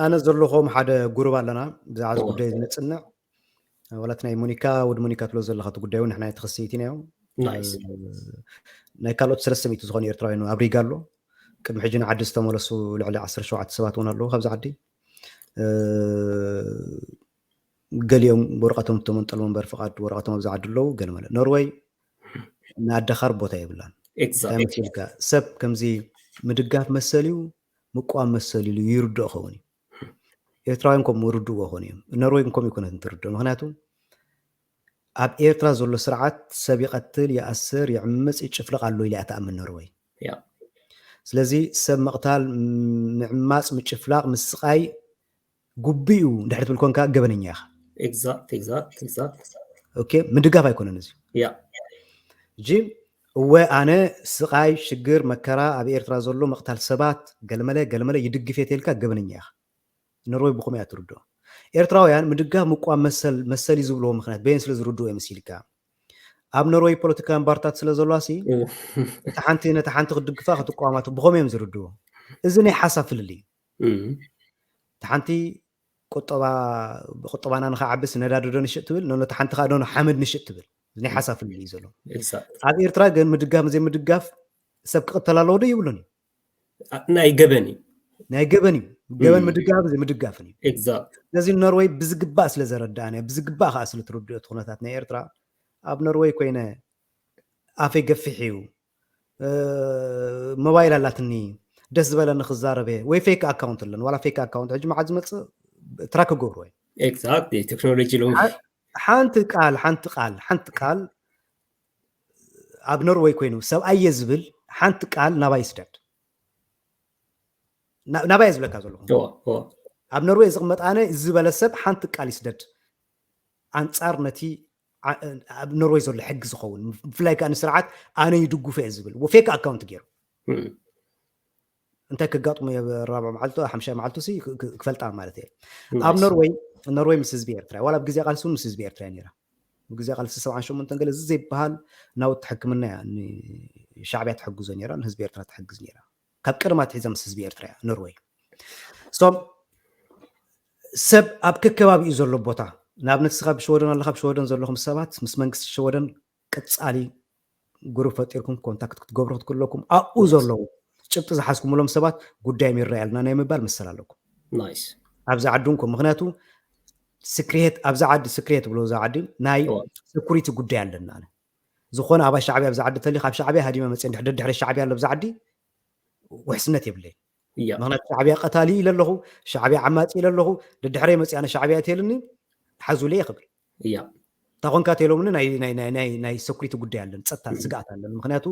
ኣነ ዘለኹም ሓደ ጉሩብ ኣለና ብዛዕባ እዚ ጉዳይ ዝነፅንዕ። ዋላ እቲ ናይ ሞኒካ ወዲ ሞኒካ ትብሎ ዘለኻ እቲ ጉዳይ እውን ንሕና ተኸሲቲናዮ። ናይ ካልኦት ሰለስተ ሚእቲ ዝኾኑ ኤርትራውያን ኣብ ሪጋ ኣሎ። ቅድሚ ሕጂ ንዓዲ ዝተመለሱ ልዕሊ ዓሰርተ ሸውዓተ ሰባት እውን ኣለዉ ካብዚ ዓዲ። ገሊኦም ወረቐቶም ተመንጠሉ እምበር ፍቓድ ወረቐቶም ኣብዚ ዓዲ ኣለዉ። ገለ መለ ኖርወይ ንኣደኻር ቦታ የብላን። እንታይ መሲልካ ሰብ ከምዚ ምድጋፍ መሰል እዩ፣ ምቋም መሰል ኢሉ ይርድኦ ኸውን እዩ። ኤርትራውያን ከምኡ ርድእዎ ኾኑ እዮም። ኖርወይ ግን ከምኡ ይኮነት እንትርድኦ። ምክንያቱ ኣብ ኤርትራ ዘሎ ስርዓት ሰብ ይቐትል፣ ይኣስር፣ ይዕምፅ፣ ይጭፍልቕ ኣሎ ኢላ እያ ትኣምን ኖርወይ። ስለዚ ሰብ ምቕታል፣ ምዕማፅ፣ ምጭፍላቕ፣ ምስቃይ ጉቢ እዩ እንድሕር ትብል ኮንካ ገበነኛ ኢኻ። ኦኬ፣ ምድጋፍ ኣይኮነን እዚ። እጂ እወ ኣነ ስቃይ፣ ሽግር፣ መከራ ኣብ ኤርትራ ዘሎ ምቕታል ሰባት ገለመለ ገለመለ ይድግፍ እየ ተልካ ገበነኛ ኢኻ። ኖርወይ ብኸምኡ እያ ትርድኦ። ኤርትራውያን ምድጋፍ ምቋም መሰል መሰል እዩ ዝብልዎ ምኽንያት በየን ስለ ዝርድኡ እዮም መሲልካ። ኣብ ኖርወይ ፖለቲካዊ እምባርታት ስለ ዘለዋ ሲ እታ ሓንቲ ነታ ሓንቲ ክትድግፋ ክትቋማ ብኸምኡ እዮም ዝርድኡ። እዚ ናይ ሓሳብ ፍልልይ እዩ። እታ ሓንቲ ቁጠባ ቁጠባና ንኸዓብስ ነዳዲ ዶ ንሽጥ ትብል፣ ነታ ሓንቲ ከዓ ዶ ሓመድ ንሽጥ ትብል። ናይ ሓሳብ ፍልልይ እዩ ዘሎ። ኣብ ኤርትራ ግን ምድጋፍ ዘይምድጋፍ ሰብ ክቕተል ኣለዎ ዶ ይብሉን እዩ። ናይ ገበን እዩ። ናይ ገበን እዩ። ገበን ምድጋፍ ዘይምድጋፍን እዩ። ስለዚ ኖርወይ ብዝግባእ ስለ ዘረዳእና ብዝግባእ ከዓ ስለ ትርድኦ እቲ ኩነታት ናይ ኤርትራ ኣብ ኖርወይ ኮይነ ኣፈይ ገፊሕ እዩ። ሞባይል ኣላትኒ ደስ ዝበለኒ ክዛረበ ወይ ፌክ ኣካውንት ኣለኒ ዋላ ፌክ ኣካውንት ሕጂ መዓት ዝመፅእ ትራክ ክገብርዎ ቴክኖሎጂ ሎ ሓንቲ ቃል ሓንቲ ቃል ሓንቲ ቃል ኣብ ኖርወይ ኮይኑ ሰብኣየ ዝብል ሓንቲ ቃል ናባይ ይስደድ ናባይ ዝብለካ ዘለኹ ኣብ ኖርወይ ዝቕመጥ ኣነ ዝበለ ሰብ ሓንቲ ቃል ይስደድ ኣንፃር ነቲ ኣብ ኖርወይ ዘሎ ሕጊ ዝኸውን ብፍላይ ከዓ ንስርዓት ኣነ ይድግፎ እየ ዝብል ፌክ ኣካውንት ገይሩ እንታይ ከጋጥሙ ራብዕ መዓልቱ ሓምሻይ መዓልቱ ክፈልጣ ማለት እየ ኣብ ኖርወይ ኖርወይ ምስ ህዝቢ ኤርትራ ዋላ ብግዜ ቃልሲ ምስ ህዝቢ ኤርትራ ነራ ብግዜ ቃልሲ ሰብዓን ሸሞንተን ገለ እዚ ዘይበሃል ናውቲ ሕክምና እያ ንሻዕብያ ትሕግዞ ነራ ንህዝቢ ኤርትራ ትሕግዝ ነራ ካብ ቀደማ ትሒዛ ምስ ህዝቢ ኤርትራ እያ ኖርወይ እሶም ሰብ ኣብ ከከባቢኡ ዘሎ ቦታ ንኣብነት ስኻ ብሸወደን ኣለካ ብሸወደን ዘለኹም ሰባት ምስ መንግስቲ ሸወደን ቀፃሊ ግሩፕ ፈጢርኩም ኮንታክት ክትገብሩ ክትክለኩም ኣብኡ ዘለዉ ጭብጢ ዝሓዝኩምሎም ሰባት ጉዳዮም ይረኣየልና ናይ ምባል መሰል ኣለኩም ኣብዚ ዓዲ እንኮ ምክንያቱ ስክሬት ኣብዚ ዓዲ ስክሬት ብሎ እዚ ዓዲ ናይ ሰኩሪቲ ጉዳይ ኣለና ዝኾነ ኣባይ ሻዕብያ ኣብዚ ዓዲ ተሊ ካብ ሻዕብያ ሃዲመ መፅእ ድሕሪ ድሕሪ ሻዕብያ ኣሎ ኣብዚ ዓዲ ውሕስነት የብለይ ምክንያቱ ሻዕብያ ቀታሊ ኢለ ኣለኹ ሻዕብያ ዓማፂ ኢለ ኣለኹ ድድሕረይ መፅእ ኣነ ሻዕብያ እትልኒ ሓዙለይ ክብል እያ እታ ኮንካ ተሎምኒ ናይ ሰኩሪቲ ጉዳይ ኣለን ፀጥታ ስግኣት ኣለን ምክንያቱ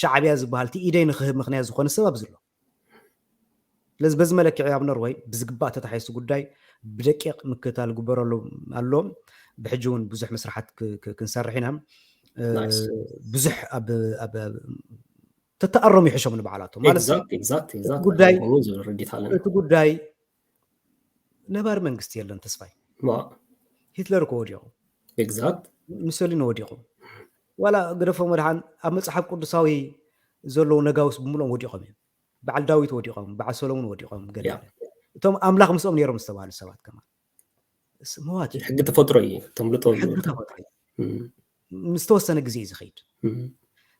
ሻዕብያ ዝበሃል እቲ ኢደይ ንክህብ ምክንያት ዝኾነ ሰብ ኣብዚ ኣሎ ስለዚ በዚ መለክዒ ኣብ ኖርወይ ብዝግባእ ተታሒሱ ጉዳይ ብደቂቕ ምክትታል ግበረሉ ኣሎ ብሕጂ እውን ብዙሕ መስራሓት ክንሰርሕ ኢና ብዙሕ ተተኣረሙ ይሕሾም ንባዕላቶም ማለት እቲ ጉዳይ ነባሪ መንግስቲ የለን ተስፋይ ሂትለር እኮ ወዲቑ ሙሶሊኒ ወዲቑ ዋላ ግደፎም ወድሓን ኣብ መፅሓፍ ቅዱሳዊ ዘለዉ ነጋውስ ብምሎም ወዲቖም እዮም በዓል ዳዊት ወዲቖም በዓል ሰሎሞን ወዲቖም ገለ እቶም ኣምላኽ ምስኦም ነይሮም ዝተባሃሉ ሰባት ከማ መዋት ሕጊ ተፈጥሮ እዩ ተምልጦ ሕጊ ተፈጥሮ ምስ ተወሰነ ግዜ እዩ ዝኸይድ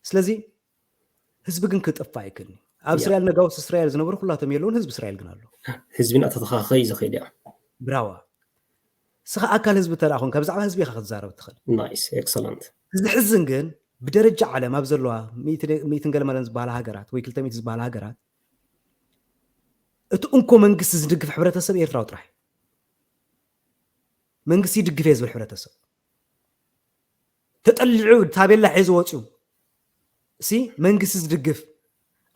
ስለዚ ህዝቢ ግን ክጥፋ ኣይክልኒ ኣብ እስራኤል ነጋውስ እስራኤል ዝነበሩ ኩላቶም የለውን፣ ህዝቢ እስራኤል ግን ኣሎ። ህዝቢ እናተተኻኸ እዩ ዝኸይድ። ያ ብራዋ። እስኻ ኣካል ህዝቢ ተደኣ ኮንካ ብዛዕባ ህዝቢ ኢኻ ክትዛረብ ትኽእል። ናይስ ኤክሰለንት። ዝሕዝን ግን ብደረጃ ዓለም ኣብ ዘለዋ ሚእትን ገለመለን ዝበሃላ ሃገራት ወይ ክልተ ሚእቲ ዝበሃላ ሃገራት እቲ እንኮ መንግስቲ ዝድግፍ ሕብረተሰብ ኤርትራዊ ጥራሕ። መንግስቲ ይድግፍ እየ ዝብል ሕብረተሰብ ተጠሊዑ ታቤላ ሒዙ ወፂኡ ሲ መንግስቲ ዝድግፍ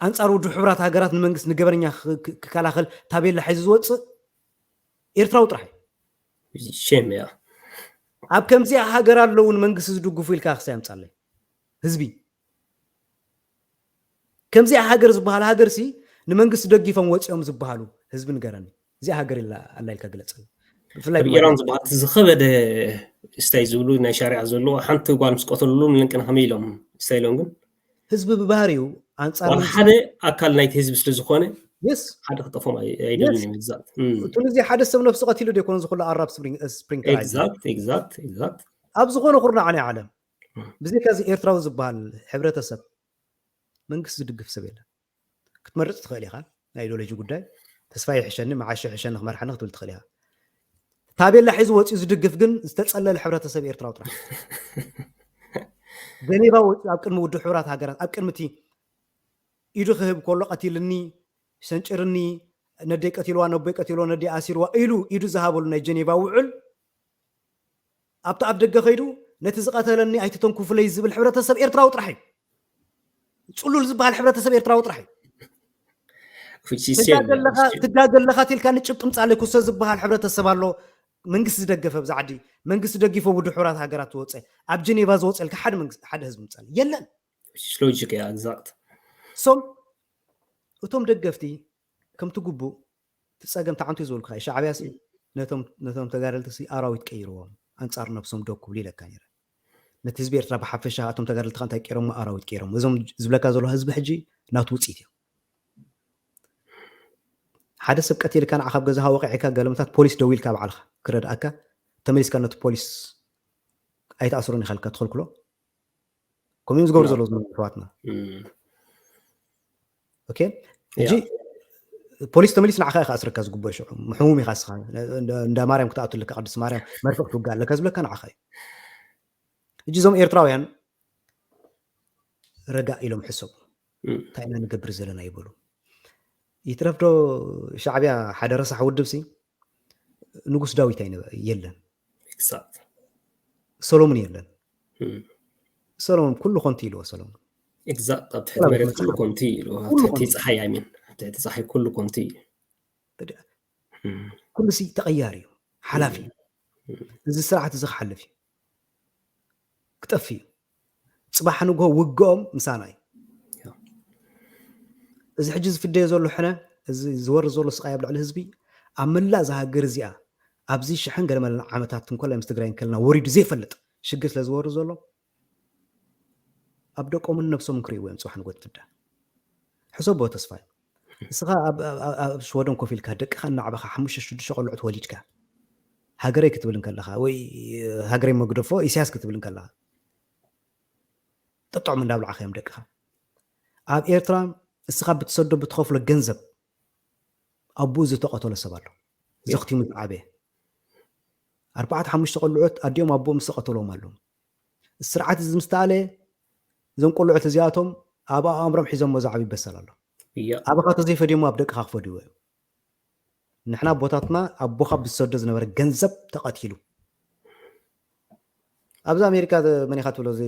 ኣንፃር ውድብ ሕቡራት ሃገራት ንመንግስቲ ንገበነኛ ክከላኸል ታቤላ ሒዙ ዝወፅእ ኤርትራዊ ጥራሕ እዩ። ሼም እያ። ኣብ ከምዚኣ ሃገር ኣለውን መንግስቲ ዝድግፉ ኢልካ ክሳይ ኣምፃለይ ህዝቢ ከምዚኣ ሃገር ዝበሃል ሃገር ሲ ንመንግስቲ ደጊፎም ወፂኦም ዝበሃሉ ህዝቢ ንገረኒ። እዚኣ ሃገር ኢላ ኣላ ኢልካ ግለጸ። ብፍላይ ድማ ኢራን ዝበሃል ዝኸበደ ስታይ ዝብሉ ናይ ሻሪዓ ዘለዎ ሓንቲ ጓል ምስ ቀተሉሉ ንልንቅና ከመይ ኢሎም ስታይ ኢሎም ግን ህዝቢ ብባህሪኡ ኣንጻር ሓደ ኣካል ናይቲ ህዝቢ ስለ ዝኾነ የስ ሓደ ክጠፎም ኣይደልን እዩ። ኤግዛክት እቱ እዚ ሓደ ሰብ ነፍሱ ቀቲሉ ዶ ይኮነ ዝኩሉ ኣራብ ስፕሪንግ ኤግዛክት ኤግዛክት ኣብ ዝኾነ ኩርናዕ ናይ ዓለም ብዘይካ እዚ ኤርትራዊ ዝበሃል ሕብረተሰብ መንግስቲ ዝድግፍ ሰብ የለን። ክትመርፅ ትኽእል ኢኻ። ናይ ኢዲዮሎጂ ጉዳይ ተስፋ ይሕሸኒ መዓሾ ይሕሸኒ ክመርሓኒ ክትብል ትኽእል ኢኻ። ታቤላ ሒዙ ወፂኡ ዝድግፍ ግን ዝተፀለለ ሕብረተሰብ ኤርትራዊ ጥራሕ። ጀኔቫ ወፂኡ ኣብ ቅድሚ ውድብ ሕቡራት ሃገራት ኣብ ቅድሚ እቲ ኢዱ ክህብ ከሎ ቀቲልኒ፣ ሰንጭርኒ፣ ነደይ ቀቲልዋ፣ ነቦይ ቀቲልዎ፣ ነደይ ኣሲርዋ ኢሉ ኢዱ ዝሃበሉ ናይ ጀኔቫ ውዕል ኣብቲ ኣፍ ደገ ከይዱ ነቲ ዝቐተለኒ ኣይትተንኩፍለይ ዝብል ሕብረተሰብ ኤርትራዊ ጥራሕ እዩ። ፅሉል ዝበሃል ሕብረተሰብ ኤርትራዊ ጥራሕ እዩ። ትጋገለኻ ትልካ ንጭብጢ ምፃለይ ኩሶ ዝበሃል ሕብረተሰብ ኣሎ። መንግስቲ ዝደገፈ ብዛ ዓዲ መንግስቲ ደጊፎ ውድብ ሕቡራት ሃገራት ዝወፀ ኣብ ጀኔቫ ዝወፀልካ ሓደ መንግስቲ ሓደ ህዝቢ ምፃለይ የለን። ሎጂክ እያ ኤግዛክት። ሶም እቶም ደገፍቲ ከምቲ ግቡእ እቲ ጸገም ተዓንቱ እዩ ዝበልኩኻ እዩ። ሻዕብያ ሲ ነቶም ነቶም ተጋደልቲ ሲ ኣራዊት ቀይርዎም ኣንጻር ነብሶም ደው ክብሉ ኢለካ ነይረ። ነቲ ህዝቢ ኤርትራ ብሓፈሻ እቶም ተጋደልትኻ እንታይ ቀይሮሞ ኣራዊት ቀይሮሞ። እዞም ዝብለካ ዘለኹ ህዝቢ ሕጂ ናቱ ውጽኢት እዮም። ሓደ ሰብ ቀቲልካ ንዓኻ ኣብ ገዛኻ ወቒዕካ ገለመታት ፖሊስ ደዊልካ ባዕልኻ ክረድኣካ ተመሊስካ ነቲ ፖሊስ ኣይትኣስሮን ኢኻ ኢልካ ትኸልክሎ። ከምኡ እዮም ዝገብሩ ዘለዉ ዝነበሩ ኣሕዋትና። ኦኬ ሕጂ ፖሊስ ተመሊስ ንዓኻ ኢኻ ኣስረካ ዝግበኦ ሽዑ ምሕሙም ኢኻ እስኻ እንዳ ማርያም ክትኣቱ ኣለካ ቅድስቲ ማርያም መርፍእ ክትውጋእ ኣለካ ዝብለካ ንዓኻ እዩ። ሕጂ እዞም ኤርትራውያን ረጋእ ኢሎም ሕሰቡ እንታይ ኢና ንገብር ዘለና ይበሉ። ይትረፍ ዶ ሻዕብያ ሓደ ረሳሕ ውድብ ሲ ንጉስ ዳዊት ኣይነበ የለን። ኤግዛክት ሰሎሙን የለን። ሰሎሙን ኩሉ ኮንቲ ኢልዎ ሰሎሙን። ኤግዛክት ኣብ ትሕቲ መሬት ኩሉ ኮንቲ ኢልዎ ኣብ ትሕቲ ፀሓይ ኣይ ሚን ኣብ ትሕቲ ፀሓይ ኩሉ ኮንቲ እዩ። ኩሉ ሲ ተቐያሪ እዩ ሓላፊ እዩ። እዚ ስርዓት እዚ ክሓልፍ እዩ ክጠፍ እዩ። ፅባሕ ንግሆ ውግኦም ምሳና እዩ። እዚ ሕጂ ዝፍደዮ ዘሎ ሕነ እዚ ዝወርድ ዘሎ ስቃይ ኣብ ልዕሊ ህዝቢ ኣብ መላእ እዛ ሃገር እዚኣ ኣብዚ ሽሕን ገለመለን ዓመታት እንኮላይ ምስ ትግራይ እንከለና ወሪዱ ዘይፈልጥ ሽግር ስለ ዝወርድ ዘሎ ኣብ ደቆምን ነብሶምን ክርእይዎ እዮም ፅባሕ ንግሆ ፍዳ። ሕሰቦ ተስፋይ እስኻ ኣብ ሽወደን ኮፍ ኢልካ ደቅኻ እናዕበኻ ሓሙሽተ ሽዱሽተ ቆልዑት ወሊድካ ሃገረይ ክትብል እንከለኻ ወይ ሃገረይ መግደፎ ኢሳያስ ክትብል እንከለኻ ጥጥዖም እንዳብላዕኻ እዮም ደቅኻ። ኣብ ኤርትራ እስኻ ብትሰዶ ብትኸፍሎ ገንዘብ ኣቦኡ ዝተቐተሎ ሰብ ኣሎ ዘኽቲሙ ዝዓበየ ኣርባዕተ ሓሙሽተ ቆልዑት ኣዲኦም ኣቦኦም ዝተቐተልዎም ኣለዉ። ስርዓት እዚ ምስተኣለ እዞም ቆልዑት እዚኣቶም ኣብ ኣእምሮም ሒዞሞ ዝዓብዩ በሰል ኣሎ። ኣባኻ ተዘይፈድዮሞ ኣብ ደቅኻ ክፈድይዎ እዮም። ንሕና ኣቦታትና ኣቦኻ ብዝሰዶ ዝነበረ ገንዘብ ተቐቲሉ ኣብዚ ኣሜሪካ መን ኢኻ ትብሎ እዚ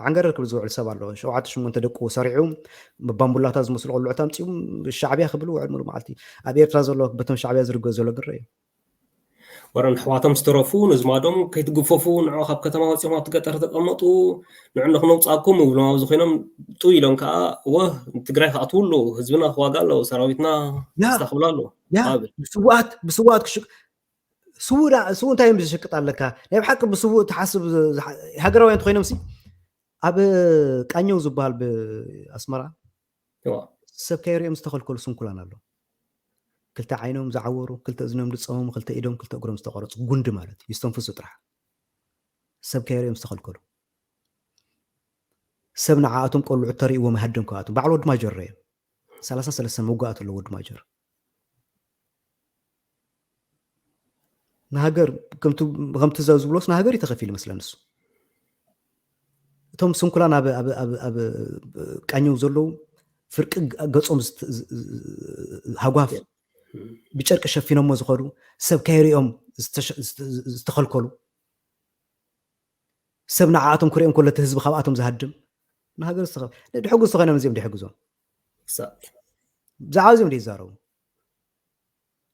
ዓንገረር ክብል ዝውዕል ሰብ ኣሎ። ሸውዓተ ሽሞንተ ደቁ ሰሪዑ ባምቡላታት ዝመስሉ ቆልዑት ኣምፂኡ ሻዕብያ ክብል ውዕል ሙሉእ መዓልቲ ኣብ ኤርትራ ዘሎ በቶም ሻዕብያ ዝርገ ዘሎ ግረ እዩ። ወረ ንኣሕዋቶም ዝተረፉ ነዝማዶም ከይትግፈፉ ንዑ ካብ ከተማ ወፂኹም ኣብቲ ገጠር ተቀመጡ ንዑ ንክነውፃኩም ይብሎም ኣብዚ ኮይኖም ጥው ኢሎም ከዓ ወ ትግራይ ክኣትውሉ ህዝብና ክዋጋ ኣለዎ ሰራዊትና ስታክብላ ኣለዎ ብስዋኣት ብስዋኣት ክሽቅ ስውእ ስውእ እንታይ እዮም ዝሸቅጥ ኣለካ ናይ ብሓቂ ብስውእ ትሓስብ ሃገራውያን እንተኮይኖም ሲ ኣብ ቃኘው ዝበሃል ብኣስመራ ሰብ ከይሪኦም ዝተኸልከሉ ስንኩላን ኣሎ ክልተ ዓይኖም ዝዓወሩ ክልተ እዝኖም ዝፀመሙ ክልተ ኢዶም ክልተ እግሮም ዝተቆረፁ ጉንዲ ማለት እዩ ዝተንፍሱ ጥራሕ ሰብ ከይሪኦም ዝተኸልከሉ ሰብ ንዓኣቶም ቆልዑ ተሪእዎም ሃደም ከኣቶም ባዕል ወድማ ጀሮ እዮም ሰላሳ ሰለስተ መጓእቲ ኣለዎ ወዲ ማጀር። ንሃገር ከምቲ ከምቲ ዘ- ዝብሎስ ንሃገር እዩ ተኸፊሉ መስለኒ ንሱ። እቶም ስንኩላን ኣብ ኣብ ኣብ ኣብ ቃኘው ዘለዉ ፍርቂ ገጾም ዝት- ዝ- ዝ- ሃጓፍ ብጨርቂ ሸፊኖሞ ዝኸዱ ሰብ ከይሪኦም ዝተሸ- ዝተ- ዝተኸልከሉ ሰብ ንዓኣቶም ክሪኦም ከሎ እቲ ህዝቢ ካብኣቶም ዝሃድም ንሃገር ዝተኸ ድሕጉ ዝተኾይኖም እዚኦም ድሕግዞም Exactly. ብዛዕባ እዚኦም ዶ ይዛረቡ?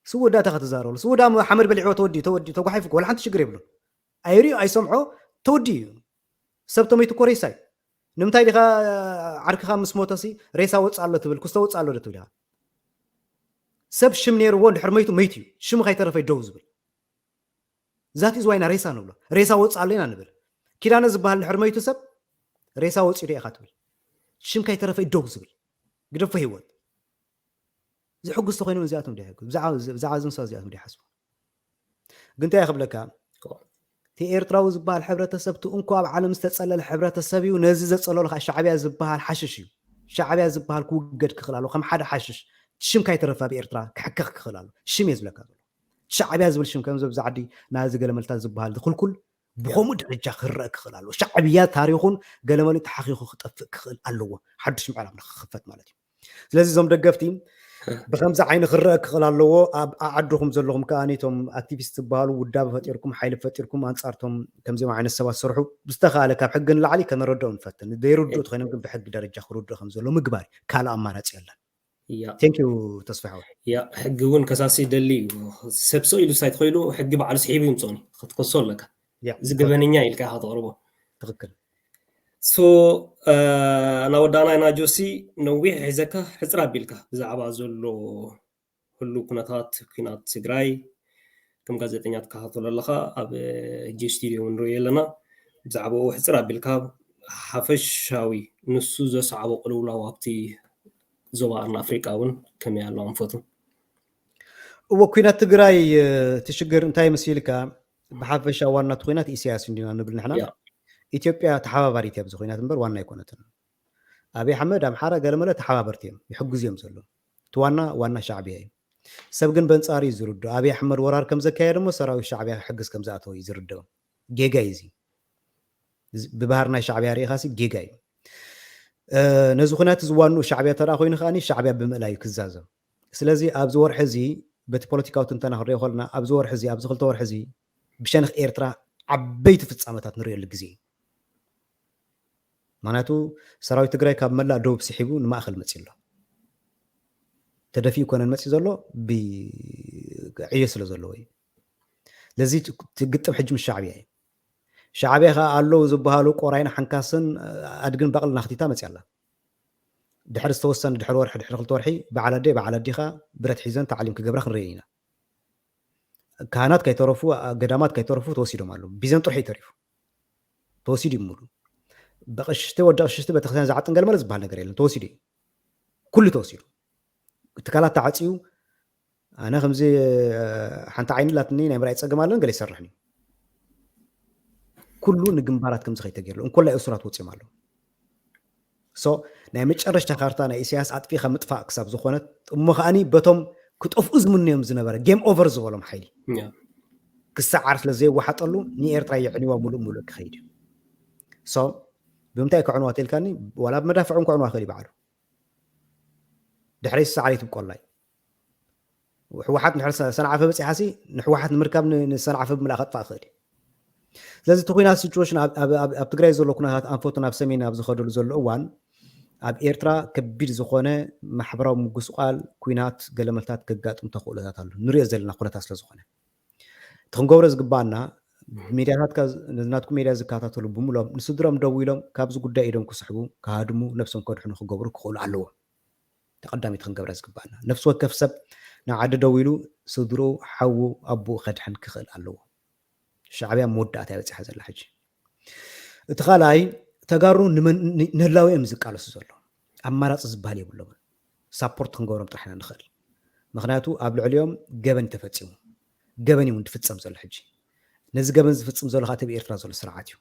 ስውእ ዳታ ከተዛረበሉ ስውእ ዳ ሓመድ በሊዕዎ ተወዲኡ ተወዲኡ ተጓሒፉ እኮ ወላ ሓንቲ ሽግር የብሉን። ኣይሪኦ ኣይሰምዖ ተወዲኡ እዩ። ሰብ ተመይቱ እኮ ሬሳ እዩ። ንምንታይ ዲኻ ዓርክኻ ምስ ሞተሲ ሬሳ ወፅእ ኣሎ ትብል ክስተ ወፅእ ኣሎ ዶ ትብል ኢኻ? ሰብ ሽም ነይርዎ እንድሕር መይቱ መይቱ እዩ። ሽሙ ካይተረፈ ደው ዝብል ዛት ኢዝ ዋይና ሬሳ ንብሎ ሬሳ ወፅእ ኣሎ ኢና ንብል። ኪዳነ ዝበሃል እንድሕር መይቱ ሰብ ሬሳ ወፅኡ ዶ ኢኻ ትብል? ሽም ካይተረፈ ደው ዝብል ግደፎ ህይወት ዝሕጉስ ተኮይኖም እዚኣቶም ዶ ይሕግዙ? ብዛዕባ ብዛዕባ እዞም ሰባት እዚኣቶም ዶ ይሓስቡ? ግን እንታይ ክብለካ እቲ ኤርትራዊ ዝበሃል ሕብረተሰብ እቲ እንኮ ኣብ ዓለም ዝተጸለለ ሕብረተሰብ እዩ። ነዚ ዘጸለሉ ከዓ ሻዕብያ ዝበሃል ሓሽሽ እዩ። ሻዕብያ ዝበሃል ክውገድ ክኽእል ኣለዎ ከም ሓደ ሓሽሽ ሽም ካይተረፈ ኣብ ኤርትራ ክሕከኽ ክኽእል ኣለዎ። ሽም እየ ዝብለካ ዘሎ። ሻዕብያ ዝብል ሽም ከምዚ ኣብዚ ዓዲ ናዚ ገለመልታት ዝበሃል ዝኽልኩል ብኸምኡ ደረጃ ክረአ ክኽእል ኣለዎ። ሻዕብያ ታሪኹን ገለመሊኡ ተሓኺኹ ክጠፍእ ክኽእል ኣለዎ። ሓዱሽ ምዕራፍ ንክኽፈት ማለት እዩ። ስለዚ እዞም ደገፍቲ ብከምዚ ዓይኒ ክረአ ክኽእል ኣለዎ። ኣብ ዓድኹም ዘለኹም ከዓ እቶም ኣክቲቪስት ዝበሃሉ ውዳበ ፈጢርኩም ሓይሊ ፈጢርኩም ኣንፃርቶም ከምዚኦም ዓይነት ሰባት ስርሑ። ብዝተኻእለ ካብ ሕጊ ንላዕሊ ከነረድኦም ንፈትን። ዘይርድኡ ተኮይኖም ግን ብሕጊ ደረጃ ክርድኡ ከም ዘሎ ምግባር እዩ። ካልእ ኣማራፂ የለን። ያ ቴንክ ዩ ተስፋ ሓወይ። ያ ሕጊ እውን ከሳሲ ደሊ እዩ። ሰብ ሰው ኢሉ ሳይ ተኮይኑ ሕጊ ባዕሉ ስሒቡ ይምፅኦኒ ክትከሶ ኣለካ። ያ እዚ ገበነኛ ኢልካ ኢኻ ተቕርቦ። ትኽክል። ሶ እናወዳእና ኢና ጆሲ፣ ነዊሕ ሒዘካ ሕፅር ኣቢልካ ብዛዕባ ዘሎ ህሉ ኩነታት ኩናት ትግራይ ከም ጋዜጠኛ ትከታተሎ ኣለኻ። ኣብ ጂ ስቱዲዮ እውን ንሪኦ ኣለና። ብዛዕባኡ ሕፅር ኣቢልካ ሓፈሻዊ ንሱ ዘስዓቦ ቅልውላው ኣብቲ ዞባ ቀርኒ ኣፍሪቃ እውን ከመይ ኣሎ ኣንፈቱ? እዎ ኩናት ትግራይ እቲ ሽግር እንታይ መሲልካ? ብሓፈሻ ዋና እቲ ኩናት ኢሳያስ እንዲና ንብል ንሕና። ያ። ኢትዮጵያ ተሓባባሪት እያ ኣብዚ ኩናት እምበር ዋና ኣይኮነትን። ኣብይ ኣሕመድ ኣምሓራ ገለመለ ተሓባበርቲ እዮም ይሕግዙ እዮም ዘለዉ። እቲ ዋና ዋና ሻዕብያ እዩ። ሰብ ግን በንጻሩ እዩ ዝርድኦ። ኣብይ ኣሕመድ ወራር ከም ዘካየደ እሞ ሰራዊት ሻዕብያ ክሕግዝ ከም ዝኣተወ እዩ ዝርድኦ። ጌጋ እዩ እዚ። እዚ ብባህር ናይ ሻዕብያ ርኢኻሲ ጌጋ እዩ። እ፣ ነዚ ኩናት እዚ ዋንኡ ሻዕብያ ተደኣ ኮይኑ ከኣኒ ሻዕብያ ብምእላይ እዩ ክዛዘም። ስለዚ ኣብዚ ወርሒ እዚ በቲ ፖለቲካዊ ትንተና ክንሪኦ ከለና ኣብዚ ወርሒ እዚ ኣብዚ ክልተ ወርሒ እዚ ብሸነኽ ኤርትራ ዓበይቲ ፍጻመታት ንሪኦሉ ግዜ እዩ። ምክንያቱ ሰራዊት ትግራይ ካብ መላእ ደቡብ ስሒቡ ንማእኸል መፂኡ ኣሎ። ተደፊኡ ኮነን መፂኡ ዘሎ ብዕዮ ስለ ዘለዎ እዩ። ለዚ እቲ ግጥም ሕጂ ምስ ሻዕብያ እዩ። ሻዕብያ ከዓ ኣለዉ ዝበሃሉ ቆራይን ሓንካስን ኣድግን በቕልን ኣኽቲታ መፅያ ኣላ። ድሕሪ ዝተወሰነ ድሕሪ ወርሒ ድሕሪ ክልተ ወርሒ በዓል ኣደይ በዓል ኣዲኻ ብረት ሒዘን ታዕሊም ክገብራ ክንርኢ ኢና። ካህናት ከይተረፉ ገዳማት ከይተረፉ ተወሲዶም ኣለዉ። ቢዘን ጥርሑ እዩ ተሪፉ። ተወሲዱ እዩ ሙሉ። በቐሽሽቲ ወዲ ቀሽሽቲ ቤተክርስትያን ዝዓጥን ገለመለ ዝበሃል ነገር የለን። ተወሲዱ እዩ። ኩሉ ተወሲዱ። ትካላት ተዓፅዩ ኣነ ከምዚ ሓንቲ ዓይኒ ላትኒ ናይ ምርኣይ ፀገም ኣለን ገለ ይሰርሕን እዩ። ኩሉ ንግንባራት ከምዚ ከይተገይርሉ እንኮላይ እሱራት ወፂኦም ኣለዉ። ሶ ናይ መጨረሽታ ካርታ ናይ ኢሳያስ ኣጥፊኻ ምጥፋእ ክሳብ ዝኾነት እሞ ከዓኒ በቶም ክጠፍኡ ዝምንዮም ዝነበረ ጌም ኦቨር ዝበሎም ሓይሊ ያ። ክሰዓር ስለ ዘይወሓጠሉ ንኤርትራ የዕንዋ ሙሉእ ሙሉእ ክኸይድ እዩ። ሶ ብምንታይ ከዕንዋ ተልካኒ ዋላ ብመዳፍዕ እውን ከዕንዋ ክእል ይበዓሉ ድሕረይ ሰዓር ይትብቆላይ ህወሓት ንድሕሪ ሰ- ሰንዓፈ በፂሓሲ ንህወሓት ንምርካብ ን- ንሰንዓፈ ብምልኣ ከጥፋእ ክእል እዩ። ስለዚ እቲ ኩናት ሲቹዌሽን ኣብ- ኣብ ኣብ- ኣብ ትግራይ ዘሎ ኩነታት ኣንፈቱ ናብ ሰሜን ኣብ ዝኸደሉ ዘሎ እዋን ኣብ ኤርትራ ከቢድ ዝኾነ ማሕበራዊ ምጉስቋል ኩናት ገለመልታት ከጋጥም ተኽእሎታት ኣሎ ንሪኦ ዘለና ኩነታት ስለ ዝኾነ እቲ ክንገብሮ ዝግባኣና ሚድያታትካ ናትኩም ሜድያ ዝከታተሉ ብምሎም ንስድሮም ደው ኢሎም ካብዚ ጉዳይ ኢዶም ክስሕቡ ክሃድሙ ነብሶም ከድሕኑ ክገብሩ ክኽእሉ ኣለዎም። ተቐዳሚት ክንገብራ ዝግባኣና ነፍሲ ወከፍ ሰብ ንዓዲ ደው ኢሉ ስድርኡ ሓዉ ኣቦኡ ከድሕን ክኽእል ኣለዎ። ሻዕብያ መወዳእታ እያ በፂሓ ዘላ ሕጂ። እቲ ካልኣይ ተጋሩ ንመን- ን- ንህላወ እዮም ዝቃለሱ ዘሎ ኣማራፂ ዝበሃል የብሎምን። ሳፖርት ክንገብሮም ጥራሕ ኢና ንኽእል። ምክንያቱ ኣብ ልዕሊኦም ገበን እዩ ተፈፂሙ ገበን እዩ እውን ዝፍፀም ዘሎ ሕጂ። ነዚ ገበን ዝፍፅም ዘሎ ከዓ እቲ ኣብ ኤርትራ ዘሎ ስርዓት እዩ።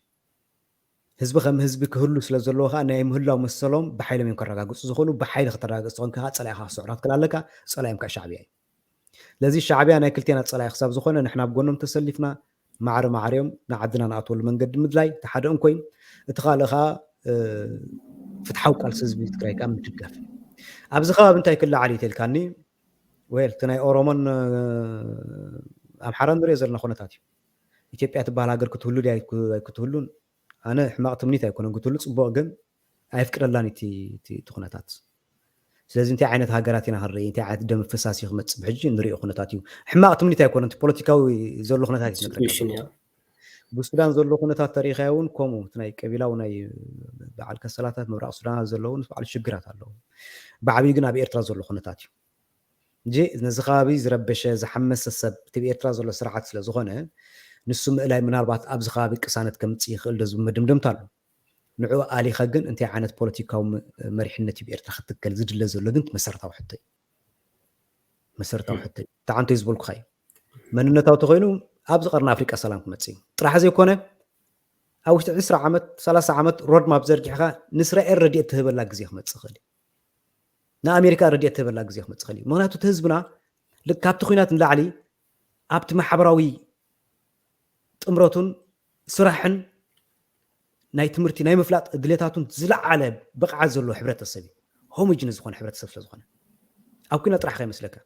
ህዝቢ ከም ህዝቢ ክህሉ ስለ ዘለዎ ከዓ ናይ ምህላው መሰሎም ብሓይሎም እዮም ከረጋግፁ ዝኾኑ። ብሓይሊ ከተረጋግፅ ዝኾንካ ከዓ ፀላኢኻ ክስዕሮ ክትክእል ኣለካ። ፀላኢም ከዓ ሻዕብያ እዩ። ስለዚ ሻዕብያ ናይ ክልቴና ፀላኢ ክሳብ ዝኾነ ንሕና ኣብ ጎኖም ተሰሊፍና ማዕረ ማዕረ እዮም ንዓድና ንኣትወሉ መንገዲ ምድላይ እቲ ሓደ እንኮይ፣ እቲ ካልእ ከዓ ፍትሓዊ ቃልሲ ህዝቢ ትግራይ ከዓ ምድጋፍ። ኣብዚ ከባቢ እንታይ ክለዓል እዩ ተልካኒ? ወል እቲ ናይ ኦሮሞን ኣምሓራን ንሪኦ ዘለና ኩነታት እዩ። ኢትዮጵያ ትበሃል ሃገር ክትህሉ ድያ ኣይክትህሉን ኣነ ሕማቕ ትምኒት ኣይኮነን ክትህሉ ፅቡቕ ግን ኣይፍቅደላን እቲ ኩነታት። ስለዚ እንታይ ዓይነት ሃገራት ኢና ክንርኢ እንታይ ዓይነት ደም ፈሳሲ ክመፅእ ብሕጂ ንሪኦ ኩነታት እዩ። ሕማቕ ትምኒት ኣይኮነን እቲ ፖለቲካዊ ዘሎ ኩነታት እዩ። ብሱዳን ዘሎ ኩነታት ተሪኢኻዮ እውን ከምኡ እቲ ናይ ቀቢላው ናይ በዓል ከሰላታት ምብራቕ ሱዳናት ዘለውን በዓል ሽግራት ኣለዉ። ብዓብዩ ግን ኣብ ኤርትራ ዘሎ ኩነታት እዩ እንጂ ነዚ ከባቢ ዝረበሸ ዝሓመሰ ሰብ እቲ ኤርትራ ዘሎ ስርዓት ስለ ዝኾነ ንሱ ምእላይ ምናልባት ኣብዚ ከባቢ ቅሳነት ከምፅእ ይኽእል ዶ ዝብል መድምድምታ ኣሎ። ንዕኡ ኣሊኻ ግን እንታይ ዓይነት ፖለቲካዊ መሪሕነት እዩ ኤርትራ ክትከል ዝድለ ዘሎ ግን መሰረታዊ ሕቶ እዩ። መሰረታዊ ሕቶ እዩ። ተዓንቶ እዩ ዝበልኩኻ እዩ። መንነታዊ ተኮይኑ ኣብዚ ቀርኒ ኣፍሪቃ ሰላም ክመፅእ እዩ ጥራሕ ዘይኮነ ኣብ ውሽጢ ዕስራ ዓመት ሰላሳ ዓመት ሮድማፕ ዘርጊሕካ ንእስራኤል ረድኤት ትህበላ ግዜ ክመፅእ ይኽእል እዩ። ንኣሜሪካ ረድኤት ትህበላ ግዜ ክመፅእ ይኽእል እዩ። ምክንያቱ እቲ ህዝብና ካብቲ ኩናት ንላዕሊ ኣብቲ ማሕበራዊ ጥምረቱን ስራሕን ናይ ትምህርቲ ናይ ምፍላጥ ድሌታቱን ዝለዓለ ብቕዓት ዘለዎ ሕብረተሰብ እዩ። ሆሞጅን ዝኾነ ሕብረተሰብ ስለ ዝኾነ ኣብ ኩናት ጥራሕ ከይመስለካ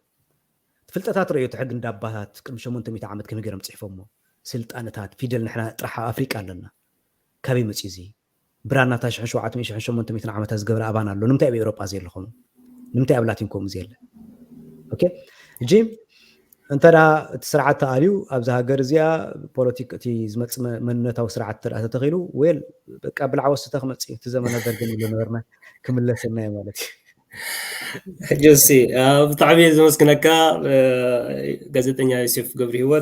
ፍልጠታት ረእዮ እቲ ሕጊ እንዳባታት ቅድሚ ሸሞንተ ሚእቲ ዓመት ከመይ ገይሮም ፅሒፎሞ ስልጣነታት ፊደል ንሕና ጥራሕ ኣብ ኣፍሪቃ ኣለና። ካበይ መፅዩ እዚ ብራና እታ ሽሕን ሸውዓተ ሚእትን ሽሕን ሸሞንተ ሚእትን ዓመታት ዝገበረ ኣባና ኣሎ። ንምንታይ ኣብ ኤውሮጳ ዘየለኹም? ንምንታይ ኣብ ላቲን ከምኡ ዘየለ? ኦኬ ሕጂ እንተ እቲ ስርዓት ተኣልዩ ኣብዚ ሃገር እዚኣ ፖለቲክ እቲ ዝመፅ መንነታዊ ስርዓት እንተ ተተኺሉ ወል በቃ ብላዕ ወስተ ክመፅእ እዩ። እቲ ዘመነ ደርግን ኢሉ ነበርና ክምለሰና እዩ ማለት እዩ። ሕጂ ሲ ብጣዕሚ ዘመስግነካ ጋዜጠኛ ዮሴፍ ገብረ ህይወት።